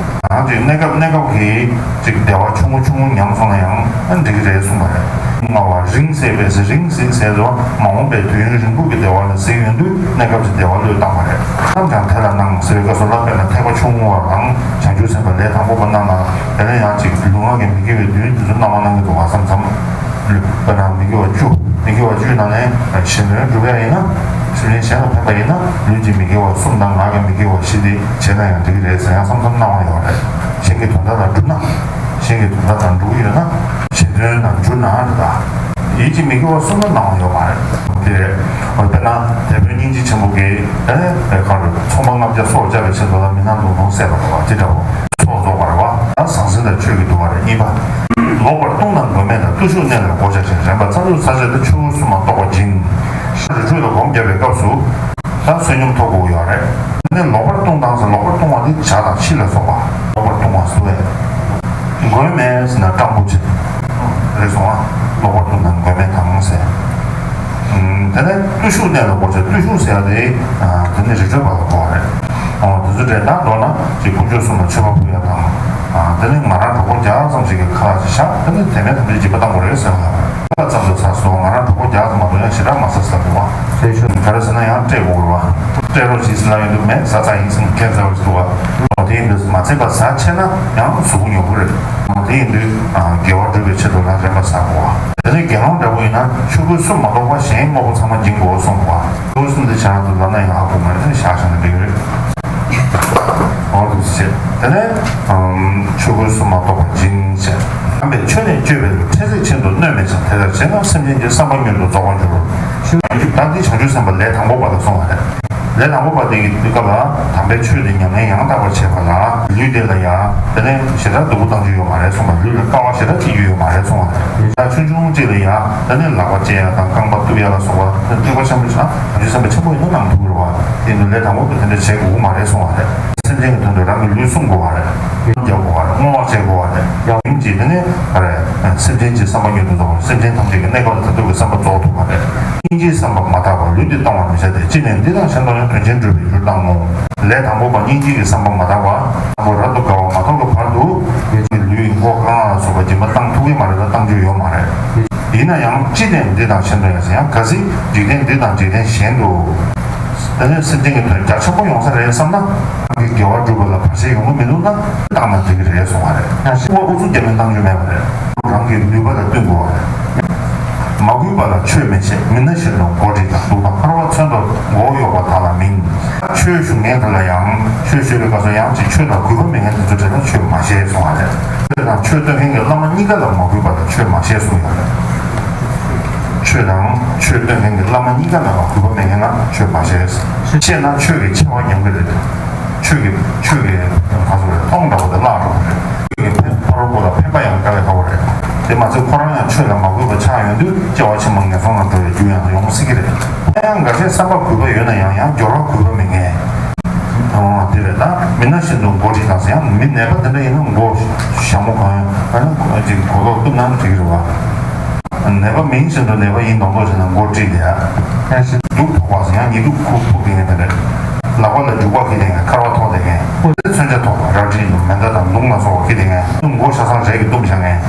ཡང་ཅིག་གནས་སྐབས་གནས་སྐབས་ཀྱི་ཅིག་བདེ་བ་ཆུང་ངུ་ཆུང་ངུ་ཉམས་སོང་ན་ཡང་ཨ་འགྲིག་གི་རེད་གསུངས་པ་རེད། མངའ་བ་རིང་བསྲེལ་བས་ཟེར་རིང་ཟིག་ཟེར་དུས་མ་འོངས་པའི་དུས་ཡུན་རིང་པོ་གི་བདེ་བ་ལ་གཟིགས་ཡོང་དུས་གནས་སྐབས་ཀྱི་བདེ་བ་བློས་བཏང་བ་རེད། རྣམས་ཀྱང་དེ་ལ་སྣང་ཟེར་བའི་སྐབས་སུ་ལ་དཔེར་ན་ཐེག་པ་ཆུང་ངུ་བ་དང་བྱང་ཆུབ་སེམས་དཔའ་ལས་དང་པོ་པ་རྣམས་ལ་དེ་ནས་ཡང་ཅིག་ལུས་ངག་གི་མི་དགེ་བའི་བདུན་དེ་ཚོ་སྣང་བ་སྣང་གི་འདུག་བ་བསམ་བསམ། དཔེར་ན་མི་དགེ་བ་བཅུ། མི་དགེ་བ་བཅུའི་ནང་ནས་གཞན་དོན་སྒྲུབ་ཡ་ཡིན་ན། སེམས་ཅན་གཞན་ལ་ཕན་པ་ཡིན་ན་ལུས་ཀྱི་མི་དགེ་བ་གསུམ་དང་ངག་གི་མི་དགེ་བ་བཞི་དེ་བྱས་ན་ཡང་འགྲིག་གི་རེད་ཟེར་ཡང་བསམ་བསམ་སྣང་བ་ཡོད་རེད། གཞན་གྱི་དོན་དག་ལ་སྒྲུབ་ན། གཞན་གྱི་དོན་དག་ལ་འགྲོ་གི་ཡོད་ན། གཞན་དོན་ལ་འཇུག་ན་རེད་ད། ཡིད་ཀྱི་མི་དགེ་བ་གསུམ་ལ་སྣང་བ་ཡོད་མ་རེད། དེ་རེད། དཔེར་ན་དེད་དཔོན་སྙིང་རྗེ་ཆེན་པོ་གིས་ཨེ་ཨེ་ག་རེ་ཚོང་པ་ལྔ་བརྒྱ་སྲོག་བཅད་པའི་ཆེད་དུ་ལ་མི་སྣ་མདུང་ཐུང་བསད་པ་རེད་བ་དེ་འདྲ་བོ། ཚོགས་རྫོགས་པ་རེད་བ། ཟང་ཟིང་དང་ཆོས་ཀྱི་འདུལ་བ་རེད་གཉིས་པ། ལོག་པར་ལྟུང་དང་མགོན་མེད་ལ། བརྟུལ་ཞུགས་གནས་ལ་གོ་ཆ་ཅན། རན་པ་རྩ་འཛུགས་ཚར་བྱེད་དུ། ཆོས་སྐུ་གསུམ་ལ་རྟོག་པ་སྦྱིན། རི་ཁྲོད་ལ་སྒོམ་བརྒྱབ་པའི་སྐབས་སུ་ད་བསོད་སྙོམས་ཐོབ་དགོས་ཡོད་རེད། དེ་ནས་ལོག་པར་ལྟུང་དང་ཟེར་ལོག་པར་ལྟུང་བ་དེ་བྱ་དང་ཕྱི་ལ་སོགས་པ། ལོག་པར་ལྟུང་བ་ཟེར་བས། མགོན་མེད་ཟེར་ན་སྤྲང་པོ་ཅན། རེད་སོང་ང་། ལོག་པར་ལྟུང་དང་མགོན་མེད་དང་ཟེར། ཨུམ། དེ་ནས་བརྟུལ་ཞུགས་གནས་ལ་གོ་ཆ། བརྟུལ་ཞུགས་ཟེར་ཡ་དེ་དེ་ནི་རི་ཁྲོད་པ་ལ་གོ་བ་རེད། ཨོ་དེ་ཚོ་རེད། ད་མདོར་ན་ཅིག་དཀོན་མཆོག་གསུམ་ལ་མཆོད་པ་ཕུལ་ཡ་དང་། ཨ་དེ་ནི་ང་རང་གྲོགས་པོ་བརྒྱ་ཙམ་ཞིག་གི་ཁ་ལག་ཅིག་བཞག་དེ་ནི་དེ་མིན་ཐམས་ཅད་སྦྱིན་པ་བཏང་དགོས་རེད་ཟེར་བ་ལ། ཁ་ཙམ་དུ་ཚར་སོང་། ང་རང་གྲོགས་པོ་བརྒྱ་ཙམ་མ་གཏོགས་ཡང་ཞེ་དྲག་མ་ཟ་ཟེར་འདུག་བ། ག་རེ་ཟེར་ན་ཡང་སྤྲད་དགོས་རེད་བ། སྤྲད་རོགས་བྱེད་ཟེར་ལབ་ཡོང་དུས་མེད་ཟ་ཚར་ཡིན་ཟེར་ཁྱད་མཚར་བ་ཞིག་འདུག་བ། ཨོ་དེ་ཡིན་དུས་མ་ཚད་པ་ཟ་ཆེ་ན་ཡང་གཟུགས་པོ་ཉོབ་གི་རེད། ཨོ་དེ་ཡིན་དུས་དགེ་བ་སྒྲུབ་པའི་ཆེད་དུ་ལ་རན་པ་ཟ་དགོས་བ། དེ་ནས་དགེ་སློང་འདྲ་པོ་ཡིན་ན་ཆོས་སྐུ་གསུམ་མ་གཏོགས་པ་གཞན་དངོས་པོ་ཚང་མ་སྦྱིན་དགོས་གསུངས་པ། ཆོས་སྐུ་གསུམ་དེ་བྱ་དུ་ལབ་ན་ཡང་ཧ་གོ་མ་རེད། བཞག་བཞག་ན་འགྲིག་གི་རེད། འོ་འདུག་སེ་བྱས། དེ་ནས་ཆོས་སྐུ་གསུམ་མ་གཏོགས་པ་སྦྱིན་བྱས། དམ་པའི་ཆོས་ནི་སྤྱོད་པའི་ལུགས། ཕྲན་ཚེགས་ཆེན་དུ་གནོད་མེད་ཅིང་། དེ་ལྟར་བྱས་ན་སེམས་ཅན་གྱི་བསམ་པ་མྱུར་དུ་རྫོགས་པར་འགྱུར། ད་འདི་བྱང་ཆུབ་སེམས་དཔའ་ལས་དང་པོ་པ་ལ་གསུངས་པ་རེད། ལས་དང་པོ་པ་དེ་གི་དུས་སྐབས་ལ་དམ་པའི་ཆོས་དེ་ཉམས་ལེན་ཡང་དག་པར་བྱེད་པ་ལ་ལུས་དེ་ལ་ཡང་དེ་ནས་ཞེ་དྲག་སྡུག་པོ་བཏང་རྒྱུ་ཡོད་མ་རེད་གསུངས་པ། ལུས་ལ་དཀའ་བ་ཞེ་དྲག་སྤྱད་རྒྱུ་ཡོད་མ་རེད་གསུངས་པ་རེད། ད་ཆུང་ཆུང་གཅིག་ལ་ཡང་དེ་ནས་ལག་པ་བཅད་ཡ་དང་རྐང་པ་གཏུབ་ཡ་ལ་སོགས་པ་ཐེག་པ་ཆེན་པོ་བྱས་ན་བྱང་ཆུབ་སེམས་དཔའ་ཆེན་པོ་ཡིན་ན་གནང་ཐུབ་རེད་བ། དེ་ཡིན་དུས་ལས་དང་པོ་དེ་དེ་འདྲ་བྱེད་དགོས་ཀྱི་མ་རེད་གསུངས་པ་རེད། སེམས་ཅན་གྱི་དོན་དུ་རང་གི་ལུས་བསྲུང་དགོས་པ་རེད། རྒྱག་དགོས་པ་རེད། བསྔོ་བ་བྱེད་དགོས་པ་རེད། ཡིན་གྱི་དེ་ནས་ག་རེ། སེམས་ཅན་གྱི་བསམ་པ་མྱུར་དུ་རྫོགས་པ། སེམས་ཅན་ཐམས་ཅད་ཀྱི་གནས་སྐབས་ལ་ད་དུང་གི་བསམ་པ་རྫོགས་ཐུབ་པ་རེད། སྙིང་རྗེའི་བསམ་པ་མ་དག་པར་ལུས་འདི་གཏོང་བར་མི་བྱ་སྟེ། ཅི་ནས་འདི་དང་གཞན་དུ་ཡང་དོན་ཆེན་སྒྲུབ་པའི་རྒྱུར་བཏང་ངོ་། ལས་དང་པོ་པ་སྙིང་རྗེ་གི་བསམ་པ་མ་དག་པ། རབ་ཏུ་དགའ་བ་མ་མཐོང་གི་བར་དུ་ཡོད་ཀྱི་ལུས་མགོ་རྐང་ལ་སོགས་པ་སྦྱིན་པ་བཏང་ཐུབ་ཀྱི་མ་རེད་ལ་བཏང་རྒྱུ་ཡོད་མ་རེད། ཡིན་ན་ཡང་ཅི་སྟེ་འདི་དང་གཞན་དུ་ཡང་ཟེར་ཡང་གལ་སྲིད་འཇིག་རྟེན་འདི་དང་འཇིག་རྟེན་གཞན་དུ། ད་ནི་སེམས་ཅན་གྱི་དོན་རྒྱ་ཆེན་པོ་ཡོང་ས་རེད་བསམ་ན། རང་གི་དགེ་བ་སྒྲུབ་པ་ལ་བར་ཆད་ཡོང་གི་མི་འདུག་ན་བཏང་ན་འགྲིག་གི་རེད་གསུང་བ་རེད། ཡང་ཤི་བ་ཨུ་ཚུགས་རྒྱབ་མིན་བཏང་རྒྱུ་མེད་པ་རེད། རང་གི་ནུས་པ་ལ་བསྟུན་དགོས་པ་རེད། མ་གུས་པ་ལ་ཆོས་མི་བཤད། མི་སྣང་བཞིན་དུ་མགོ་བསྒྲིགས་དང་། གདུགས་དང་འཁར་བ་མཚོན་དུ་མགོ་གཡོགས་པ་དག་ལ་མིན། ཆོས་ཞུ་མཁན་དེ་ལ་ཡང་ཆོས་ཞུ་བའི་སྐབས་སུ་ཡང་ཅིག་ཆོས་དང་གུས་པ་མེད་མཁན་དེ་ཚོ་དྲན་ན་ཆོས་མ་བཤད་གསུང་བ་རེད། ཆོས་དང་ཆོས་སྟོན་མཁན་གྱི་བླ་མ་གཉིས་ཀ་ལ་མ་གུས་པ་དང་ཆོས་མ་བཤད་གསུང་ཡོད་རེད། ཆོས་དང་ཆོས་སྟོན་མཁན་གྱི་བླ་མ་གཉིས་ཀ་ལ་གུས་པ་མེད་མཁན་ལ་ཆོས་མ་བཤད། བཤད་ན་ཆོས་ཀྱི་ཆེ་བ་ཉམས་ཀྱི་རེད། ཆོས་ཀྱི་ཆོས་ཀྱི་ག་ཚོད་རེད། མཐོང་འདྲ་བོ་དེ་བརླག་འགྲོ་གི་རེད། ཆོས་ཀྱི་ཕན་ཕ་རོལ་པོ་ལ་ཕན་པ་ཡང་དཀའ་ལས་ཁག་པོ་རེད། དེ་མ་ཚད་ཁོ་རང་ཡང་ཆོས་ལ་མ་གུས་པ་ཆགས་ཡོང་དུས་སྐྱེ་བ་ཕྱི་མ་ངན་སོང་ལ་འགྲོ་བའི་རྒྱུ་ཡང་ཡོང་སྲིད་ཀྱི་རེད། ཡང་འགའ་ཤས་བསམ་པ་གུས་པ་ཡོད་ན་ཡང་ཡང་སྦྱོར་བ་གུས་པ་མེད་མཁན། ཨོ་དེ་རེད། ད་མི་སྣང་བཞིན་དུ་མགོ་བསྒྲིགས་དང་ཟེར། ཡང་མི་ནད་པ་དེ་འདྲ་ཡིན་ན་མགོ་ཞྭ་མོ་གང་ཡང་ཅིག་གོ་ལོག་བཏུབ་ན་འགྲིག་གི་རེད་བ། ནད་པ་མིན་བཞིན་དུ་ནད་པ་ཡིན་མདོག་མདོག་བྱས་ན་མགོ་བསྒྲིགས་ཏེ་ཡ། ཡང་ཞིག་སྡུག་ཐོག་པ་ཟེར། ཡང་ཉེ་དུ་ཁུག་ཐུག་དེ་ངན་དེ་འདྲ། ལག་པ་ལ་རྒྱུག་པ་ཁྱེར་དེ་ངན། འཁར་བ་ཐོག་དེ་ངན། ཁོ་ཚོས་མཚོན་ཆ་ཐོགས་པ་རལ་གྲི་མེ་མདའ་དང་མདུང་ལ་སོགས་པ་ཁྱེར་དེ་ངན། མགོ་ཤ་ཚང་རས་ཀྱིས་བཏུམས་བཞག་ངན།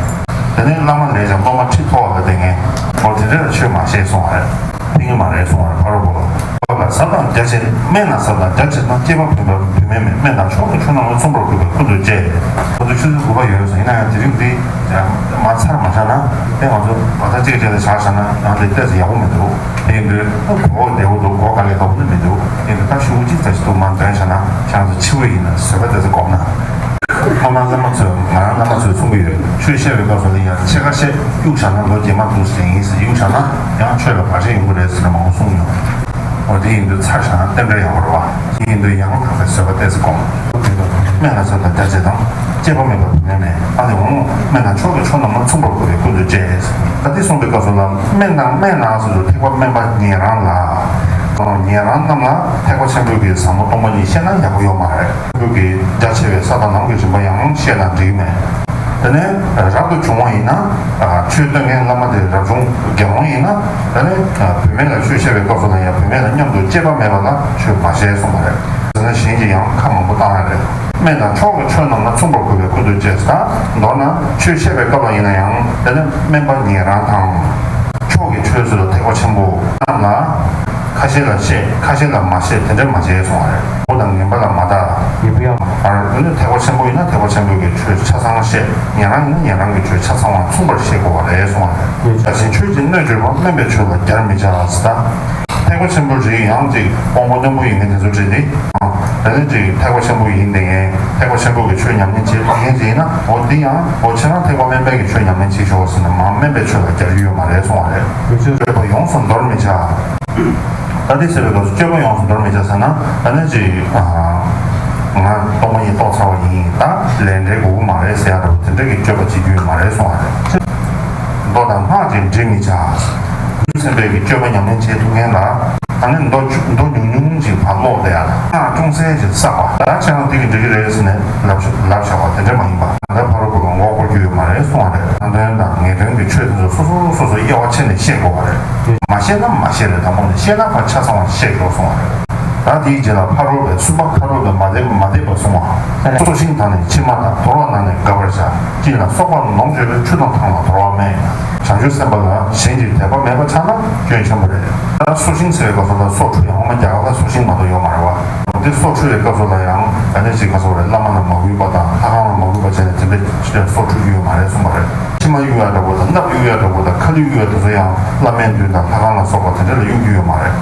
དེ་ནས་བླ་མ་ལས་ཀྱང་སློབ་མ་ཁྲི་ཐོག་ལ་དེ་ངན། འོ་དེ་འདྲ་ལ་ཆོས་མ་བཤད་གསུང་བ་རེད། ཕན་གྱི་མ་རེད་གསུང་བ་རེད། ཕ་རོལ་པོ་ལ། ལ་ཟབ་དང་རྒྱ་ཆེ། སྨན་ལ་ཟབ་དང་རྒྱ་ཆེ་དང་། སྐྱེས་པ་བུད་མེད་བུད་མེད་མེད། སྨན་དང་མཆོག་ཏུ་ཆོས་རྣམས་ལ་མཚུངས་པར་གུས་པས་ཀུན་ཏུ་སྤྱད། ཁོ་ཚོ་ཆུ་ཚོད་དགུ་པ་ཡོད་ཟེར། ཡིན་ན་ཡང་དེ་རིང་འདི་མ་ཚར་མ་བཞག་ན། དེ་ང་ཚོ་མ་ཚར་གཅིག་གཅིག་ལ་བཞག་བཞག་ན་ཡང་དེ་ཏོག་ཙམ་ཡག་པོ་མི་འདུག་དེ་ཡིན་དུས་ཨ་གོ་བདེ་བོ་འདུག་གོ་དཀའ་ལས་ཁག་པོ་ནི་མི་འདུག་དེ་ཡིན་དུས་ད་ཤོག་གུ་གཅིག་ཙམ་ཞིག་འདུག་མར་འདོན་བཞག་ན་ཁྱེད་རང་ཚོ་འཆི་བ་ཡིན་ན་བཟོད་པ་ཏོག་ཙམ་སྒོམ་ན། ཁོ་ན་བླ་མ་ཚོས་ང་རང་བླ་མ་ཚོས་གསུང་གི་ཡོད། ཆོས་བཤད་པའི་སྐབས་སུ་ལ་ཡང་ཕྱེད་ཀ་བཤད་གཡུག་བཞག་ན་ལོ་རྗེས་མ་འདུག་ཟེར་ཡིན་ཟེར། གཡུག་བཞག་ན་ཡང་ཆོས་ལ་བར་ཆད་ཡོང་གི་རེད་ཟེར་ནས་མང་པོ་གསུངས་མྱོང་། འོ་དེ་ཡིན་དུས་ཚར་བཞག་ན་རྟེན་འབྲེལ་ཡག་པོ་རེད་བ། དེ་ཡིན་དུས་ཡང་དག་པའི་བཟོད་པ་ཏོག་ཙམ་སྒོམ། སྨན་ལ་ཟབ་དང་རྒྱ་ཆེ་དང་། སྐྱེས་པ་མེད་པ་བུད་མེད་མེད། ཨ་ནི་འོང་སྨན་དང་མཆོག་གི་ཆོས་རྣམས་ལ་མཚུངས་པར་གུས་པས་ཀུན་ཏུ་སྤྱད། ད་འདི་གསུངས་པའི་སྐབས་སུ་ལ་སྨན་དང་སྨན་དང་ཟེར་དུས་ཐེག་པ་དམན་པ་ཉན་རང་ལ། ཉན་རང་རྣམས་ལ་ཐེག་པ་ཆེན་པོའི་གི་ཟབ་མོ་སྟོང་པ་ཉིད་བཤད་ན་ཡག་པོ་ཡོད་མ་རེད། ཆེན་པོའི་གི་རྒྱ་ཆེ་བའི་ས་དང་ལམ་གྱི་རིམ་པ་ཡང་བཤད་ན་འགྲིག་མེད། དེ་ནས་རབ་ཏུ་བྱུང་བ་ཡིན་ན། ཆོས་སྟོན་མཁན་བླ་མ་དེ་རབ་བྱུང་རྒྱལ་དབང་ཡིན་ན། དེ་ནས་བུད་མེད་ལ་ཆོས་བཤད་པའི་སྐབས་སུ་ལ་ཡང་བུད་མེད་དང་མཉམ་དུ་སྐྱེས་པ་མེད་པ་ལ་ཆོས་མ་བཤད་གསུངས་པ་རེད། དེ་ནས་གཞན་གྱིས་ཡང་ཁ་མང་པོ་བཏང་ཡ་རེད། སྨན་དང་མཆོག་གི་ཆོས་རྣམས་ལ་མཚུངས་པར་གུས་པས་ཀུན་ཏུ་སྤྱད། ད་མདོར་ན་ཆོས་བཤད་པའི་སྐབས་ལ་ཡིན་ན་ཡང་དེ་ནས་སྨན་པ་ཉན་རང་དང་། མཆོག་གི་ཆོས་ཟེར་བ་ཐེག་པ་ཆེན་པོ་རྣམས་ལ། ཁ་ཤས་ལ་བཤད། ཁ་ཤས་ལ་མ་བཤད། དེ་འདྲ་མ་བྱེད་གསུང་བ་རེད། མགོ་དང་ངན་པ་ལ་མ་བརྟག་ངན་པ་ཡང་མ་བར། འོན་ཏེ་ཐེག་པ་ཆེན་པོ་ཡིན་ན་ཐེག་པ་ཆེན་པོའི་གི་ཆོས་ཆ་ཚང་བཤད། ཉན་རང་ཡིན་ན་ཉན་རང་གི་ཆོས་ཆ་ཚང་བ་མཚུངས་པར་བཤད་དགོས་པ་རེད་གསུང་བ་རེད། བདག་གཞན་ཆོས་ཀྱི་སྣོད་བཅུད་པ། སྨན་པའི་ཆོས་ལ་སྦྱར་མི་བྱ་ཟེར། ད་ཐེག་པ་ཆེན་པོ་རིགས་ཡང་ཅིག་དབང་པོ་རྣོན་པོ་ཡིན་མཁན་དེ་ཚོ་བྲིས་ཏེ། དེ་ནས་ཅིག་ཐེག་པ་ཆེན་པོ་ཡིན་བསྡད་མཁན། ཐེག་པ་ཆེན་པོ་གི་ཆོས་ཉམས་ལེན་བྱེད་མཁན་ཅིག་ཡིན་ན། འོ་འདི་ཡང་འོ་ཁྱེད་རང་ཐེག་པ་དམན་པའི་གི་ཆོས་ཉམས་ལེན་བྱེད་ཤོག་ཟེར་ནས་མར་སྨན་པའི་ཆོས་ལ་སྦྱར་རྒྱུ་ཡོད་མ་རེད་གསུང་བ་རེད། བརྗོད་པ་ཡོངས་སུ་འདོར་མི་བྱ། ད་འདི་ཟེར་བའི་སྐབས་སུ་སྤྱོད་པ་ཡོངས་སུ་འདོར་མི་བྱ་ཟེར་ན། ད་ནི་ཅིག་ང་སྟོང་པ་ཉིད་རྟོགས་ཚར་བ་ཡིན། ད་ལས་འབྲས་དགོས་ཀྱི་མ་རེད་ཟེར་ཡ་འདྲ་བོ་དེ་འདྲ་གི་སྤྱོད་པ་བྱེད་རྒྱུ་ཡོད་མ་རེད་གསུང་བ་རེད། མདོ་དང་སྔགས་ཀྱིས་འགྲིག་མི་བྱ། རྒྱུ་མཚན་པའི་གི་སྤྱོད་པ་ཉམས་ལེན་བྱེད་ཐུབ་མཁན་ལ། ད་ནི་མདོ་མདོ་ཉུང་ཉུང་ཅིག་ཕར་ཀློག་བསྡད་ཡ་ལ། སྔགས་ཅུང་ཟད་ཅིག་བསགས་པ། ད་ཁྱེད་རང་འདི་གི་འགྲིག་གི་རེད་ཟེར་ནས་ལབ་ལབ་བཞག་པ་དེ་འདྲ་མ་ཡིན་པ། ད་ཕ་རོལ་པོ་ལ་མགོ་སྐོར་རྒྱུ་ཡོད་མ་རེད་གསུང་བ་རེད། ནང་དོན་དང་ངེས་དོན་གྱི་ཆོས་དེ་ཚོ་སོ་སོ་སོ་སོ་དབྱེ་བ་ཕྱེ་ནས་བཤད་དགོས་པ་རེད། མ་བཤད་ན་མ་བཤད་རེད། དང་པོ་ནས་བཤད་ན་ཕར་ཆ་ཚང་བ་བཤད་ཆོག་གསུང་བ་རེད། ད་དེའི་རྗེས་ལ་ཕ་རོལ་པའི་གསུམ་པ། ཕ་རོལ་པོས་མ་དད་མ་དད་པ་གསུང་བ། སོ་ཤིང་དག་ནི་ཕྱེ་མ་དང་། དོར་བ་རྣམས་ནི་དགབ་པར་བྱ། གཅིན་ལ་སོགས་པ་ལོངས་སྤྱོད་པའི། ཆུ་དང་ཐང་ལ་དོར་བ་སྨད། བྱང་ཆུབ་སེམས་དཔའ་ལ་གཞན་གྱི་དད་པ་མེད་པ་ཆགས་ན་སྐྱོན་ཆེན་པོ་རེད། ད་སོ་ཤིང་ཟེར་བའི་སྐབས་སུ་ལ་སོ་འཁྲུ་ཡང་སྔོན་མ་རྒྱ་གར་ལ་སོ་ཤིང་མ་གཏོགས་ཡོད་མ་རེད་བ། དེ་སོ་འཁྲུ་བའི་སྐབས་སུ་ལ་ཡང་ད་ནི་ཅིག་ག་ཟེར་བ་རེད། བླ་མ་ལ་མ་གུས་པ་དང་ལྷ་ཁང་ལ་མ་གུས་པ་བྱས་ནས་དེ་འདྲ་སོ་འཁྲུ་རྒྱུ་ཡོད་མ་རེད་གསུངས་པ་རེད། མཆིལ་མ་གཡུག་ཡ་འདྲ་པོ་དང་སྣབས་གཡུག་ཡ་འདྲ་པོ་དང་ཁ་ལུད་གཡུག་ཡ་དེ་ཚོ་ཡང་བླ་མའི་མདུན་དང་ལྷ་ཁང་ལ་སོགས་པ་དེ་འདྲ་ལ་གཡུག་རྒྱུ་ཡོད་མ་རེད།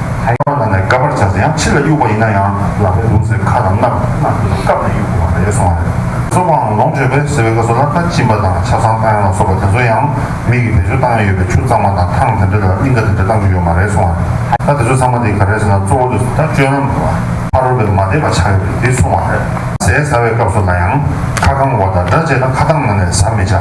དོར་བ་རྣམས་ནི་དགབ་པར་བྱ་ཟེར། ཡང་ཕྱི་ལ་གཡུག་པ་ཡིན་ན་ཡང་ལག་པས་འདུག་སེ་ཁ་དང་སྣབས་སྣབས་དེ་ཚོ་བཀབ་ནས་གཡུག་དགོས་པ་རེད་གསུངས་པ་རེད། སོགས་པའང་ལོངས་སྤྱོད་པའི་ཟེར་བའི་སྐབས་སུ་ལ་ད་གཅིན་པ་དང་ཆབ་གསང་ཐང་ཡང་ལ་སོགས་པ་དེ་ཚོ་ཡང་མི་གིས་བེད་སྤྱོད་བཏང་ཡ་ཡོད་པའི་ཆུ་གཙང་མ་དང་ཐང་དེ་འདྲ་ལ་གླིང་ག་དེ་འདྲ་བཏང་རྒྱུ་ཡོད་མ་རེད་གསུངས་པ་རེད། ད་དེ་ཚོ་ཚང་མ་དེ་ག་རེ་ཟེར་ན་གཙོ་བོ་དེ་ད་སྤྱོད་ལམ་རེད་བ། ཕ་རོལ་པོས་མ་དད་པ་ཆགས་ཡོད་པས་དེ་གསུངས་པ་རེད། ཟས་ཟ་བའི་སྐབས་སུ་ལ་ཡང་ཁ་གང་བ་དང་སྒྲ་བྱས་ན་ཁ་གདངས་ནང་ནས་ཟ་མི་བྱ།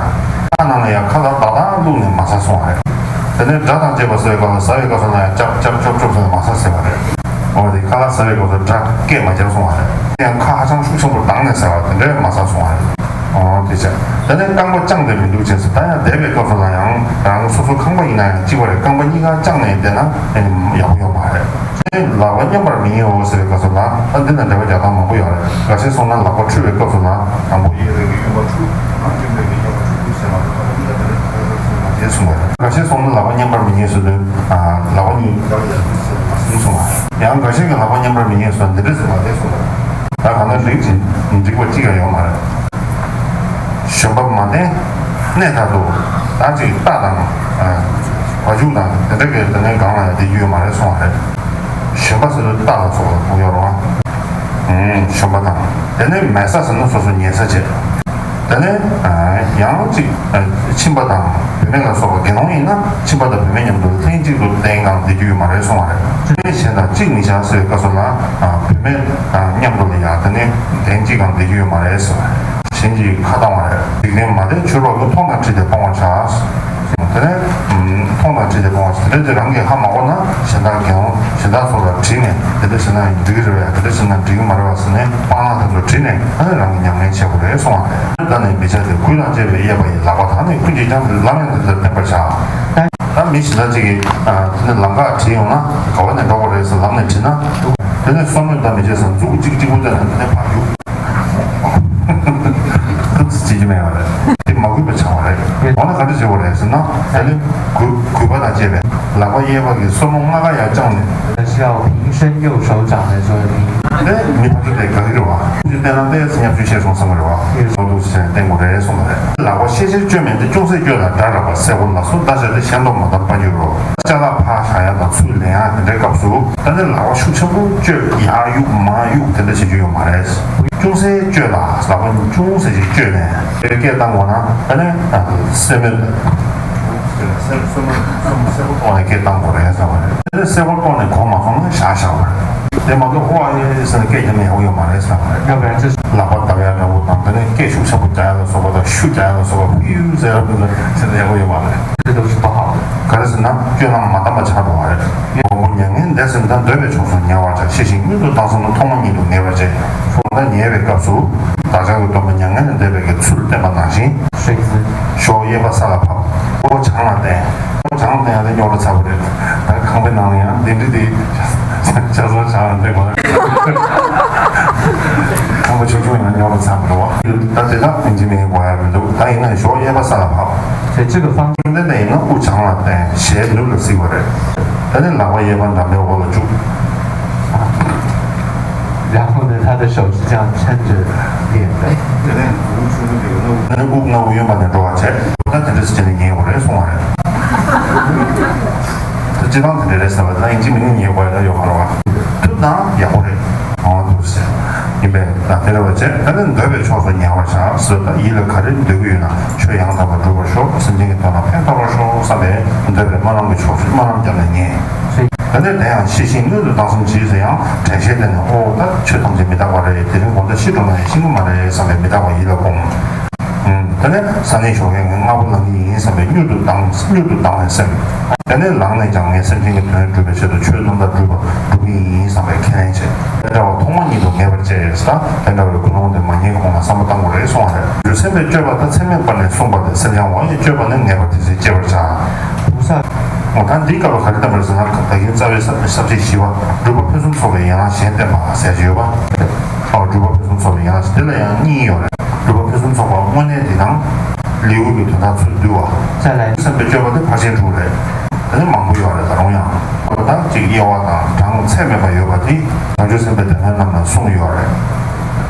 ཁ་ནང་ལ་ཡང་ཁ་ལ་བདག་བདག་བླུགས་ནས་མ་ཟ་གསུངས་པ་རེད། དེ་ནས་སྒྲ་དང་བཅས་པ་ཟ་བའི་སྐབས་ལ་ཟ་བའི་སྐབས་སུ་ལ་ཡང་ཅབ་ཅབ་ཅོབ་ཅོབ་ཟེར་ནས་མ་ཟ་ཟེར་བ་རེད། འོ་དེ་ཁ་ལག་ཟ་བའི་སྐབས་སུ་སྒྲ་སྐད་མ་རྒྱབ་གསུངས་པ་རེད། དེ་ཡང་ཁ་ཧ་ཅང་ཤུགས་ཆེན་པོ་གདངས་ནས་ཟ་བ་དེ་འདྲས་མ་ཟ་གསུངས་པ་རེད། འོ་དེ་བྱས། དེ་ནས་རྐང་པ་བརྐྱངས་ཏེ་མི་འདུག་བྱས་སོ། ད་ཡང་བསྡད་པའི་སྐབས་སུ་ལ་ཡང་རང་སོ་སོ་ཁང་པ་ཡིན་ན་ཡང་གཅིག་པ་རེད། རྐང་པ་གཉིས་ཀ་བརྐྱངས་ནས་བསྡད་ན་ཡག་པོ་ཡོད་མ་རེད། དེ་ནས་ལག་པ་མཉམ་པར་མི་ཉན་འོ་ཟེར་བའི་སྐབས་སུ་ལ་ཨ་འདི་ན་འགྲེལ་པ་རྒྱག་སྟངས་མང་པོ་ཡོད་རེད། འགའ་ཤས་སོང་ན་ལག་པ་འཁྲུ་བའི་སྐབས་སུ་ལ་དང་པོ་གཡས་པའི་གཡོན་པ་འཁྲུ། ཨ་གཡོན་པའི་གཡོན་པ་འཁྲུ་ཟེར་བ་ལ་ད་ལྟ་འདི་ལ་འདི་ལ་འགྲེལ་པ་གསུངས་པ་རེད། འགའ་ཤས་སོང་ན་ལག་པ་མཉམ་པར་མི་ཉན་ཟེར་དུས་ལག་པ་གཉིས་ཡར་ཡར་འཁྲུ་ཟེར་མ་གསུངས་སོང་བ། ཡང་འགའ་ཤས་ཀྱིས་ལག་པ་མཉམ་པར་མི་ཉན་ཟེར་འདི་འདྲ་ཟེར་བ་ལས་སོང་བ། ད་གང་ལྟར་རིགས་ཀྱི་འགྲིག་པ་གཅིག་ཀྱང་ཡོད་མ་རེད། གཞོན་པ་མ་བསྟེན་གནས་དག་ཏུ་ད་ཅིག་རྟ་དང་བ་ཕྱུགས་དང་དེ་འདྲ་གི་དེ་ནས་སྒང་ལ་ཡང་དེ་རྒྱུ་ཡོད་མ་རེད་སོང་བ་རེད། གཞོན་པ་ཟེར་དུས་རྟ་ལ་སོགས་པ་གོ་ཡོད་རེད་བ། གཞོན་པ་དང་དེ་ནས་མལ་ས་ཟེར་ན་སོ་སོ་ཉལ་ས་བྱས། དེ་ནས་ཡང་ཅིག་ཁྱིམ་པ་དང་བུད་མེད་ལ་སོགས་པ་དགེ་སློང་ཡིན་ན་ཁྱིམ་པ་དང་བུད་མེད་མཉམ་དུ་ལྷན་ཅིག་ཏུ་གདན་གང་བསྡད་རྒྱུ་ཡོད་མ་རེད་གསུངས་པ་རེད། དེ་ནས་གཞན་དང་གཅིག་མི་བྱ་ཟེར་བའི་སྐབས་སུ་ལ་བུད་མེད་དང་མཉམ་དུ་ལ་ཡང་དེ་ནས་གདན་གཅིག་གང་བསྡད་རྒྱུ་ཡོད་མ་རེད་ཟེར་བ་རེད། གཞན་གྱིས་ཁ་བཏང་བ་རེད། འཇིག་རྟེན་མ་དད་ཆོས་གྲོགས་ཀྱིས། མཐོང་དང་དྲིས་ཏེ་སྤོང་བར་བྱ། དེ་ནས་མཐོང་དང་དྲིས་ཏེ་སྤོང་བར་བྱ། དེ་འདྲ་དེ་རང་གིས་ཧ་མ་གོ་ན་གཞན་དག་དགེ་སློང་གཞན་དག་སོགས་ལ་དྲིས་ནས་དེ་འདྲ་བྱས་ན་འགྲིག་གི་རེད་པས། དེ་འདྲ་བྱས་ན་འགྲིག་གི་མ་རེད་པ་ཟེར་ནས་སྤང་བླང་དེ་ཚོ་དྲིས་ནས་ཨ་ནི་རང་གིས་ཉམས་ལེན་བྱེད་དགོས་རེད་གསུངས་པ་རེད། ད་ནི་མི་བྱ་སྟེ། གུས་དང་བཅས་པས་གཡས་པ་ཡི། ལག་པ་དག་ནི་ཀུན་གྱིས་ཀྱང་། ལམ་ཡང་འདི་ལྟར་བསྟན་པར་བྱ། ད་མི་གཞན་དག་ཅིག་གིས་དེ་ནས་ལམ་ཁ་དྲིས་ཡོང་ན་ག་བ་ནས་འགྲོ་དགོས་རེད་ཟེར་ལམ་ནས་དྲིས་ན། དེ་ནས་སོར་མོས་ད་མི་བྱེད་ཟེར་མཛུབ་གུ་གཅིག་གཅིག་པུ་དེ་ལ་དེ་ནས་ཕར་གཡུག་ཐུབ་ཙམ་བྱེད་རྒྱུ་མེད་པ་རེད། དེ་མ་གུས་པ་ཆགས་པ་རེད། འོ་ན་ག་འདྲ་བྱེད་དགོས་རེད་ཟེར་ན། དེ་ནི་གུས་གུས་པ་དང་བཅས་པས་ལག་པ་གཡས་པ་གིས་སོར་མོ་ལྔ་ཀ་ཡར་བརྐྱངས་ནས། 是要平伸右手掌的时候平。 དེ་མི་ཕ་གི་དེ་ག་གི་རེད་བ། ཁྱོད་བསྟན་ན་ཏོག་ཙམ་ཉམ་ཆུང་ཆེ་སོང་བསམ་གི་རེད་བ། ལོ་འདུག་ཟེར་བསྟན་དགོས་རེད་གསུངས་པ་རེད། ལག་པ་ཤེས་བྱར་གཅོད་མིན་ཏེ། ཅུང་ཟད་བསྐྱོད་ལ་སྒྲ་རག་པ། སྲད་བོར་ལ་སོགས་བརྡ་བྱ་སྟེ། གཞན་དུ་མ་བསྡམས་པར་འགྱུར་རོ། ཅ་ལག་ཕར་བཞག་ཡ་དང་ཚུར་ལེན་ཡ་དེ་འདྲའི་སྐབས་སུ། ད་ནི་ལག་པ་ཤུགས་ཆེན་པོ་བསྐྱོད་ཡར་གཡུག་མར་གཡུག་དེ་འདྲ་བྱེད་རྒྱུ་ཡོད་མ་རེད། ཅུང་ཟད་བསྐྱོད་ལ་ལག་པ་ཅུང་ཟད་ཅིག་བསྐྱོད་ནས་དེ་སྐད་བཏང་དགོས་ན་ད་ནི་སེན་མོ་སེན་མོ་སེན་མོ་སེན་མོ་གཏོང་ནས་སྐད་བཏང་དགོས་རེད་ཟེར་བ་རེད། དེ་ནི་སེན་མོ་གཏོང་ནས་གོ་མ་སོང་ན་བཞག་བཞག་པ་རེད། དེ་མ་གཏོགས་ཧོ་ཨ་ཡེ་ཟེར་ནས་སྐད་རྒྱབ་ན་ཡག་པོ་ཡོད་མ་རེད་ཟེར་བ་རེད། ལག་པ་བརྡབ་ཡ་འདྲ་བོ་དང་དེ་ནས་སྐད་ཤུགས་ཆེན་པོ་རྒྱག་ཡ་ལ་སོགས་པ་དང་ཤུ་རྒྱག་ཡ་ལ་སོགས་པ་ཕིའུ་ཟེར་བ་འདི་ལ་བྱས་ན་ཡག་པོ་ཡོད་མ་རེད། དེ་ལྟ་བུ་ཞིག་པ་ཧ་ག་རེ་ཟེར་ན་སྤྱོད་ལམ་མ་དམ་པ་ཆགས་འགྲོ་བ་རེད། མགོན་པོ་མྱ་ངན་འདས་ཟིན་ད། འདོད་པའི་ཕྱོགས་སུ་ཉལ་བར་བྱ། ཤེས་བཞིན་མངོན་དུ་བཏང་ཟིན་ན། ཐོག་མ་ཉིད་དུ་ངེས་པར་བྱ། ད་ཉལ་བའི་སྐབས་སུ་བདག་ཅག་གི་སྟོན་པ་མྱ་ངན་ལས་འདས་པའི་གི་ཚུལ་བསྟན་པ་ནང་བཞིན། 睡姿。 ཞོགས་གཡས་པ་ས་ལ་ཕབ། ལྟོ་བྱང་ལ་བསྟན། ལྟོ་བྱང་ལ་བསྟན་ཡང་དེ་རྙོག་དྲ་ཚ་པོ་རེད། ད་ཁང་པའི་ནང་ལ་ཡང་དེ་འདྲ་དེ་ཆ་ཚང་བྱང་ལ་བསྟན་དགོས་ན། ཁང་པ་ཆུང་ཆུང་ཡང་རྙོག་དྲ་ཚ་པོ་རེད་བ། ད་དེ་དག་ཡིན་གཅིག་མིན་གཅིག་དགོས་ཡ་མི་འདུག་ད་ཡིན་ན་ཞོགས་གཡས་པ་ས་ལ་ཕབ། 所以这个方 ཁྱིམ་སྟོན་དེ་ཡིན་ན་དབུ་བྱང་ལ་བསྟན། ཞལ་ནུབ་ལ་གཟིགས་པ་རེད། དེ་ནས་ལག་པ་གཡས་པ་འགྲམ་པའི་འོག་ལ་བཅུག 然后呢，他的手是这样撑着脸的。 དེ་ནས་དབུ་ཆུང་ཆུང་དེ་ཡོད་ན་དབུ་ནས་དབུགས་ནང་དབུགས་གཡོན་པ་ནས་འགྲོ་བ་བྱས། ད་དེ་འདྲ་ཞིག་བྱས་ནས་ཉལ་དགོས་རེད་གསུང་བ་རེད། ད་སྤྱིར་བཏང་དེ་འདྲ་རེད་ཟེར་བ་ད་ཡིན་གཅིག་མིན་གཉིས་ཉལ་དགོས་ཡ་ད་ཡོད་མ་རེད་བ། ཐུབ་ན་ཡག་པོ་རེད། འོང་ཐུབ་ཟེར། ཡིན་པས་ད་དེ་རེད་བ་བྱས། ད་ནི་འདོད་པའི་ཕྱོགས་སུ་ཉལ་བར་བྱ་ཟེར། ད་ཡིད་ལ་ག་རེ་འདོད་ཀྱི་ཡོད་ན་ཆོས་ཡང་དག་པར་འགྲུབ་པར་ཤོག་སེམས་ཅན་གྱི་དོན་ལ་ཕན་ཐོགས་པར་ཤོག་བསམ་པའི་འདོད་པའི་སྨོན་ལམ་གྱི་ཕྱོགས་སུ་སྨོན་ལམ་བརྒྱབ་ནས་ཉལ། ད་ནི་དེ་ཡང་ཤེས་བཞིན་མངོན་དུ་བཏང་ཟིན་གྱིས་ཟེར་ཡང་དྲན་ཤེས་བསྟེན་ནས་ཨོ་ད་ཆོས་ཐམས་ཅད་མི་རྟག་པ་རེད། དེ་རིང་དགོང་དག་ཤི་འགྲོ་ན་ཡང་ཤི་གི་མ་རེད་བསམ་པའི་མི་རྟག་པ་ཡིད་ལ་སྒོམ། དེ་ནས་ས་གནས་ཞོགས་ཀས་ངས་སྔ་པོ་ལངས་ཀྱི་ཡིན་བསམ་པའི་མྱུར་དུ་ལྡང་མྱུར་དུ་ལྡང་བའི་སེམས། དེ་ནས་ལངས་ནས་ཀྱང་ངས་སེམས་ཅན་གྱི་དོན་སྒྲུབ་པའི་ཆེད་དུ་ཆོས་རྣམ་དག་སྒྲུབ་པ་སྒྲུབ་ཀྱི་ཡིན་བསམ་པའི་ཁས་ལེན་བྱེད། དེ་འདྲ་བ་ཐོག་མ་ཉིད་དུ་ངེས་པར་བྱས་ཟེར། དེ་འདྲ་བའི་ཀུན་སློང་དེ་མ་རྙེད་གོང་ལ་བསམ་བློ་བཏང་དགོས་རེད་གསུངས་པ་རེད། རྒྱུ་སེམས་དཔའི་སྤྱོད་པ་ད་ཚད་མེད་པ་ནས་གསུངས་པ་དེ་སེམས་ཀྱང་བ་ཡི་སྤྱོད་པ་ནི་ངེས་པར་དེ་ཚེ་སྐྱེ་བར་བྱ། འོ་ད་འདིའི་སྐབས་ལ་ག་རེ་བསྟན་པ་རེད་ཟེར་ན་ད་གིན་རྩ་བའི་ས་ས་བཅད་བཞི་པ་སྒྲུབ་པ་ཕུན་སུམ་ཚོགས་པའི་ཡན་ལག་གཞན་བསྟན་པ་ཟེར་གྱི་ཡོད་པ། ཨོ་སྒྲུབ་པ་ཕུན་སུམ་ཚོགས་པའི་ཡན་ལག་འདི་ལ་ཡང་གཉིས་ཡོད་རེད། སྒྲུབ་པ་ཕུན་སུམ་ཚོགས་པ་དངོས་གནས་འདི་དང་། ལེའུ་གི་དོན་དག་ཚུར་བསྡུ་བ། རྩ་ལ། སེམས་དཔའི་སྤྱོད་པ་དེ་ཕར་ཕྱིན་དྲུག་རེད། དེ་ནི་མང་པོ་ཡོད་རེད་ད་རུང་ཡང་། ཨོ་ད་གཅིག་དབྱེ་བ་དང་གྲངས་ཚད་མེད་པ་ཡོད་པ་དེ་བྱང་ཆུབ་སེམས་དཔའི་སྡེ་སྣོད་རྣམས་ལ་གསུངས་ཡོད་རེད།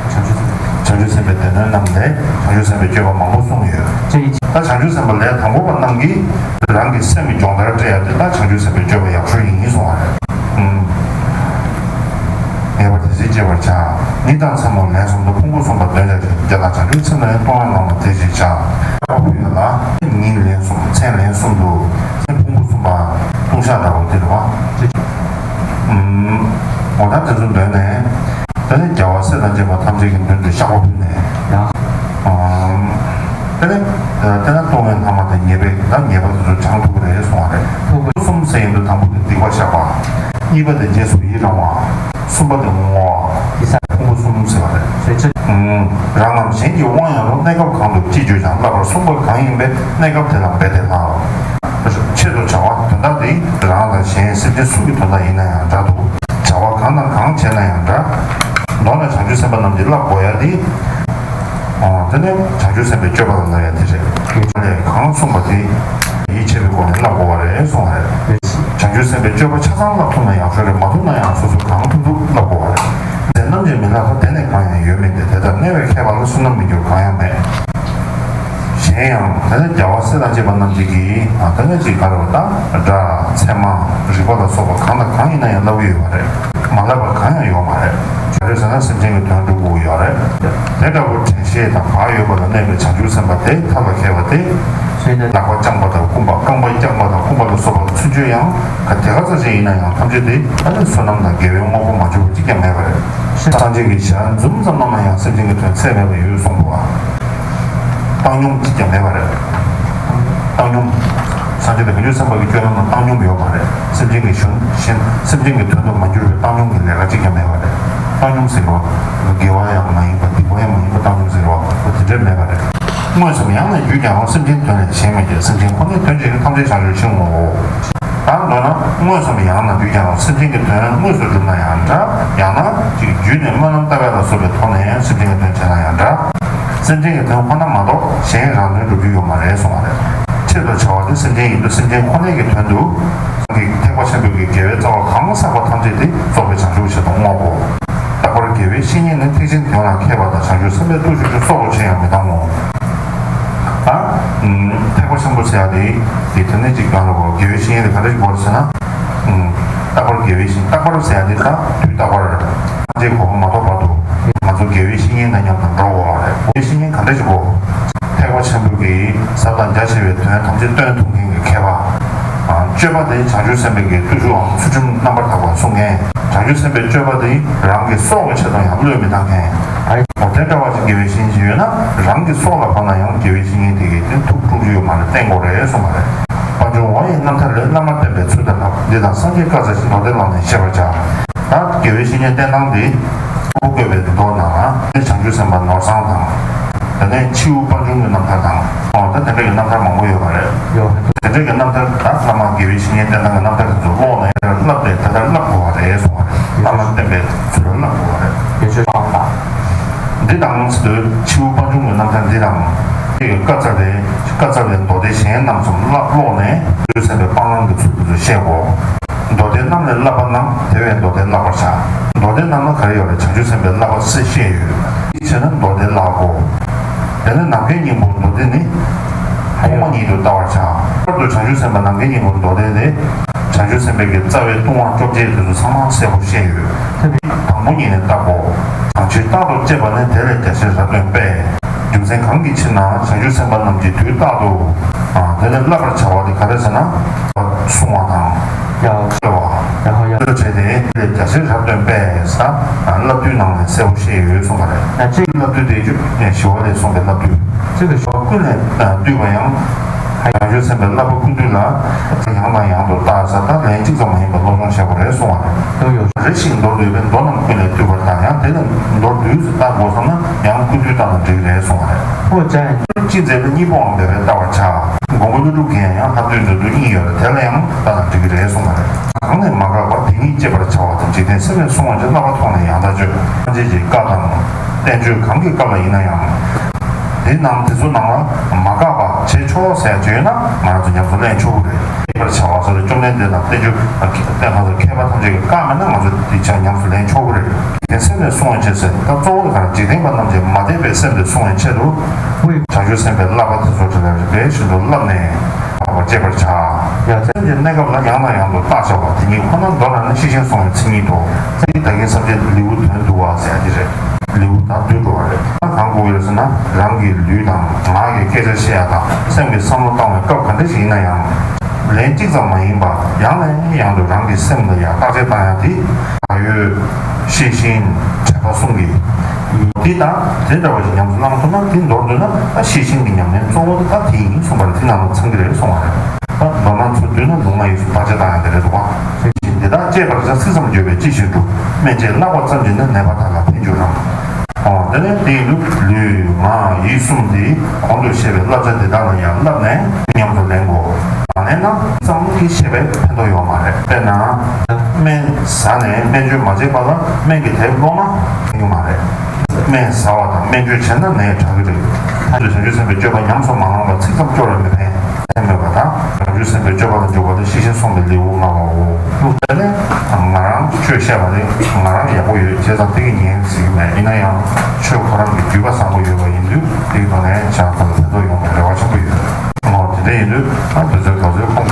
བྱང་ཆུབ་སེམས་དཔའི་སྡེ་སྣོད་རྣམས་ལས་བྱང་ཆུབ་སེམས་དཔའི་སྤྱོད་པ་མང་པོ་གསུངས་ཡོད། ད་བྱང་ཆུབ་སེམས་དཔའ་ལས་དང་པོ་པ་རྣམས་ཀྱིས་རང་གི་སེམས་ཀྱི་སྦྱོང་བརྡར་སྤྲད་ཡ་དེ་ལ་བྱང་ཆུབ་སེམས་དཔའི་སྤྱོད་པ་ཡག་ཤོས་ཡིན་གསུངས་པ་རེད། ངེས་པར་དེ་ཚེ་སྐྱེ་བར་བྱ། ཉིན་དང་མཚན་མོ་ལན་གསུམ་དུ་ཕུང་པོ་གསུམ་པ་འདོན་བྱ་ཞིང་། དེ་ལ་བྱང་ཆུབ་སེམས་ལན་གཏོང་བའི་ངང་ལ་དེ་བཞིན་བྱ། ཕུང་པོ་ཡོད་ལ་ཉིན་ལན་གསུམ་མཚན་ལན་གསུམ་དུ་ཕུང་པོ་གསུམ་པ་ལྟུང་བཤགས་འདྲ་བོ་དེ་རེད་བ། འོ་ད་དེ་ཚོ་འདོན་ནས། དེ་ནས་རྒྱལ་བ་སྲས་དང་བཅས་པ་ཐམས་ཅད་ཀྱི་མདུན་དུ་བཤགས་པ་ཕུལ་ནས། ཡང་། དེ་ནས་དེ་ན་ལྟུང་བའི་ལྷག་མ་དང་ཉེས་པའི་ད་ཉེས་པ་དེ་ཚོ་བྱང་ཐུབ་ཀྱི་རེད་གསུང་བ་རེད། ཕུང་པོ་གསུམ་ཟེར་ཡིན་དུས་དང་པོ་དེ་སྡིག་པ་བཤགས་པ། གཉིས་པ་དེ་རྗེས་སུ་ཡི་རང་བ། གསུམ་པ་དེ་བསྔོ་བ། ཕུང་པོ་གསུམ་ཟེར་བ་རེད། རང་ངམ་གཞན་གྱི་དབང་ཡང་རུང་། གནས་སྐབས་གང་དུ་ཅི་བརྗོད་ཀྱང་། བསླབ་པར་གསུངས་པ་གང་ཡིན་པའི། གནས་སྐབས་དེ་ལ་འབད་དེ་སླ། ཆེད་དུ་བྱ་བ་དོན་དག་དེ་རང་དང་གཞན་སེམས་ཅན་སུ་གི་དོན་དག་ཡིན་ན་ཡང་འདྲ་འདུག་བྱ་བ་གང་དང་གང་བྱས་ན་ཡང་འདྲ། མདོར་ན་བྱང་ཆུབ་སེམས་དཔའ་རྣམས་ཀྱིས་བསླབ་དགོས་ཡ་དེ། ཨོ། དེ་ནི་བྱང་ཆུབ་སེམས་དཔའི་སྤྱོད་པ་ལ་ལབ་ཡ་དེ་རེད། ལས་གང་གསུངས་པ་དེ་ཡིད་ཆེས་པའི་སྒོ་ནས་བསླབ་དགོས་པ་རེད་གསུངས་པ་རེད། བྱང་ཆུབ་སེམས་དཔའི་སྤྱོད་པ་ཆ་ཚང་བསླབ་ཐུབ་ན་ཡག་ཤོས་རེད། མ་ཐུབ་ན་ཡང་སོ་སོ་གང་ཐུབ་ཐུབ་བསླབ་དགོས་པ་རེད། དེ་རྣམས་ཀྱིས་མི་བསླབ་པ་དེ་ལས་གང་ཡང་ཡོད་མིན་ཏེ། དེ་ལྟར་གནས་པའི་མཁས་པ་ལ། བསོད་ནམས་མི་འགྱུར་གང་ཡང་མེད། གཞན་ཡང་དེ་ནི་རྒྱལ་བ་སྲས་དང་བཅས་པ་རྣམས་ཀྱིས་ཀྱིས། ཨ། དེ་ནི་ཅིག་ག་རེ་བ་དང་། སྒྲ། ཚད་མ། རིག་པ་ལ་སོགས་པ་གང་དང་གང་ཡིན་ན་ཡང་བསླབ་ཀྱི་ཡོད་པ་རེད། མ་བསླབ་པ་གང་ཡང་ཡོད་མ་རེད། ག་རེ་ཟེར་ན་སེམས་ཅན་གྱི་དོན་སྒྲུབ་དགོས་ཀྱི་ཡོད་རེད། དེ་འདྲ་བོ་དྲན་ཤེས་དང་བག་ཡོད་པ་ལ་གནས་པའི་བྱང་ཆུབ་སེམས་དཔའ་དེ་ཐབས་ལ་མཁས་པ་དེ། ལག་པ་བརྐྱངས་པ་དང་བསྐུམ་པ། རྐང་པ་བརྐྱངས་པ་དང་བསྐུམ་པ་ལ་སོགས་པ་ལ་ཚུན་ཆད་ཡང་ག་དེ་ག་ཙམ་ཞིག་ཡིན་ན་ཡང་ཐམས་ཅད་དེ་ཨ་ནི་བསོད་ནམས་དང་དགེ་བའི་དངོས་པོ་མ་གྱུར་པ་གཅིག་ཀྱང་མེད་པ་རེད། སངས་རྒྱས་ཀྱི་ཞལ་འཛུམ་ཙམ་གནང་ན་ཡང་སེམས་ཅན་གྱི་དོན་ཚད་མེད་པ་ཡོད་གསུངས་པ། བཏང་སྙོམས་གཅིག་ཀྱང་མེད་པ་རེད། བཏང་སྙོམས། སངས་རྒྱས་དང་བྱང་ཆུབ་སེམས་དཔའ་གི་སྤྱོད་ལམ་ལ་བཏང་སྙོམས་ཡོད་མ་རེད། སེམས་ཅན་གྱི་གཞུང་གཞན་སེམས་ཅན་གྱི་དོན་དུ་མ་གྱུར་པའི་བཏང་སྙོམས་ཀྱི་ལས་ཀ་གཅིག་ཀྱང་མེད་པ་རེད། བཏང་སྙོམས་ཟེར་བ། དགེ་བ་ཡང་མ་ཡིན་པ་སྡིག་པ་ཡང་མ་ཡིན་པ་བཏང་སྙོམས་ཟེར་བ་དེ་འདྲ་མེད་པ་རེད། དངོས་སམ་ཡང་ན་རྒྱུད་ཀྱང་རུང་། སེམས་ཅན་དོན་ལས་གཞན་མེད་ཀྱང་། སེམས་ཅན་ཁོ་ནའི་དོན་བྱེད་ཀྱང་། ཐམས་ཅད་བྱང་ཆུབ་ཕྱིར་བསྔོའོ། ད་མདོར་ན་དངོས་སམ་ཡང་ན་རྒྱུད་ཀྱང་རུང་། སེམས་ཅན་གྱི་དོན་དངོས་སུ་བསྒྲུབས་ན་ཡང་འདྲ། ཡང་ན་ཅིག་རྒྱུད་ནས་སྨོན་ལམ་བཏབ་པ་ལ་སོགས་པའི་ཐོག་ནས་སེམས་ཅན་གྱི་དོན་བྱས་ན་ཡང་འདྲ། སེམས་ཅན་གྱི་དོན་ཁོ་ན་མ་གཏོགས་གཞན་རང་དོན་སྒྲུབ་རྒྱུ་ཡོད་མ་རེད་གསུངས་པ་རེད། ཆེད་དུ་བྱ་བ་དེ་སེམས་ཅན་ཡིན་དུས་སེམས་ཅན་ཁོ་ནའི་གི་དོན་དུ། ཐེག་པ་ཆེན་པོའི་གི་དགེ་བའི་རྩ་བ་གང་བསགས་པ་ཐམས་ཅད་དེ་རྫོགས་པའི་བྱང་ཆུབ་ཆེད་དུ་བསྔོ་དགོས། རྟག་པར་དགེ་བའི་བཤེས་གཉེན་ནི། ཐེག་ཆེན་དོན་ལ་མཁས་པ་དང་། བྱང་ཆུབ་སེམས་དཔའི་བརྟུལ་ཞུགས་ཀྱི། སྲོག་ལུས་ཆེ་ཡང་མི་གཏང་ངོ་། ད། ཐེག་པ་ཆེན་པོ་ཟེར་ཡ་དེ། དེ་དེ་ནས་ཅིག་གང་ལ་གོ་དགེ་བའི་བཤེས་གཉེན་དེ་ག་འདྲ་ཞིག་དགོས་ཟེར་ན། རྟག་པར་དགེ་བའི་བཤེས། རྟག་པར་ཟེར་ཡ་དེ་ད་དུས་རྟག་པར། ཐམས་ཅད་གོ་འཕང་མ་ཐོབ་བར་དུ། ང་ཚོ་དགེ་བའི་བཤེས་གཉེན་དང་མཉམ་དུ་འགྲོ་དགོས་པ་རེད། དགེ་བའི་བཤེས་གཉེན་ག་འདྲ་ཞིག་གོ། ཐེག་པ་ཆེན་པོའི་གི་ཟབ་དང་རྒྱ་ཆེ་བའི་དོན་ཐམས་ཅད་སྟོན་ཐུབ་མཁན་གྱི་མཁས་པ། སྤྱོད་པ་དེ་བྱང་ཆུབ་སེམས་དཔའི་གི་བརྟུལ་ཞུགས་འམ་ཚུལ་ཁྲིམས་རྣམ་པར་དག་པ་སྲུང་མཁན། བྱང་ཆུབ་སེམས་དཔའི་སྤྱོད་པ་དེ་རང་གི་སྲོག་གི་ཆེད་དུ་ཡང་བློས་མི་བཏང་མཁན། ཨོ་དེ་འདྲ་བ་ཞིག་དགེ་བའི་བཤེས་གཉེན་ཞིག་ཡོད་ན་རང་གི་སྲོག་ལ་ཕངས་ན་ཡང་དགེ་བའི་བཤེས་གཉེན་དེ་གིས་དེ་ཐུགས་དཀྲུག་རྒྱུ་ཡོད་མ་རེད། བསྟེན་དགོས་རེད་གསུངས་པ་རེད། པད་འབྱུང་བ་ཡི་རྣམ་ཐར་ལས། བླ་མ་བསྟེན་པའི་ཚུལ་དེ་ལ། འདི་དང་སངས་རྒྱས་བཀའ་སྩལ་ཞིང་། མདོ་སྡེ་བླངས་ནས་ཤེས་པར་བྱ། ད་དགེ་བའི་བཤེས་གཉེན་བསྟེན་སྟངས་འདི། ཕུར་བུ་བཀོད་པའི་མདོ་ནང་ལ་བྱང་ཆུབ་སེམས་དཔའ་ནོར་བཟང་དང་། དེ་ནས་ཕྱིའུ་པད་འབྱུང་གི་རྣམ་ཐར་དང་། ཨོ་ད་དེ་འདྲ་གི་རྣམ་ཐར་མང་པོ་ཡོད་པ་རེད། ཡོད། དེ་འདྲ་གི་རྣམ་ཐར་ད་བླ་མ་དགེ་བའི་བཤེས་གཉེན་བསྟེན་སྟངས་ཀྱི་རྣམ་ཐར་དེ་ཚོ་ཀློག་ནས་བསླབ་པས་དེ་ལྟར་བསླབ་དགོས་པ་རེད་གསུངས་པ་རེད། བླ་མ་བསྟེན་པའི་ཚུལ་ལ་བསླབ་དགོས་པ་རེད། དགེ་ཆོས་སྤངས་པ། འདི་དང་ཟེར་དུས་ཕྱིའུ་པད་འབྱུང་གི་རྣམ་ཐར་འདི་དང་། དེ་གི་བཀའ་སྩལ་པའི་བཀའ་སྩལ་པའི་མདོ་སྡེ་གཞན་རྣམས་སུ་བཀླགས་ཀློག་ནས་བྱང་ཆུབ་སེམས་དཔའི་སྤང་བླང་གི་ཚུལ་དེ་ཚོ་ཤེས་དགོས། མདོ་སྡེ་རྣམས་ལས་བསླབ་པ་རྣམས། དེ་བས་མདོ་སྡེ་བཀླག་པར་བྱ། མདོ་སྡེ་རྣམས་ལ་ག་རེ་ཡོད་རེད། བྱང་ཆུབ་སེམས་དཔའི་བསླབ་པ་སེ་བཤད་ཡོད། དེ་བྱས་ན་མདོ་སྡེ་བཀླག་དགོས། དེ་ནས་ནམ་མཁའི་སྙིང་པོ་མདོ་སྡེ་ནི། ཐོག་མ་ཉིད་དུ་བལྟ་བར་བྱ། ལྷག་པར་དུ་བྱང་ཆུབ་སེམས་དཔའི་ནམ་མཁའི་སྙིང་པོ་མདོ་སྡེ་དེ། བྱང་ཆུབ་སེམས་དཔའི་གི་རྩ་བའི་ལྟུང་བ་བཅོ་བརྒྱད་དེ་ཚོ་ཚང་མ་གསལ་པོ་བཤད་ཡོད། དང་པོ་ཉིད་ནས་བལྟ་དགོས། བྱང་ཆུབ་རྟག་ཏུ་སྤྱད་པ་ནི། དེ་ལས་རྒྱ་ཆེར་རབ་སྟོན་པས། རྒྱུ་མཚན་གང་གི་ཕྱིར་ན་བྱང་ཆུབ་སེམས་དཔའ་རྣམས་ཀྱིས་དུས་རྟག་ཏུ། དེ་ལས་བསླབ་པར་བྱ་བ་དེ་ག་རེ་ཟེར་ན། བསྲུང་བ་དང་། ཡ། བསླབ་པ། ཡ་ཧ་ཡ། བསླབ་བྱས་ཏེ་རྒྱ་ཆེར་རབ་སྟོན་པས་ཟེར། བསླབ་བཏུས་ནང་ནས་གསལ་པོ་བཤད་ཡོད་གསུངས་པ་རེད། ཡ་གཅིག། བསླབ་བཏུས་དེ་ཞི་བ་ལྷས་གསུངས་པའི་བསླབ་བཏུས། གཅིག་ཏུ་ཞི་བ་ཀུན་ལས་བཏུས་པ་ཡང་། བྱང་ཆུབ་སེམས་དཔའི་བསླབ་པ་ཀུན་བཏུས་ལ། ཡང་དང་ཡང་དུ་བལྟ་ཟེར། ད་ལན་གཅིག་ཙམ་མ་ཡིན་པར་སློབ་སྦྱོང་བྱ་དགོས་རེད་གསུངས་པ་རེད། རེ་ཞིག་མདོར་བསྡུས་པས། མདོ་རྣམས་ཀུན་ལས་བཏུས་པར་བལྟ། ཡང་དེ་ལས་མདོར་བསྡུས་སུ་བལྟ་དགོས་བསམ་ན་ཡང་ཀུན་བཏུས་བལྟ་ན་འགྲིག་རེད་གསུངས་པ་རེད། ཅི་མཛད་པའི་གཉེན་པོའང་འབད་པས་བལྟ་བར་བྱ། མགོན་པོ་ཀླུ་སྒྲུབ་ཀྱིས་ཡང་ལྷ་བཏུས་མཛད་དུ་གཉིས་ཡོད་རེད། དེ་ལ་ཡང་བལྟ་ན་འགྲིག་གི་རེད་གསུངས་པ་རེད། གང་ནས་མ་འགགས་པ་དེ་ཉིད་སྐྱེད་པར་བྱ་བ་དང་། འཇིག་རྟེན་སེམས་ལས་བསྲུང་བར་བྱ། བསླབ་པ་ཐོག་ནས་ཡང་དག་བརྗོད། སངས་རྒྱས་ཀྱི་བཀའ་དང་བསྟན་བཅོས་གང་གི་སྐབས་ལ་ཡིན་ན་ཡང་། དེ་ནང་དེ་ཚོ་ནང་ལ་མ་འགགས་པ་བྱེད་ཆོག་ཟེར་ཡ་ཅིག་ཡོད་ན་ང་རང་ཚོ་ཉམས་སུ་ལེན་ཆོག་གི་རེད། སྐྱེད་པར་བྱ་བ་ཟེར་དུས་བཅོམ་ལྡན་འདས་དང་བསྟན་བཅོས་བསྟན་ཁང་དུ་མཁས་པ་ཐམས་ཅད་ཀྱི་བཀའ་མེད་ན་ང་ཚོ་དེ་ཆ་ཉམས་སུ་ལེན་ཆོག་གི་རེད། དེ་སེམས་ལས་བསྲུང་བའི་ཕྱིར་ཟེར། ད་གཙོ་བོ་དེ་ག་རེ། འཇིག་རྟེན་པ་རྣམས་ཀྱིས་མ་དད་པའི་སེམས་དེ་བསྲུང་བའི་ཆེད་དུ། བྱང་ཆུབ་སེམས་དཔའི་བསླབ་པ་དེ་ཚོ་དེ་ལ་རིམ་པས་བཞིན་དུ་བསླབས་ནས་བར་བར་བྱེད་པར་བྱ། ཡ་མཚན་གྱི་གནས་སྐབས་ལ་ཡང་དང་ཡང་དུ་བརྟག་བྱ་བ་དེ་ཉིད་ཁོ་ན། མདོར་ན་ནི་ཤེས་བཞིན་བསྲུང་བའི་མཚན་ཉིད་དོ། མཚན་གྱི་བདག་ཉིད་ཐམས་ཅད་ལེའུ་བདུན་བསྡུ་བ་ཟེར་ཡ་དེ་རེད། ལེའུ་དང་བསྡུས་འགྲོ་བ་རེད། ད་གང་དགོས་ཡོད་ཟེར་ན་རང་གི་ལུས་དང་ངག་གི་སྐད་ཆ་བཤད་ཡ་དང་སེམས་ཀྱི་བསམ་བློ་བཏང་བའི་སྐབས་ག་འདྲ་ཞིག་ཡིན་ན་ཡང་། ལན་གཅིག་ཙམ་མ་ཡིན་པར་ཡང་ནས་ཡང་དུ་རང་གི་སེམས་ལ་ཡང་བརྟག་དཔྱད་བཏང་ཡ་དེ། བག་ཡོད། ཤེས་བཞིན། དྲན་པ་གསུམ་གྱིས། འདི་དང་དེ་འདྲ་བ་ཞིག་ཉམས་སུ་བླང་ཐུབ་ན་དེ་མདོར་བསྡུས་ན་ད་ཤེས་བཞིན་གྱི་ཉམས་ལེན་གཙོ་བོ་དེ་ད་དེ་ཡིན་གསུངས་པ་རེད། དེ་ནང་ལ་ཚང་གི་རེད་གསུངས་པ་རེད། ད་མདོར་ན་ཚུར་བསྡུས་ན་ལུང་ལྔ་ཡིས་སུ་བརྟག་དཔྱད་བཏང་ཡ་དེ་རེད་འདུག་ག་ཤེས་བཞིན་འདི་དག་སྤྱད་པར་བྱ། ཚིག་ཙམ་བརྗོད་པས་ཅི་ཞིག་འགྲུབ། སྨན་དཔྱད་བཀླག་པ་ཙམ་གྱིས་ནི་ནད་པ་དག་ལ་ཕན་འགྱུར་རམ། ཨོ། དེ་ནས་དེ་ཡིན་དུས་ལུས་ངག་ཡིད་གསུམ་དེ་གོང་དུ་བཤད་པའི་བསླབ་བྱ་འདི་དག་ལ་ཡང་བསླབས་ནས་ཉམས་སུ་ལེན་དགོས། མ་ལེན་ན་ཙམ་གྱིས་ཆད་པའི་ཕན་ཐོགས་ཡོད་མ་རེད། དཔེར་ན་སྨན་ཟ་ནས་སྨན་བཅོས་མ་བྱས་པ་ལ་སྨན་གྱི་དེབ་ཀློག་ན་ཕན་གྱི་མ་རེད། སྨན་ཟ་བ་དང་སྨན་བཅོས་བྱས་ན་ནད་དྲག་གི་རེད། ད་དུ་བྱང་ཆུབ་སེམས་དཔའི་སྤྱོད་པ་ཉམས་སུ་མ་བླངས་པར་ཚིག་ཙམ་སྐྱོར་བས་མི་ཕན། ཕན་མེད་པ་དང་། བྱང་ཆུབ་སེམས་དཔའི་སྤྱོད་པ་ལ་འཇུག་པ་ལ་ཤེས་བཞིན་སྲུང་བའི་ལེའུ་ལྔ་པའོ། ལུགས་དེ་ནི་ང་རང་ཆོས་བཤད་པ་ནི་ང་རང་ཡག་པོ་ཡོད་བྱས་ཙང་དེ་གི་ཉན་ཟེར་གྱི་མེད། ཡིན་ན་ཡང་ཆོས་ཁོ་རང་གི་བརྒྱུད་པ་བཟང་པོ་ཡོད་པ་ཡིན་དུས་དེ་གི་ཐོག་ནས་ཅང་ཁོ་ལ་ཕན་ཐོགས་ཡོང་བའི་རེ་བ་ཆེན་པོ་ཡོད། འོ་དེ་འདྲ་ཡིན་དུས་ཨ་དུས་ཚོད་ག་ཚོད་ཁོང་